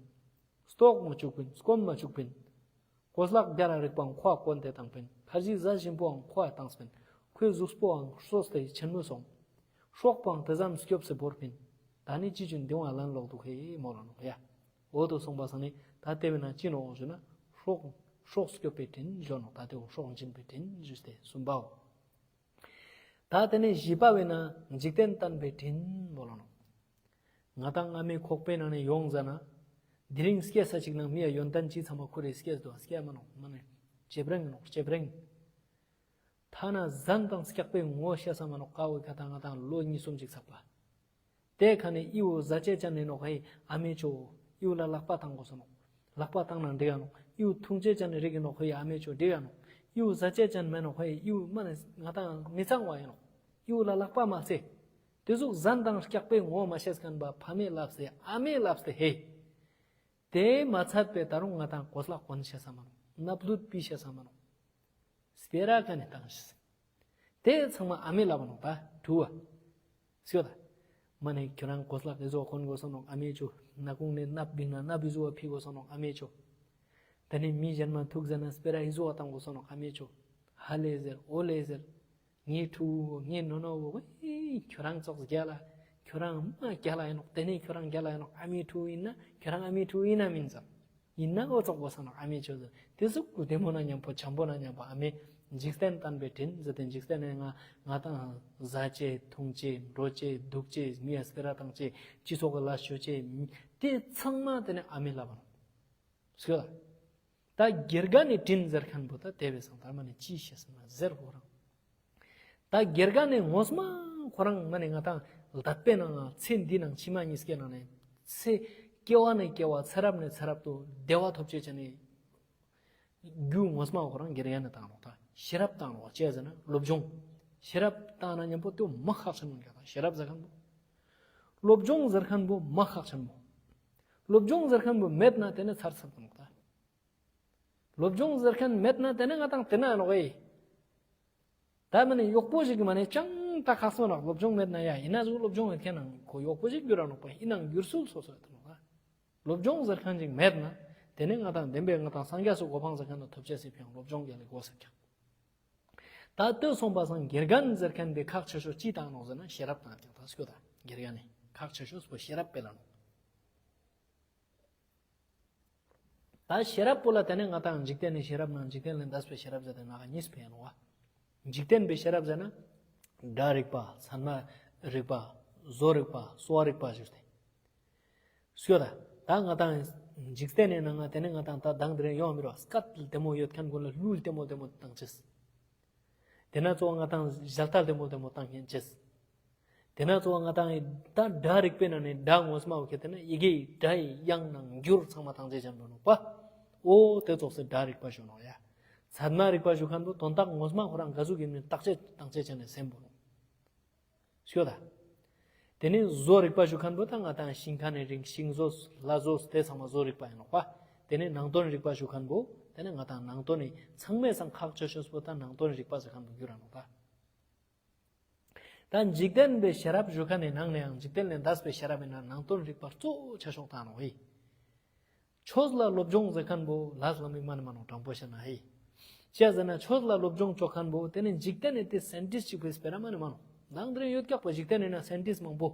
ལྟོགས་མ་བཅུག་པིན་སྐོམ་མ་བཅུག་པིན། གོས་ལག་རྒྱ་ར་རིག་པའང་ཁོ་ཨ་གོན་དེ་བཏང་པིན་ཁ་རྗེས་ཟ་ཞིམ་པོའང་ཁོ་ཨ་བཏང་སྤིན། ཁོའི་གཟུགས་པོའང་སོས་ཏེ་ཆེན་མོ་སོང་། སྲོག་པོའང་དེ་ཙམ་སྐྱོབ་སེ་བོར་པིན། ད་ནི་ཅི་ཅུན་འདི་བ་ལན་ལོག་འདུག་ཧེ་མོ་ལ་ནོ་ཡ། འོ་དོ་སོང་པ་སང་ནི་ད་དེ་བས་ན་ཅི་ནོ་ཞུ་ན་སྲོག་སྲོག་སྐྱོབ་པའི་དྲིན་ཞོ་ནོ་ད་དེ་འོ་སྲོག་འབྱིན་པའི་དྲིན་ཞུས་ཏེ་གསུམ་པའོ། ད་དེ་ནས་བཞི་པ་བས་ན་འཇིག་རྟེན་བརྟན་པའི་དྲིན་མོ་ལ་ནོ། ང་དང་ང་མའི་ཁོག་པའི་ནང་ནས་ཡོང་ཟ་ན། དེ་རིང་སྐྱེས་ས་ཅིག་ནང་མི་ཡ་ཡོན་ཏན་ཅི་ཚང་མ་ཁུར་རེ་སྐྱེས་དོ་སྐྱེས་མ་ནོ་མ་ནི། ལྕེབ་རེང་ནོ་ལྕེབ་རེང་། ཐ་ན་ཟན་དང་སྐྱག་པའི་ངོ་ཤེས་ས་མ་ནོ་ཀ་བོའི་ཁ་ད་ང་དང་ལོ་གཉིས་གསུམ་ཅིག་ཚགས་པ། དེ་ཁ་ནས་ཨི་བོ་ཟ་ཆས་ཅན་ནི་ནོ་ཧེ་ཨ་མེ་ཆོ། ཨི་བོ་ལ་ལག་པ་བཏང་དགོས་སོ་ནོ། ལག་པ་བཏང་ན་འགྲིག་ཡ་ནོ། ཨི་བོ་འཐུང་ཆས་ཅན་ནི་རིག་གི་ནོ་ཧེ་ཨ་མེ་ཆོ་འགྲིག་ཡ་ནོ། ཨི་བོ་ཟ་ཆས་ཅན་མེ་ནོ་ཧེ་ཨི་བོ་མ་ནི་ང་དང་མི་ཚང་བ་ཡིན་ནོ། ཨི་བོ་ལ་ལག་པ་མ་ཚེ། དེ་ཟུག་ཟན་དང་སྐྱག་པའི་ངོ་མ་ཤེས་མཁན་པ་ཕ་མས་ལབ་སྟེ་ཨ་མས་ལབ་སྟེ་ཧེ། དེ་མ་ཚད་པའི་ད་རུང་ང་དང་གོས་ལག་གོན་ཤེས་ས་མ་ནོ། སྣབས་ལུད་ཕུད་ཤེས་ས་མ་ནོ། སྤེ་ར་ཀ་ནས་བཏང་ཤེས། དེ་ཚང་མ་ཨ་མས་ལབ་ནོ་པ་དྲུ་བ། སྐྱོ་ད། མ་ནས་ཁྱོད་རང་གོས་ལག་ཨི་ཟོ་གོན་དགོས་སོ་ནོ་ཨ་མས་ཆོ། སྣ་ཁུང་ནས་སྣབས་བིང་ན་སྣབས་ཨི་ཟོ་བ་ཕུད་དགོས་སོ་ནོ་ཨ་མས་ཆོ། ད་ནི་མི་གཞན་མ་ཐུག་ཟ་ན་སྤེ་ར་ཨི་ཟོ་བ་བཏང་དགོས་སོ་ནོ་ཨ་མས་ཆོ། ཧ་ལས་ཟེར་འོ་ལས་ཟེར། ངའི་ཕྲུ་གུ་ངའི་ནོ་ནོ་བོ་ཁྱོད་རང་ཙོགས་རྒྱལ་ལ། ཁྱོད་རང་མ་རྒྱལ་ལ་ཡིན་ནོག་དེ་ནས་ཁྱོད་རང་རྒྱལ་ལ་ཡིན་ནོག་ཨ་མའི་ཕྲུ་གུ་ཡིན་ན་ཁྱོད་རང་ཨ་མའི་ཕྲུ་གུ་ཡིན་ན་མིན་ཙམ། ཡིན་ན་ཨོ་ཙོག་པོ་ས་ནོག་ཨ་མའི་ཆོས་ཟེར་དེ་སུ་གུ་བདེ་མོ་ན་མཉམ་པོ་བྱམས་པོ་ན་མཉམ་པོ་ཨ་མའི་འཇིག་རྟེན་བསྟན་པའི་དྲིན་ཟེར་ཏེ་འཇིག་རྟེན་ནས་ང་ང་དང་ཟ་ཅེས་འཐུང་ཅེས་འགྲོ་ཅེས་འདུག་ཅེས་མི་ཡ་སྤེ་ར་བཏང་ཅེས་སྤྱི་ཚོགས་ཀྱི་ལ་ཞུ་ཅེས་དེ་ཚང་མ་དེ་ནས་ཨ་མའི་ལབ་པ་ནོག་སྐྱོ། ད་དགེ་རྒན་ནི་དྲིན་ཟེར་མཁན་པོ་ད་དེ་བས་སང་ད་མ་ནི་ཅི་ཤེས་སམ་ན་ཟེར་ཁོ་རང་། ད་དགེ་རྒན་ནི་ངོ་མ་ཁོ་རང་མ་ནི་ང་དང་ལྟད་པའི་ནང་ང་ཚེ་འདི་ནང་ཕྱི་མ་གཉིས་ཀའི་ནང་ནས་ཚེ་སྐྱེ་བ་ནས་སྐྱེ་བ་ཚེ་རབས་ནས་ཚེ་རབས་དུ་བདེ་བ་ཐོབ་ཅེས་བྱས་ནས་རྒྱུ་ངོ་མ་ཁོ་རང་དགེ་རྒན་ནི་བཏང་རོགས་ད་ཤེས་རབ་བཏང་རོགས་ཅེས་ཟེར་ན་སློབ་སྦྱོང་ཤེས་རབ་བཏང་ན་མཉམ་པོ་དེ་མ་ཁག་ཆེན་མོ་འགྱ་དང་ཤེས་རབ་ཟེར་མཁན་པོ་སློབ་སྦྱོང་ཟེར་མཁན་པོ་མ་ཁག་ཆེན་མོ། སློབ་སྦྱོང་ཟེར་མཁན་པོ་མེད་ན་དེ་ནི་ཚར་ཚར་དུ་ནོག་ད། སློབ་སྦྱོང་ཟེར་མཁན་མེད་ན་དེ་ནི་ང་དང་དེ་ན་ནོག་ཨེ། ད་མ་ནི་གཡོག་པོ་ཞིག་གི་མ་ནི་ཅང་ད་ཁག་སོང་ནོག་སློབ་སྦྱོང་མེད་ན་ཡ་ཡིན་ན་ཟུག་སློབ་སྦྱོང་ཡོད་མཁན་ནང་ཁོ་གཡོག་པོ་ཞིག་འགྱུར་ར་ནོག་པ་ཡིན་ནའང་འགྱུར་སྲོལ་སོ་སོ་ཡོད་དུ་ནོག་ད། སློབ་སྦྱོང་ཟེར་མཁན་ཞིག་མེད་ན་དེ་ནི་ང་དང་བདེན་པའི་ང་དང་སངས་རྒྱས་སུ་གོ་འཕང་ཟེར་མཁན་ནི་ཐོབ་ཆེས་སི་ཕན་སློབ་སྦྱོང་རྒྱལ་ལ་དགོས་ཟེར་ཀྱང་། ད་ལྟོས་སོང་པ་སང་དགེ་རྒན་ཟེར་མཁན་དེ་ཁག་ཆེ་ཤོས་ཅི་བཏང་ནོག་ཟེར་ན་ཤེས་རབ་བཏང་ཀྱང་ད་སྐྱོ་ད་དགེ་རྒན་ནི་ཁག་ཆེ་ཤོས་པོ་ཤེས་རབ་སྤེལ་ལ་ནོག་ད་ཤེས་རབ་པོ་ལ་དེ་ནས་ང་དང་འཇིག་རྟེན་ནི་ཤེས་རབ་ནང་འཇིག་རྟེན་ལས་འདས་པའི་ཤེས་རབ་ཟེར་ཏེ་ང་གཉིས་ཕན་ནོག་འཇིག་རྟེན་པའི་ཤེས་རབ་ཟེར་ན། སྒྲ་རིག་པ་ཚད་མ་རིག་པ་བཟོ་རིག་པ་གསོ་བ་རིག་པ་ཞུས་ཏེ། སྐྱོ་ད། ད་ང་དང་འཇིག་རྟེན་ནས་ན་ང་དེ་ནས་ང་དང་ད་དང་དེ་རིང་ཡོང་མི་རོགས་སྐད་ལྟད་མོ་ཡོད་མཁན་ཀུན་ལ་གླུ་ལྟད་མོ་ལྟད་མོ་བཏང་ཅེས། དེ་ན་གཙོ་བོ་ང་དང་ཞལ་ལྟ་ལྟད་མོ་ལྟད་མོ་བཏང་མཁན་ཅེས། དེ་ན་གཙོ་བོ་ང་དང་ད་སྒྲ་རིག་པའི་ནང་ནས་སྒྲ་ངོ་མ་བོ་ཁྱེད་དེ་ན་ཡི་གེའི་སྒྲ་ཡི་དབྱངས་ནང་འགྱུར་ཚང་མ་བཏང་ཅེས་ཅན་འགྲོ་ནོག་པ། ཨོ་དེ་ཙོགས་སེ་སྒྲ་རིག་པ་ཞུ་ནོག་ཡ། ཚད་མ་རིག་པ་ཞུ་མཁན་པོ་དོན་དག་ངོ་མ་ཁོ་རང་ག་ཟུག་གི་མིན་བརྟག་དཔྱད་བཏང་ཅེས་བྱས་ནས་སེམས་པོ་ནོག་སྐྱོ་ད། དེ་ནས་བཟོ་རིག་པ་ཞུ་མཁན་པོ་ད་ང་དང་ཤིང་ཁ་ནས་རིག་ཤིང་བཟོ་ལ་བཟོ་དེ་ཚང་མ་བཟོ་རིག་པ་ཡིན་ནོག་པ། དེ་ནས་ནང་དོན་རིག་པ་ཞུ་མཁན་པོ་དེ་ནས་ང་དང་ནང་དོན་ནི་ཚང་མའི་སང་ཁག་ཆེ་ཤོས་པོ་ད་ནང་དོན་རིག་པ་ཟེར་མཁན་པོ་འགྱུར་ར་ནོག་པ། ད་འཇིག་རྟེན་པའི་ཤེས་རབ་ཞུ་མཁན་ནི་ནང་ནས་ཡང་འཇིག་རྟེན་ལས་འདས་པའི་ཤེས་རབ་ཡིན་ན་ནང་དོན་རིག་པ་གཙོ་བོ་ཆ་ཤོག་བཏང་ནོག་ཨེ། ཆོས་ལ་སློབ་སྦྱོང་ཟེར་མཁན་པོ་ལ་ལ་མིག་མ་ནི་མ་ནོག་དྲང་པོ་བཤད་ན་ཧེ། ཅི་ཟེར་ན་ཆོས་ལ་སློབ་སྦྱོང་བཅོ་མཁན་པོ་དེ་ནི་འཇིག་རྟེན་ནི་དེ་སེན་ཊིསཊ་ཅིག་པོའི་སྤེ་ར་མ་ནི་མ་ནོག་ནང་དེ་རིང་ཡོད་ཀྱག་པ་འཇིག་རྟེན་ནི་ན་སེན་ཊིསཊ་མང་པོ།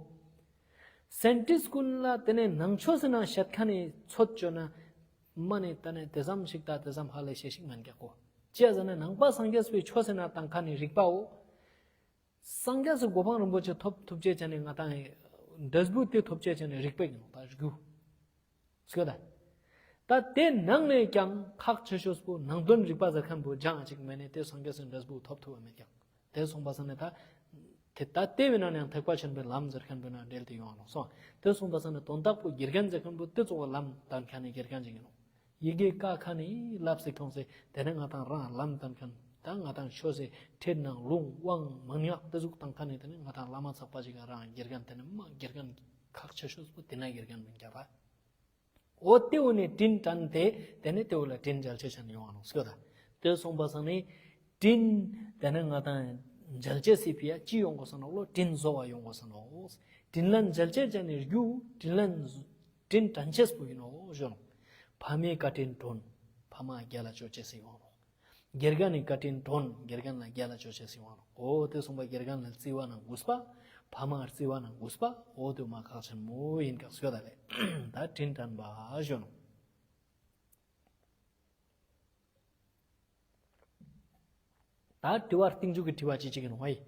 སེན་ཊིསཊ་ཀུན་ལ་དེ་ནི་ནང་ཆོས་སི་ནང་བཤད་མཁན་ནི་ཚོད་བཅོ་ན། མ་ནི་ད་ནི་དེ་ཙམ་ཞིག་ད་དེ་ཙམ་ཧ་ལས་ཤེས་ཤིག་མན་ཀྱག་གོ། ཅི་ཟེར་ན་ནང་པ་སངས་རྒྱས་པའི་ཆོས་སི་ནང་བཏང་མཁན་ནི་རིག་པའོ། སངས་རྒྱས་སུ་གོ་འཕང་རིན་པོ་ཆེ་ཐོབ་ཐུབ་ཅེས་བྱས་ནས་ང་དང་འབྲས་བུ་དེ་ཐོབ་ཅེས་བྱས་ནས་རིག་པའི་ནང་ད་རྒྱུ། སྐྱོ་ད། ད་དེ་ནང་ནས་ཀྱང་ཁག་ཆེ་ཤོས་པོ་ནང་དོན་རིག་པ་ཟེར་མཁན་པོ་སྦྱང་ཅིག་མེད་ནས་དེ་སངས་རྒྱས་སུ་འབྲས་བུ་ཐོབ་ཐུབ་པ་མེད་ཀྱང་། དེ་སོང་པ་སང་ནས་ད། དེ་ད་དེ་བས་ན་ནས་ཐེག་པ་ཆེན་པོའི་ལམ་ཟེར་མཁན་པོའི་ནང་འབྲེལ་ཏེ་ཡོང་བ་ནོག་སོང་། དེ་སོང་པ་སང་ནས་དོན་དག་པོ་དགེ་རྒན་ཟེར་མཁན་པོ་དེ་གཙོ་བོ་ལམ་བསྟན་མཁན་ནི་དགེ་རྒན་ཅིག་ཡིན་ནོག་ཡི་གེ་ཀ་ཁ་ནས་ལབ་སེ་ཁྱོངས་སེ་དེ་ནས་ང་དང་རང་ལམ་བསྟན་མཁན་ད་ང་དང་ཆོས་སེ་ཁྲིད་ནང་ལུང་དབང་མང་ཉག་དེ་ཟུག་བཏང་མཁན་ནི་དེ་ནས་ང་དང་བླ་མ་ཚགས་པ་ཅིག་ག་རང་དགེ་རྒན་དེ་ནས་མ་དགེ་རྒན་ཁག་ཆེ་ཤོས་པོ་དེ་ན་དགེ་རྒན་མིན་ཀྱག་ད། འོ་དེ་འོ་ནས་དྲིན་དྲན་ཏེ་དེ་ནས་དེ་འོ་ལ་དྲིན་འཇལ་ཆེས་བྱས་ནས་ཡོང་བ་ནོག་སྐྱོ་ད། དེ་སོང་པ་སང་ནས་དྲིན་དེ་ནས་ང་དང་འཇལ་ཆེས་སི་ཕི་ཡ་ཅི་ཡོང་དགོས་སོང་ནོག་ལོ་དྲིན་གཟོ་བ་ཡོང་དགོས་སོང་ནོག་དྲིན་ལན་འཇལ་ཆེས་བྱས་ནས་རྒྱུ་དྲིན་ལན་དྲིན་དྲན་ཆེས་པོ་ཡིན་ནོག་ཞུ་ནོག་ཕ་མའི་བཀའ་དྲིན་དྲན། ཕ་མ་རྒྱལ་ལ་སྐྱོ་ཆེས་སི་ཡོང་ནོག་དགེ་རྒན་ནི་བཀའ་དྲིན་དྲན། དགེ་རྒན་ལ་རྒྱལ་ལ་སྐྱོ་ཆེས་སི་ཡོང་ནོག་འོ་དེ་སོང་པ་དགེ་རྒན་ལ་བརྩི་བ་ནང་གུས་པ། ཕ་མ་བརྩི་བ་ནང་གུས་པ། འོ་དེ་མ་ཁག་ཆེན་མོ་ཡིན་ཀྱག་སྐྱོ་ད་ལེ། ད་དྲིན་དྲན་པ་ཞུ་ནོག་ད་དྲི་བ་རྟིང་མཇུག་གི་དྲི་བ་ཅི་ཅིག་ཡིན་ནོག་ཨེ།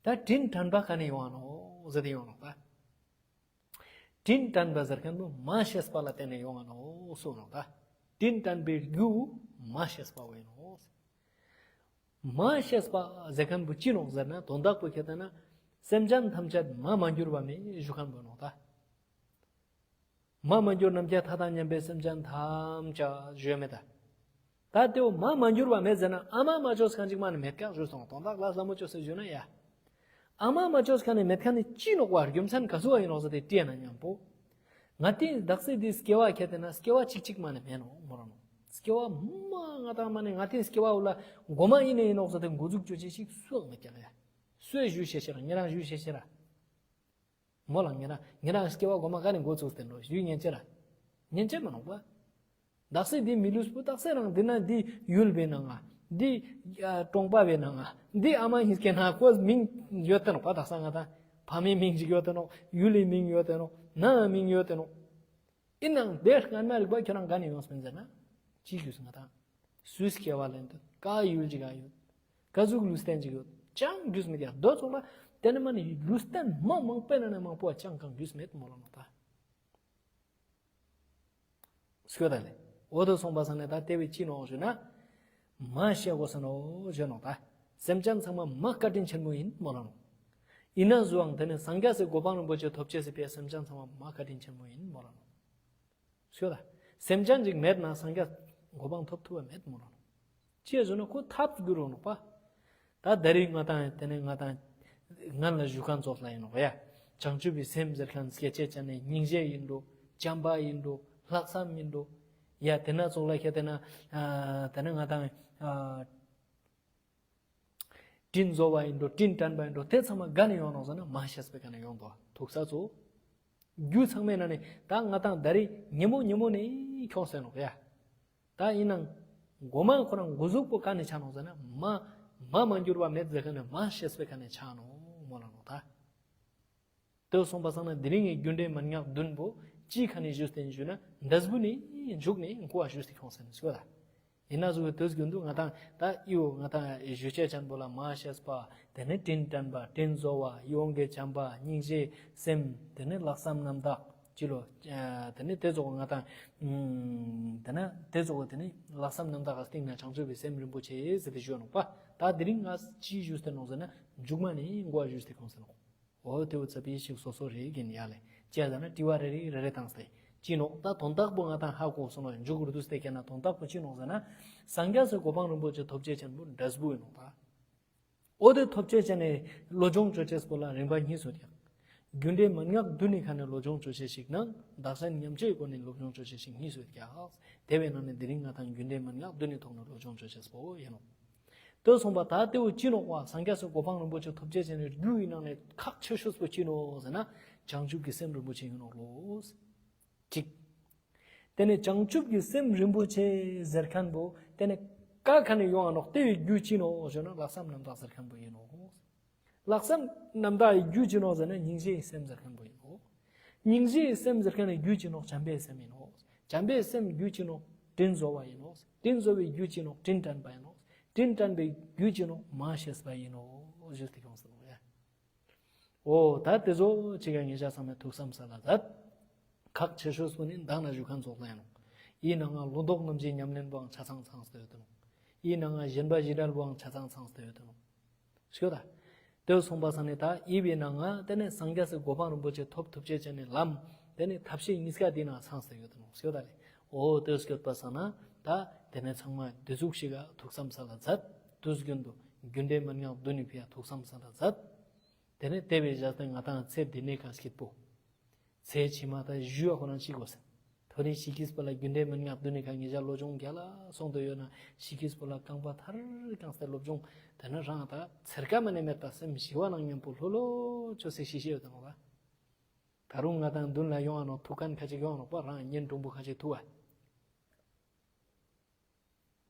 ད་དྲིན་དྲན་པ་ག་ནས་ཡོང་བ་ནོག་ཟེར་ཏེ་ཡོང་ནོག་ད། དྲིན་དྲན་པ་ཟེར་མཁན་པོ་མ་ཤེས་པ་ལ་བརྟེན་ནས་ཡོང་བ་ནོག་གསུངས་ནོག་ད། དྲིན་དྲན་པའི་རྒྱུ་མ་ཤེས་པ་བས་ནོག་མ་ཤེས་པ་ཟེར་མཁན་པོ་ཅི་ནོག་ཟེར་ན་དོན་དག་པོ་ཁྱེད་ལྟ་ན། སེམས་ཅན་ཐམས་ཅད་མ་མ་གྱུར་པ་མེད་ཞུ་མཁན་པོ་ནོག་ད། མ་མ་གྱུར་ནམ་མཁའི་མཐའ་དང་མཉམ་པའི་སེམས་ཅན་ཐམས་ཅད་ཞུ་མེད་ད། ད་དེའོ་མ་མ་གྱུར་པ་མེད་ཟེར་ན་ཨ་མ་མ་ཅོས་མཁན་ཅིག་མ་ནི་མེད་ཀྱག་ཞུ་སོང་དོན་དག་ལ་ལ་མོ་ཅོས་ཟེར་ཞུ་ན་ཡ། ཨ་མ་མ་ཅོས་མཁན་ནི་མེད་མཁན་ནི་ཅི་ནོག་པ་རྒྱུ་མཚན་ག་ཚོད་ཡིན་ནོག་ཟེར་ཏེ་དྲིས་ན་མཉམ་པོ། ང་དེ་དག་སེ་དེ་སྐྱེ་བ་ཁྱེད་དེ་ན་སྐྱེ་བ་གཅིག་གཅིག་མ་ནི་མེད་ནོག་མོ་རང་ནོག་སྐྱེ་བ་མ་ང་དང་མ་ནི་ང་དེ་སྐྱེ་བ་འུ་ལ་མགོ་མ་ཡིན་ནི་ཡིན་ནོག་ཟེར་ཏེ་མགོ་འཛུགས་ཅོ་ཅེས་ཤིག་སུའང་མེད་ཀྱག་ཡ། སུས་ཞུ་ཤེས་ཤེ་ར་ངེ་རང་ཞུ་ཤེས་ཤེ་ར། མོ་ལ་ངེ་རང་ངེ་རང་སྐྱེ་བ་གོ་མ་ག་ནས་འགོ་ཚུགས་ཏེ་འགྲོ་ཞུས་ཉན་ཅེ་ར། ཉན་ཅེ་མ་ནོག་པ། དག་སེ་འདི་མི་ལུས་པོ་དག་སེ་རང་འདི་ན་འདི་ཡུལ་བའི་ནང་ང་འདི་གྲོང་པ་བའི་ནང་ང་འདི་ཨ་མ་ཧིན་སྐྱེ་ན་ཁོ་མིང་ཡོད་ཏེ་ནོག་པ། དག་ས་ང་ད་ ཕ་མའི་མིང་ཅིག་ཡོད་དེ་ནོ། ཡུལ་ལི་མིང་ཡོད་དེ་ནོ། ནང་མིང་ཡོད་དེ་ནོ། ཡིན་ནའང་དེ་སྔ་མ་རིག་པ་ཁྱོད་རང་ག་ནས་ཡོང་སོང་ཟེར་ན། ཅི་ཞུས་སོང་ང་དང་། སུས་སྐྱེ་བ་ལེན་དུ་ག་ཡུལ་ཅིག་ག་ཡོད། ག་ཟུག་ལུས་རྟེན་ཅིག་ཡོད། ཅང་རྒྱུས་མེད་ཡ་རྡོ་ཚོགས་ལ། དེ་ནི་མ་ནི་ལུས་རྟེན་མ་མང་པོའི་ནང་ནས་མང་པོ་བ་ཅང་གང་རྒྱུས་མེད་མོ་ལ་ནོ་ད། སྐྱོ་ད་ལེ། འོ་དོ་སོང་པ་སང་ནས་ད་དེ་བས་ཅི་ནོག་ཞུ་ན། མ་ཤེས་གོ་ས་ནོ་ཞུ་ནོ་ད། སེམས་ཅན་ཚང་མ་མ་བཀའ་དྲིན་ཆེན་མོ་ཡིན་མོ་ལ་ནོ། ཡིན་ན་བཟོའང་དེ་ནི་སངས་རྒྱས་སི་གོ་འཕང་རིན་པོ་ཆེ་ཐོབ་ཅེས་སི་ཕའི་སེམས་ཅན་ཚང་མ་མ་བཀའ་དྲིན་ཆེན་མོ་ཡིན་མོ་ལ་ནོ། ཤོད་ད། སེམས་ཅན་ཅིག་མེད་ན་སངས་རྒྱས་གོ་འཕང་ཐོབ་ཐུབ་པ་མེད་མོ་རང་། ཅི་ཟེར་ན་ཁོ་ཐབས་སྒྱུར་རོ་ནོག་པ། ད་ད་རེས་ང་དང་དེ་ནས་ང་དང་ང་ལ་ཞུ་མཁན་ཚོགས་ལ་ཡིན་ནོག་ཡ། བྱང་ཆུབ་པའི་སེམས་ཟེར་མཁན་སྐད་ཆ་ཅན་ནས་སྙིང་རྗེ་ཡིན་འགྲོ། བྱམས་པ་ཡིན་འགྲོ། ལྷག་བསམ་ཡིན་འགྲོ། ཡ་དེ་ན་ཚོགས་ལ་ཁྱེད་དེ་ན་དེ་ན་ང་དང་། དྲིན་གཟོ་བ་ཡིན་འགྲོ། དྲིན་དྲན་པ་ཡིན་འགྲོ། དེ་ཚང་མ་ག་ནས་ཡོང་ནོག་ཟེར་ན་མ་ཤེས་པའི་ག་ནས་ཡོང་དོ་ཐུག་ས་ཚོ། རྒྱུ་ཚང་མའི་ནང་ནས་ད་ང་དང་ད་རེས་ཉིན་མོ་ཉིན་མོ་ནས་ཁྱོངས་ཟེར་ནོག་ཡ། ད་ཡིན་ནང་། མགོ་མ་ཁོ་རང་འགོ་ཟུག་པོ་ག་ནས་ཆགས་ནོག་ཟེར་ན་མ། མ་མ་འགྱུར་བ་མེད་ཟེར་མཁན་ནས་མ་ཤེས་པའི་ག་ནས་ཆགས་ནོག་མོ་ལ་ནོག་ད། དེ་སོང་པ་སང་ན་དེ་རིང་གི་རྒྱུ་འབྲས་མན་ངག་བདུན་པོ་ཅིའི་ཁ་ནས་ཞུས་ཏེ་ཞུས་ན་འདས་པོ་ནས་མཇུག་ནས་འཁོར་བ་ཞུས་ཏེ་ཁྱོངས་ཟེར་ནས་ཞུ་བ་ལ། ཡིན་ན་ཟུག་གི་དུས་རྒྱུན་དུ་ང་དང་ད་ཨི་བོ་ང་དང་ཞུ་ཆེ་ཅན་པོ་ལ་མ་ཤེས་པ། དེ་ནས་དྲིན་དྲན་པ། དྲིན་གཟོ་བ། ཡིད་འོང་གི་བྱམས་པ། སྙིང་རྗེ་སེམས། དེ་ནས་ལྷག་བསམ་རྣམ་དག་ཅི་ལོ། དེ་ནས་དེ་ཚོ་ང་དང་། དེ་ན་དེ་ཚོ་དེ་ནས་ལྷག་བསམ་རྣམ་དག་གི་སྟེང་ན་བྱང་ཆུབ་པའི་སེམས་རིན་པོ་ཆེ་ཟེར་ཏེ་ཞུ་ནོག་པ། ད་དེ་རིང་ང་ཅི་ཞུས་ཏེ་ནོག་ཟེར་ན་མཇུག་མ་ནས་འཁོར་བ་ཞུས་ཏེ་ཁྱོངས་ཟེར་ནོག་འོ་དེ་བོ་ཚ་པིའི་ཞིག་སོ་སོ་རེ་གིན་ཡ་ལེ། ཅི་ཟེར་ན་དྲི་བ་རེ་རེ་རེ་རེ་བཏང་སྟེ། ཅི་ནོག་ད་དོན་དག་པོ་ང་དང་ཧ་གོ་སོང་ནོ་མཇུག་རུ་དུས་སྟེ་ཁྱེད་ན་དོན་དག་པོ་ཅི་ནོག་ཟེར་ན། སངས་རྒྱས་སུ་གོ་འཕང་རིན་པོ་ཆེ་ཐོབ་ཆེ་ཅན་པོ་འདྲ་སྦུ་ཡིན་ནོག་ད། འོ་དེ་ཐོབ་ཆེ་ཅན་ནས་བློ་སྦྱོང་ཅོ་ཆེས་པོ་ལ་རིམ་པ་གཉིས་སུ་ཀྱང་། རྒྱུ་འབྲས་མན་ངག་བདུན་ནི་ཁ་ནས་བློ་སྦྱོང་ཅོ་ཆེ་ཞིག་ནང་བདག་གཞན་མཉམ་བརྗེའི་སྒོ་ནས་བློ་སྦྱོང་ཅོ་ཆེ་ཞིག་གཉིས་སུ་ཀྱང་། དེ་བས་ན་ནི་དེ་རིང་ང་དང་རྒྱུ་འབྲས་མན་ངག་བདུན་ནི་ཐོག་ནས་བློ་སྦྱོང་ཅོ་ཆེས་པོ་ཡིན་ནོག་དེ་སོང་པ་ད་དེ་བོ་ཅི་ནོག་པ། སངས་རྒྱས་སུ་གོ་འཕང་རིན་པོ་ཆེ་ཐོབ་ཆེ་ཅན་ནི་རྒྱུ་ཡི་ནང་ནས་ཁག་ཆེ་ཤོས་པོ་ཅི་ནོག་ཟེར་ན། བྱང་ཆུབ་ཀྱི་སེམས་རིན་པོ་ཆེ་ཡིན་ནོག་ལོ། གཅིག་དེ་ནས་བྱང་ཆུབ་ཀྱི་སེམས་རིན་པོ་ཆེ་ཟེར་མཁན་པོ་དེ་ནས་ཀ་ཁ་ནས་ཡོང་བ་ནོག་དེ་བའི་རྒྱུ་ཅི་ནོག་ཞུ་ན་ལྷག་བསམ་རྣམ་དག་ཟེར་མཁན་པོ་ཡིན་ནོག་ལྷག་བསམ་རྣམ་དག་ཡི་རྒྱུ་ཅི་ནོག་ཟེར་ན་སྙིང་རྗེའི་སེམས་ཟེར་མཁན་པོ་ཡིན་ནོག་སྙིང་རྗེའི་སེམས་ཟེར་མཁན་ནི་རྒྱུ་ཅི་ནོག་བྱམས་པའི་སེམས་ཡིན་ནོག་བྱམས་པའི་སེམས་རྒྱུ་ཅི་ནོག་དྲིན་གཟོ་བ་ཡིན་ནོག་དྲིན་གཟོ་བའི་རྒྱུ་ཅི་ནོག་དྲིན་དྲན་པ་ཡིན་ནོག་དྲིན་དྲན་པའི་རྒྱུ་ཅི་ནོག་མ་ཤེས་པ་ཡིན་ནོག་ཞུས་ཏེ་ཁྱོངས་ཟེར་ནོག་ཡ། འོ་ད་དེ་ཚོ་ཅིག་ཡང་ངེད་ཅག་ཚང་མས་ཐུགས་བསམ་ས་ལ་མཛད། ཁག་ཆེ་ཤོས་སུ་ནི་མདང་ན་ཞུ་མཁན་ཚོགས་ལ་ཡང་ནོག་ཡིན་ན་ང་ལོ་ཏོག་རྣམ་བཞིའི་ཉམས་ལེན་པོའང་ཆ་ཚང་ཚང་སྟེ་ཡོད་དེ་ནོག་ཡིན་ན་ང་གཞན་པ་བཞི་བྲལ་པོའང་ཆ་ཚང་ཚང་སྟེ་ཡོད་དེ་ནོག་ཤོད་ད། དེ་སོང་པ་སང་ནི་ད་ཡིད་པའི་ནང་ང་དེ་ནས་སངས་རྒྱས་སུ་གོ་འཕང་རིན་པོ་ཆེ་ཐོབ་ཐུབ་ཆེ་ཆེ་ནས་ལམ། དེ་ནས་ཐབས་ཤེས་གཉིས་ཀ་དེ་ན་ཚང་སྟེ་ཡོད་དེ་ནོག་ཤོད་ད་ལེ། འོ་དེ་སྐྱོད་པ་སང་ན་ད་དེ་ནས་ཚང་མ་འདི་ཟུག་ཞིག་ག་ཐུགས་བསམ་ས་ལ་མཛད། དུས་རྒྱུན་དུ་རྒྱུ་འབྲས་མན་ངག་བདུན་ནི་ཕི་ཡ་ཐུགས་བསམ་ས་ལ་མཛད། དེ་ནས་དེ་བས་བཞག་སྟེ་ང་དང་ཚེ་འདི་ནས་ཁ་སྐྱིད་པོ། ཚེ་ཕྱི་མ་ད་བཞུ་བ་ཁོ་རང་ཅིག་དགོས་ཟེར། ཐོ་རེ་ཤི་ཁིས་པོ་ལ་རྒྱུ་འབྲས་མན་ངག་བདུན་ནི་ཁ་ངེད་ཅག་བློ་སྦྱོང་རྒྱ་ལ་སོང་དུ་ཡོད་ན་ཤི་ཁིས་པོ་ལ་རྐང་པ་ཐར་རྐང་སྟེ་བློ་སྦྱོང་དེ་ན་རང་ད་ཚེར་ཀ་མ་ནས་མེད་པ་སེམས་ཞི་བ་ནང་མཉམ་པོ་ལྷོད་ལྷོད་ཅོ་སེ་ཤི་ཤི་ཡོད་དང་བ། ད་རུང་ང་དང་མདུན་ལ་ཡོང་བ་ནོ་ཐུག་མཁན་ཁ་ཅིག་ཡོང་ནོག་པ་རང་གཉེན་དྲུང་པོ་ཁ་ཅིག་ཐུག་བ།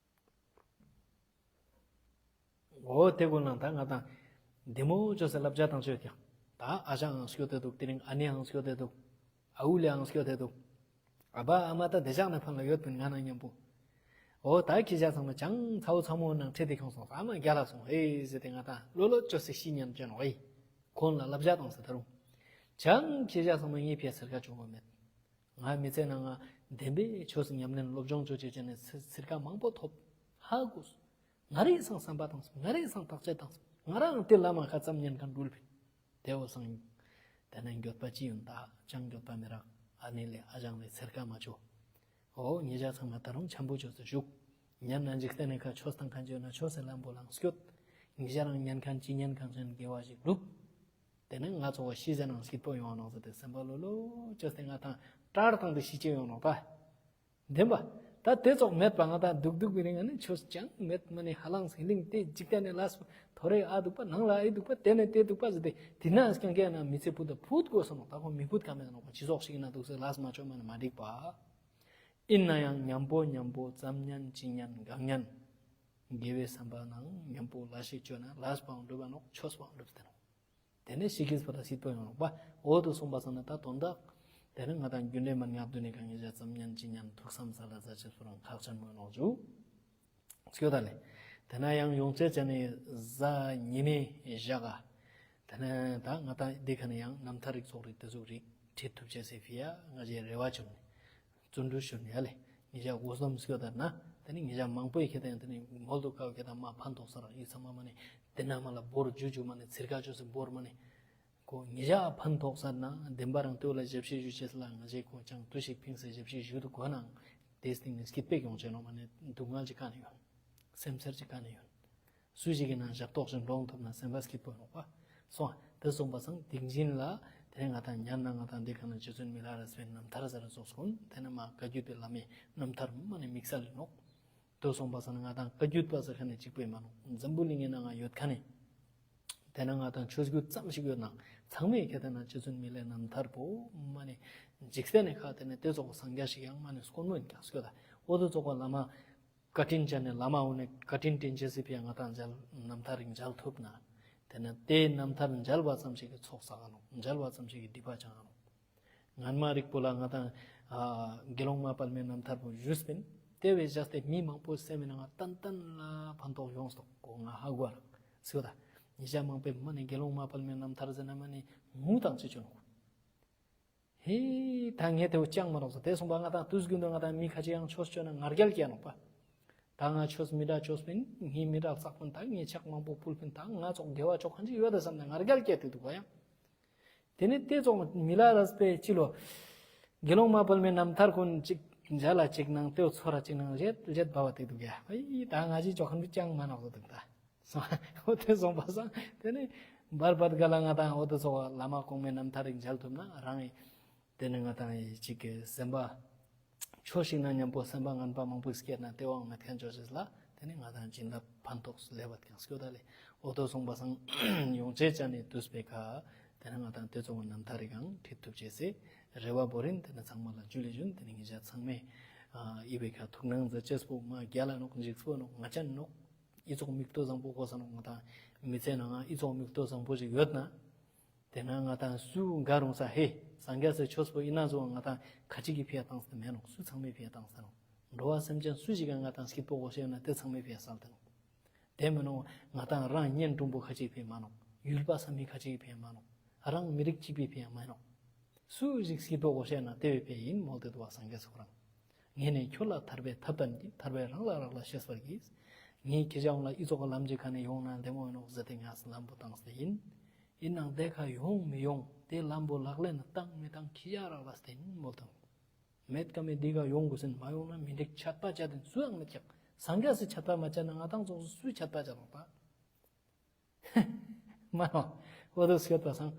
འོ་དེ་ཀུན་ལ་ད་ང་དང་བདེ་མོ་ཅོ་སེ་བསླབ་བྱ་བཏང་ཆོག་ཀྱང་། ད་ཨ་ཞང་ཨང་སྐྱོ་དེ་འདུག་དེ་རིང་ཨ་ནེ་ཨང་སྐྱོ་དེ་འདུག་ཨ་འུ་ལེ་ཨང་སྐྱོ་དེ་འདུག་ཨ་ཕ་ཨ་མ་ད་བདེ་འཇགས་ནས་ཕན་ལ་ཡོད་པིན་ང་ནང་མཉམ་པོ། འོ་ད་ཁྱེད་ཅག་ཚང་མ་ཅང་ཚ་བོ་ཚ་མོ་ནང་ཁྲིད་དེ་ཁྱོངས་སོང་ཨ་མ་རྒྱ་ལ་སོང་ཨེ་ཟེར་ཏེ་ང་དང་ལོ་ལོ་ཅོ་སེ་ཤི་ཉན་ཅོ་ནོ་ཨེ། ཁོང་ལ་བསླབ་བྱ་བཏང་སེ་ད་རུང་། ཅང་ཁྱེད་ཅག་ཚང་མ་ངའི་ཕྱིར་ཚེར་ཀ་ཅོ་གོ་མེད། ང་མི་ཚེ་ནང་ང་བདེན་པའི་ཆོས་སུ་ཉམས་ལེན་སློབ་སྦྱོང་ཅོ་ཅེས་བྱས་ནས་ཚེ་ཚེར་ཀ་མང་པོ་ཐོབ། ཧ་གོ་སོང་། ང་རེ་སང་བསམ་པ་བཏང་སོང་། ང་རེ་སང་བརྟག་དཔྱད་བཏང་སོང་། ང་རང་དེ་ལ་མ་ཁ་ཙམ་ཉན་མཁན་འགྲུལ་པིན། དེ་འོ་སང་། དེ་ནས་འགྱོད་པ་ཅི་ཡོང་ད་ཅང་འགྱོད་པ་མི་རག་ཨ་ནེ་ལེ་ཨ་ཞང་ལེ་ཚེར་ཀ་མ་ཅོ། འོ་ངེད་ཅག་ཚང་མ་ད་རུང་འཆམ་པོ་ཅོ་སེ་བཞུགས། ཉན་ན་འཇིག་རྟེན་ནས་ཁ་ཆོས་བཏང་མཁན་ཅོ་ན་ཆོས་སེ་ལམ་པོ་ལང་སྐྱོད། ངེད་ཅག་རང་ཉན་མཁན་ཅི་ཉན་གང་ཅན་དགེ་བ་ཞིག་སྒྲུབ། དེ་ནས་ང་ཚོ་བ་ཤི་ཟེར་ནང་སྐྱིད་པོ་ཡོང་ནང་ཟེར་ཏེ་སེམས་པ་ལོ་ལོ་ཅོས་ཏེ་ང་དང་སྐྲག་བཏང་སྟེ་ཤི་ཅེས་ཡོང་ནོག་པ། བདེན་པ། ད་དེ་ཙོགས་མེད་པ་ང་དང་སྡུག་སྡུག་པའི་རིང་ང་ནི་ཆོས་ཅང་མེད་མ་ནི་ཧ་ལང་སེ་གླིང་དེ་འཇིག་རྟེན་ནས་ལས་ཐོ་རེ་ཨ་སྡུག་པ་ནང་ལ་ཨེ་སྡུག་པ་དེ་ནས་དེ་སྡུག་པ་ཟེར་ཏེ་དེ་ན་སྐྱང་སྐྱང་ན་མི་ཚེ་ཕུད་དང་ཕུད་དགོས་སོང་ནོག་ད་ཁོ་མི་ཕུད་ཀ་མེད་ནོག་པ་ཅི་ཙོགས་ཤིག་ཡིན་ན་འདུག་ཟེར་ལས་མ་ཆོག་མ་ནི་མ་འགྲིག་པ། ཡིན་ན་ཡང་མཉམ་པོ་མཉམ་པོ་ཙམ་ཉན་ཅི་ཉན་གང་ཉན། དགེ་བའི་བསམ་པ་ནང་མཉམ་པོ་ལ་ཞིག་བཅོས་ན་ལས་པའང་འགྲུབ་པ་ནོག་ཆོས་པའང་འགྲུབ་སྟེ་ནོག་དེ་ནས་ཤི་ཁིས་པ་ལ་སྲིད་པོ་ཡོང་རོགས་པ། འོ་དུ་སོང་པ་སང་ན་ད་དོན་དག་དེ་ནས་ང་དང་རྒྱུ་འབྲས་མ་ཉག་དུས་ནས་གང་ངེ་ཞག་ཙམ་ཉན་ཅི་ཉན་ཐུགས་བསམ་ས་ལ་ཟ་ཆེ་སོ་རང་ཁག་ཆེན་མོ་ནོག་ཇུ། སྐྱོ་ད་ལེ། དེ་ན་ཡང་ཡོང་ཆེ་ཆ་ནས་ཟ་ཉི་མའི་ཞག་ག་དེ་ནས་ད་ང་དང་འདི་ཁ་ནས་ཡང་རྣམ་ཐར་རིགས་ཚོགས་རིགས་དེ་ཚོགས་རིགས་ཁྲིད་ཐུབ་ཆེ་སེ་ཕི་ཡ་ང་ཞེ་རེ་བ་བྱུང་ནས། བརྩོན་འགྲུས་ཞུ་ནས་ཡ་ལེ། ཉེ་ཞག་སྒོ་གསུམ་སྐྱོ་ད་ན། དེ་ནི་ཉེ་ཞག་མང་པོའི་ཁེ་ད་ཡང་དེ་ནི་མོལ་དུ་ཁ་བའི་ཁེ་ད་མ་ཕན་ཐོགས་ས་ར་ཡིག་ཚང་མ་མ་ནི། དེ་ན་མ་ལ་བོར་ཇུ་ཇུ་མ་ནི་ཚིར་ཁ་ཆོས་སེ་བོར་མ་ནི། ཁོ་ཉེ་ཞག་ཕན་ཐོགས་ས་ན་བདེན་པ་རང་ལྟོས་ལ་ཞབས་ཕྱི་ཞུ་ཆེས་ལ་ང་ཞེ་ཁོ་ཅང་དུ་ཞིག་ཕིང་སེ་ཞབས་ཕྱི་ཞུ་དུ་གོ་ནའང་། དེ་སྟེང་ནས་སྐྱིད་པའི་ཡོང་ཆེ་ནོ་མ་ནི་སྡུག་བསྔལ་ཅི་ཀ་ནི་ཡོད། སེམས་འཚེར་ཅི་ཀ་ནི་ཡོད། སུ་ཞིག་གི་ནང་ཞབས་ཏོག་ཅིག་འགྲོ་ཐུབ་ན་སེམས་པ་སྐྱིད་པོ་ཡོང་བ། སོང་དེ་སོང་པ་སང་དེང་ཕྱིན་ལ་དེ་རིང་ང་དང་ཉན་ན་ང་དང་འདི་ག་ན་རྗེ་བཙུན་མི་ལ་རས་པའི་རྣམ་ཐར་ཟེར་ར་སོགས་སོང་དེ་ན་མ་བཀའ་བརྒྱུད་པའི་བླ་མའི་རྣམ་ཐར་མ་ནི་དམིགས་བསལ་ལ་ནོག་དེ་སོང་པ་སང་ང་དང་བཀའ་བརྒྱུད་པ་ཟེར་ཁ་ནས་གཅིག་པོའི་མ་ནོག་འཛམ་བུ་གླིང་གི་ནང་ང་ཡོད་ཁ་ནས། དེ་ན་ང་དང་ཆོས་བརྒྱུད་ཙམ་ཞིག་ཡོད་ན་ཚང་མས་ཁ་དེ་ན་རྗེ་བཙུན་མི་ལའི་རྣམ་ཐར་པོ་མ་ནི་འཇིག་རྟེན་ནས་ཁ་དེ་ནས་དེ་ཚོགས་སངས་རྒྱས་ཤིག་ཡང་མ་ནི་སྐོར་མོ་ཡིན་ཀྱང་སྐྱོ་ད་འོ་དེ་ཚོགས་པ་བླ་མ། བཀའ་དྲིན་ཅན་ནས་བླ་མ་འོ་ནས་བཀའ་དྲིན་དྲིན་ཆེ་སྲིད་པའི་ང་དང་མཇལ་རྣམ་ཐར་རིགས་མཇལ་ཐུབ་ན། དེ་ནས་དེའི་རྣམ་ཐར་མཇལ་བ་ཙམ་ཞིག་གི་ཚོགས་བསགས་ནོ་མཇལ་བ་ཙམ་ཞིག་གི་སྒྲིབ་པ་བྱང་ནོ། ངན་མ་རིགས་པོ་ལ་ང་དང་དགེ་སློང་མ་དཔལ་མའི་རྣམ་ཐར་པོ་ཞུས་པིན། དེ་བས་བཞག་སྟེ་མི་མང་པོ་སེམས་ནང་ཏན་ཏན་ལ་ཕན་ཐོགས་ཡོང་སྟོག་གོ་ང་ཧ་གོ་རང་སུ་ད། ཉེ་ཞག་མང་པོའི་མ་ནས་དགེ་སློང་མ་དཔལ་མའི་རྣམ་ཐར་ཟེར་ན་མ་ནས་ངུ་དང་ཅི་བྱུང་ནོ། ཧེ། ད་ངས་དེ་བོ་ཅང་མ་ནོག་སོ་དེ་སོང་པ་ང་དང་དུས་རྒྱུན་དུ་ང་དང་མི་ཁ་ཅིག་ཡང་ཆོས་བཅོས་ན་ང་རྒྱལ་སྐྱེ་ནོག་པ། ད་ང་ཆོས་མི་འདྲ་བཅོས་པིན་ངས་མི་འདྲ་བསགས་པིན་ད་ངས་ཕྱག་མང་པོ་ཕུལ་པིན་ད་ང་ཚོགས་དགེ་བ་ཆོག་ཁན་ཅིག་ཡོད་ད་བསམ་ནས་ང་རྒྱལ་སྐྱེ་དུས་འདུག་ག་ཡང་། དེ་ནས་དེ་ཚོགས་མི་ལ་རས་པའི་ཅི་ལོ། དགེ་སློང་མ་དཔལ་མའི་རྣམ་ཐར་ཀུན་ཅིག་མཇལ་ལ་ཅིག་ནང་དེ་ཚོ་ར་ཅིག་ནང་བཞེད་བཞེད་འབའ་བ་དེ་འདུག་ག་ཨི་ད་ང་ཅིག་ཆོག་ཁན་ཅང་མ་ནོག་སོ་འདུག་ད། སོང་། འོ་དེ་སོང་པ་སང་དེ་ནས་བར་བར་ག་ལ་ང་དང་འོ་དེ་སོང་བ་བླ་མ་གོང་མའི་རྣམ་ཐར་རིགས་མཇལ་ཐུབ་ན་རང་ཡི་དེ་ནས་ང་དང་ཡི་གཅིག་གི་སེམས་པ་ཆོས་ཤིག་ན་མཉམ་པོ་སེམས་པ་ངན་པ་མང་པོ་སྐྱེས་ན་དེ་བའང་མེད་མཁན་ཆོས་ཤིག་ལ་དེ་ནས་ང་དང་བྱིན་རླབས་ཕན་ཐོགས་ལེ་བ་ཀྱང་སྐྱོ་ད་ལེ། འོ་དེ་སོང་པ་སང་ཡོང་ཆེ་ཅན་ནས་དུས་པའི་ཁ་དེ་ནས་ང་དང་དེ་ཚོ་གི་རྣམ་ཐར་རིགས་ཀྱང་ཁྲིད་ཐུབ་ཅེས་སེ་རེ་བ་བོ་རིན་དེ་ནས་ཚང་མ་ལ་ཇུ་ལེ་ཇུན་དེ་ནས་ངེད་ཅག་ཚང་མས་ཨི་བའི་ཁ་ཐུགས་སྣང་མཛད་ཅེས་པོ་མ་རྒྱལ་ལ་ནོག་འཇིགས་པོ་ནོག་ང་ཅན་ནོག་ཨི་ཚོགས་མིག་ཏོ་བཟང་པོ་གོ་ས་ནོག་ང་དང་མི་ཚེ་ནང་ཨི་ཚོགས་མིག་ཏོ་བཟང་པོ་ཞིག་ཡོད་ན། དེ་ན་ང་དང་སུ་འགའ་རུང་ས་ཧེ་སངས་རྒྱས་སི་ཆོས་པོ་ཨི་ན་ཚོ་ང་དང་ཁ་ཅིག་གི་ཕི་ཡ་བཏང་སྟེ་མེད་ནོག་སུ་ཚང་མའི་ཕི་ཡ་བཏང་སྟེ་ནོག་འགྲོ་བ་སེམས་ཅན་སུ་ཞིག་ག་ང་དང་སྐྱིད་པོ་གོ་ཤེས་ན་དེ་ཚང་མའི་ཕི་ཡ་སལ་ཏེ་ནོག་དེ་མིན་ནོག་ང་དང་རང་གཉེན་དྲུང་པོ་ཁ་ཅིག་ཕི་མ་ནོག་ཡུལ་པ་ས་མི་ཁ་ཅིག་ཕི་མ་ནོག་རང་མི་རིགས་གཅིག་པའི་ཕི་མ་ནོག་སུ་ཞིག་སྐྱིད་པོ་གོ་ཤེས་ན་དེ་བའི་ཕི་ཡིན་མོལ་ཏེ་འདུག་བ་སངས་རྒྱས་སུ་རང་། ངས་ནི་ཁྱོད་ལ་ཐར་པའི་ཐབས་དང་གྱིས། ཐར་པའི་རང་ལ་རག་ལས་ཤེས་པར་གྱིས། ངས་ཁྱེད་ཅག་ལ་ཨི་ཚོགས་ལམ་གྱི་ཁ་ནས་ཡོང་ན་བདེ་མོ་ཡིན་ནོག་ཟེར་ཏེ་ངས་ལམ་བོ་བཏང་སྟེ་ཡིན། ཡིན་ནའང་དེ་ཁ་ཡོང་མི་ཡོང་དེ་ལམ་བོ་ལག་ལེན་ན་བཏང་མི་བཏང་ཁྱེད་ཅག་རག་ལས་ཏེ་ཡིན་མོལ་དང་། མེད་ཀ་མེད་འདི་ག་ཡོང་དགོས་ཟིན་མ་ཡོང་ན་མི་འགྲིག་ཆད་པ་བཅད་དེ་སུ་ཡང་མི་ཆག་སངས་རྒྱས་སི་ཆད་པ་མ་བཅད་ན་ང་དང་ཚོགས་སུ་སུས་ཆད་པ་བཅད་ནོག་པ། མ་ནོ། འོ་དོ་སྐྱོད་པ་སང་།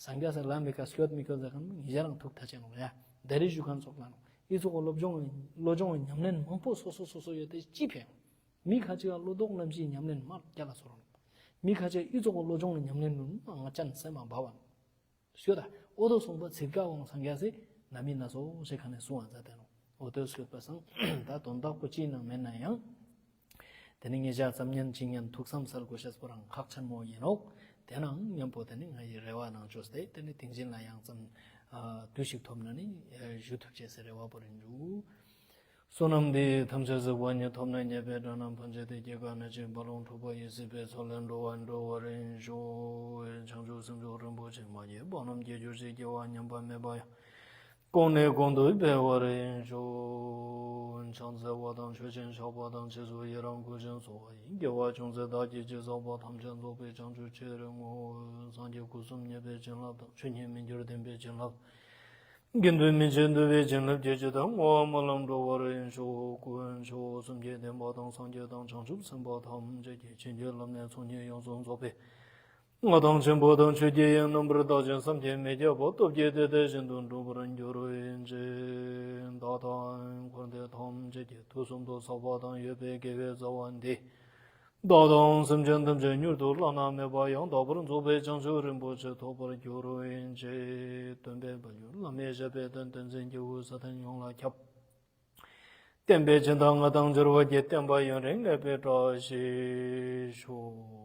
སངས་རྒྱས་སི་ལམ་མི་ཀ་སྐྱོད་མི་སྐྱོད་ཟེར་གང་ཉི་ཤར་རང་ཐུག་ཐ་ཆེ་ནོ་ཡ། ད་རི་ཞུ་མཁན་ཚོགས་ལ་ནོ། ཨི་ཚོགས་བློ་སྦྱོང་བློ་སྦྱོང་ཉམས་ལེན་མང་པོ་སོ་སོ་སོ་སོ་ཡོད་དེ་ཅི་ཕན། མི་ཁ་ཅིག་ལ་བློ་ལྡོག་རྣམ་བཞི་ཉམས་ལེན་མར་རྒྱ་ལ་སོ་རུང་། མི་ཁ་ཅིག་ཨི་ཚོགས་བློ་སྦྱོང་ཉམས་ལེན་ལུང་མ་ང་ཅན་སེམས་མ་འབའ་བ་ནོ། ཤོད་ད། ཨོ་དོ་གསུངས་པ་ཚིག་ཀ་འོང་སངས་རྒྱས་སི་ན་མི་ན་སོ་ཞེས་ཁ་ནས་གསུང་བ་མཛད་དེ་ནོ། ཨོ་དོ་ཤོད་པ་སང་ད་དོན་དག་པོ་ཅི་ནང་མེད་ན་ཡང་། དེ་ནི་ངེད་ཅག་ཙམ་ཉན་ཅིང་ཉན་ཐུགས་བསམ་གསལ་དགོས་ཤེས་པོ་རང་ཁག་ཆེན་མོ་ཡིན་ནོག་དེ་ནང་མཉམ་པོ་དེ་ནི་ང་ཡི་རེ་བ་ནང་བཅོས་ཏེ་དེ་ནི་དེང་ཕྱིན་ལ་ཡང་ཙམ་དུས་ཤིག་ཐོབ་ན་ནི་ཞུ་ཐུབ་ཅེས་སི་རེ་བ་པོ་རིན་འཇུ། བསོད་ནམས་འདི་ཡིས་ཐམས་ཅད་གཟིགས་པ་ཉིད། ཐོབ་ནས་ཉེས་པའི་དགྲ་རྣམས་ཕམ་བྱས་ཏེ། སྐྱེ་རྒ་ན་འཆིའི་རྦ་ཀློང་འཁྲུགས་པ་ཡི། སྲིད་པའི་མཚོ་ལས་འགྲོ་བ་སྒྲོལ་བར་ཤོག །བྱང་ཆུབ་སེམས་མཆོག་རིན་པོ་ཆེ། མ་སྐྱེས་པ་རྣམས་སྐྱེ་གྱུར་ཅིག །སྐྱེ་བ་ཉམས་པ་མེད་པ་ཡང་། གོང་ནས་གོང་དུ་འཕེལ་བར་ཤོག །ཕྱག་འཚལ་བ་དང་མཆོད་ཅིང་བཤགས་པ་དང་། རྗེས་སུ་ཡི་རང་བསྐུལ་ཞིང་གསོལ་བ་ཡི། དགེ་བ་ཅུང་ཟད་བདག་གིས་ཅི་བསགས་པ། ཐམས་ཅད་རྫོགས་པའི་བྱང་ཆུབ་ཕྱིར་བསྔོ། སངས་རྒྱས་སྐུ་གསུམ་བརྙེས་པའི་བྱིན་རླབས་དང་། ཆོས་ཉིད་མི་འགྱུར་བདེན་པའི་བྱིན་རླབས། དགེ་འདུན་མི་ཕྱེད་འདུལ་བའི་བྱིན་རླབས་ཀྱིས། ཇི་ལྟར་བསྔོ་བ་སྨོན་ལམ་འགྲོ་བར་ཤོག །སྐུ་མཆོག་གསུམ་གྱི་བསྟན་པ་དང་། སངས་རྒྱས་དང་བྱང་ཆུབ་སེམས་དཔའ་ཐམས་ཅད་ཀྱི། བྱིན་གྱིས་བརླབས་ནས་ཚོགས་གཉིས་ཡོངས་སུ་རྫོགས་པའི། མངའ་ཐང་ཆེན་པོ་དང་ཆོས་ཀྱི་དབྱིངས། རྣམ་པར་དག་ཅིང་བསམ་གྱིས་མི་ཁྱབ་པ། སྟོབས་ཀྱིས་དེ་དེ་བཞིན་དུ་འགྲུབ་པར་འགྱུར་བའི་ཕྱིར། བདག་དང་འཁོར་འདས་ཐམས་ཅད་ཀྱི། དུས་གསུམ་དུ་བསགས་པ་དང་ཡོད་པའི་དགེ་བའི་རྩ་བ་འདི། བདག་དང་སེམས་ཅན་ཐམས་ཅད་མྱུར་དུ་བླ་ན་མེད་པ་ཡང་དག་པར་རྫོགས་པའི་བྱང་ཆུབ་རིན་པོ་ཆེ་ཐོབ་པར་འགྱུར་བའི་ཕྱིར། སྟོན་པའི་དཔལ་ཡུལ་བླ་མའི་ཞབས་པད་བརྟན། བསྟན་འཛིན་སྐྱེས་བུ་སི་ཏན་ཡོངས་ལ་ཁྱབ། བསྟན་པའི་སྦྱིན་བདག་ང་དང་འབྱོར་བ་བརྒྱད། བསྟན་པ་ཡུན་རིང་གནས་པའི་བཀྲ་ཤིས་ཤོག།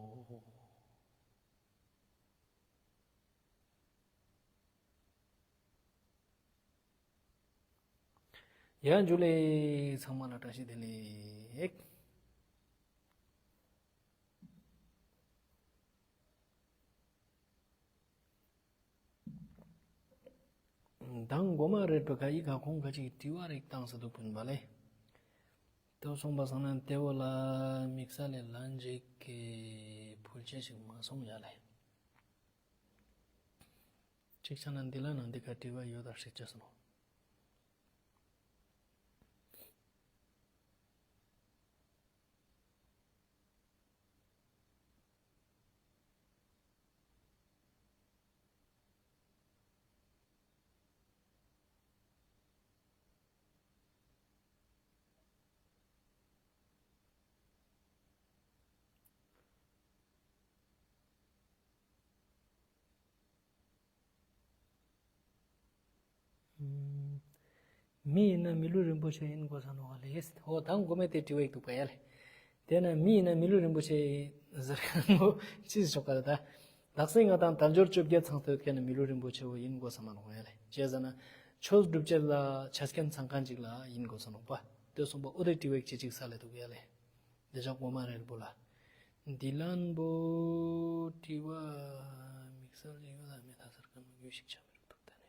ཡ་འཇུ་ལེ། ཚང་མ་ལ་བཀྲ་ཤིས་བདེ་ལེགས། མདང་དགོང་མ་རེད་པ། ག་ཡི་ག་ཁོང་ག་ཅིག་དྲི་བ་རིག་བཏང་ས་འདུག་སྤུན་པ་ལེ། དེ་སོང་པ་སང་ན་དེ་བོ་ལ་དམིགས་བསལ་ལས་ལན་ཅིག་གི་ཕུལ་ཆེ་ཞིག་མ་སོང་ཡ་ལེ། ཅིག་ཆ་ན་འདི་ལ་ནང་འདི་ག་དྲི་བ་ཡོད་ད་ཧྲིག་ཅེས་སོང་། མི་ཡིན་ན་མི་ལུས་རིན་པོ་ཆེ་ཡིན་དགོས་ས་ནོ་བ་ལེ། ཧོ་ད་མགོ་མེད་དེ་དྲི་བ་ཡིག་འདུག་པ་ཡ་ལེ། དེ་ན་མི་ཡིན་ན་མི་ལུས་རིན་པོ་ཆེ་ཟེར་མཁན་མོ་ཅི་ཞིག་ཆོག་ག་རེད་ད། དག་ས་ང་དང་དལ་འབྱོར་བཅོ་བརྒྱད་ཚང་སྟེ་ཡོད་མཁན་ནི་མི་ལུས་རིན་པོ་ཆེ་བོ་ཡིན་དགོས་ས་མ་ནོག་ཡ་ལེ། ཅི་ཟེར་ན་ཆོས་སྒྲུབ་བྱེད་ལ་ཆ་རྐྱེན་ཚང་མཁན་ཅིག་ལ་ཡིན་དགོས་ས་ནོག་པ། དེ་སོང་པ་ཨོ་དེ་དྲི་བ་ཡིག་ཅི་ཅིག་ས་ལེ་འདུག་ཡ་ལེ། འདི་ཅག་མགོ་མ་རེད་པོ་ལ། འདི་ལན་པོ་དྲི་བ་དམིགས་བསལ་ཡོད་ལ་མེད་ད་ཟེར་མཁན་མོ་རྒྱུས་ཤིག་ཆ་མི་རུག་འདུག་ད་ནི།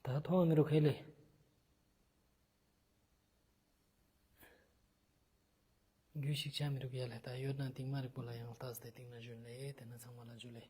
ད་མཐོང་མི་རུག་ཧེ་ལེ། རྒྱུས་ཤིག་ཆ་མི་རུག་ཡ་ལེ། ད་ཡོད་ན་དེང་མ་རིག་པོ་ལ་ཡང་ལྟ་སྟེ་དེང་ན་བཞོན་ལེ། དེ་ན་ཚང་མ་ལ་འཇུ་ལེ།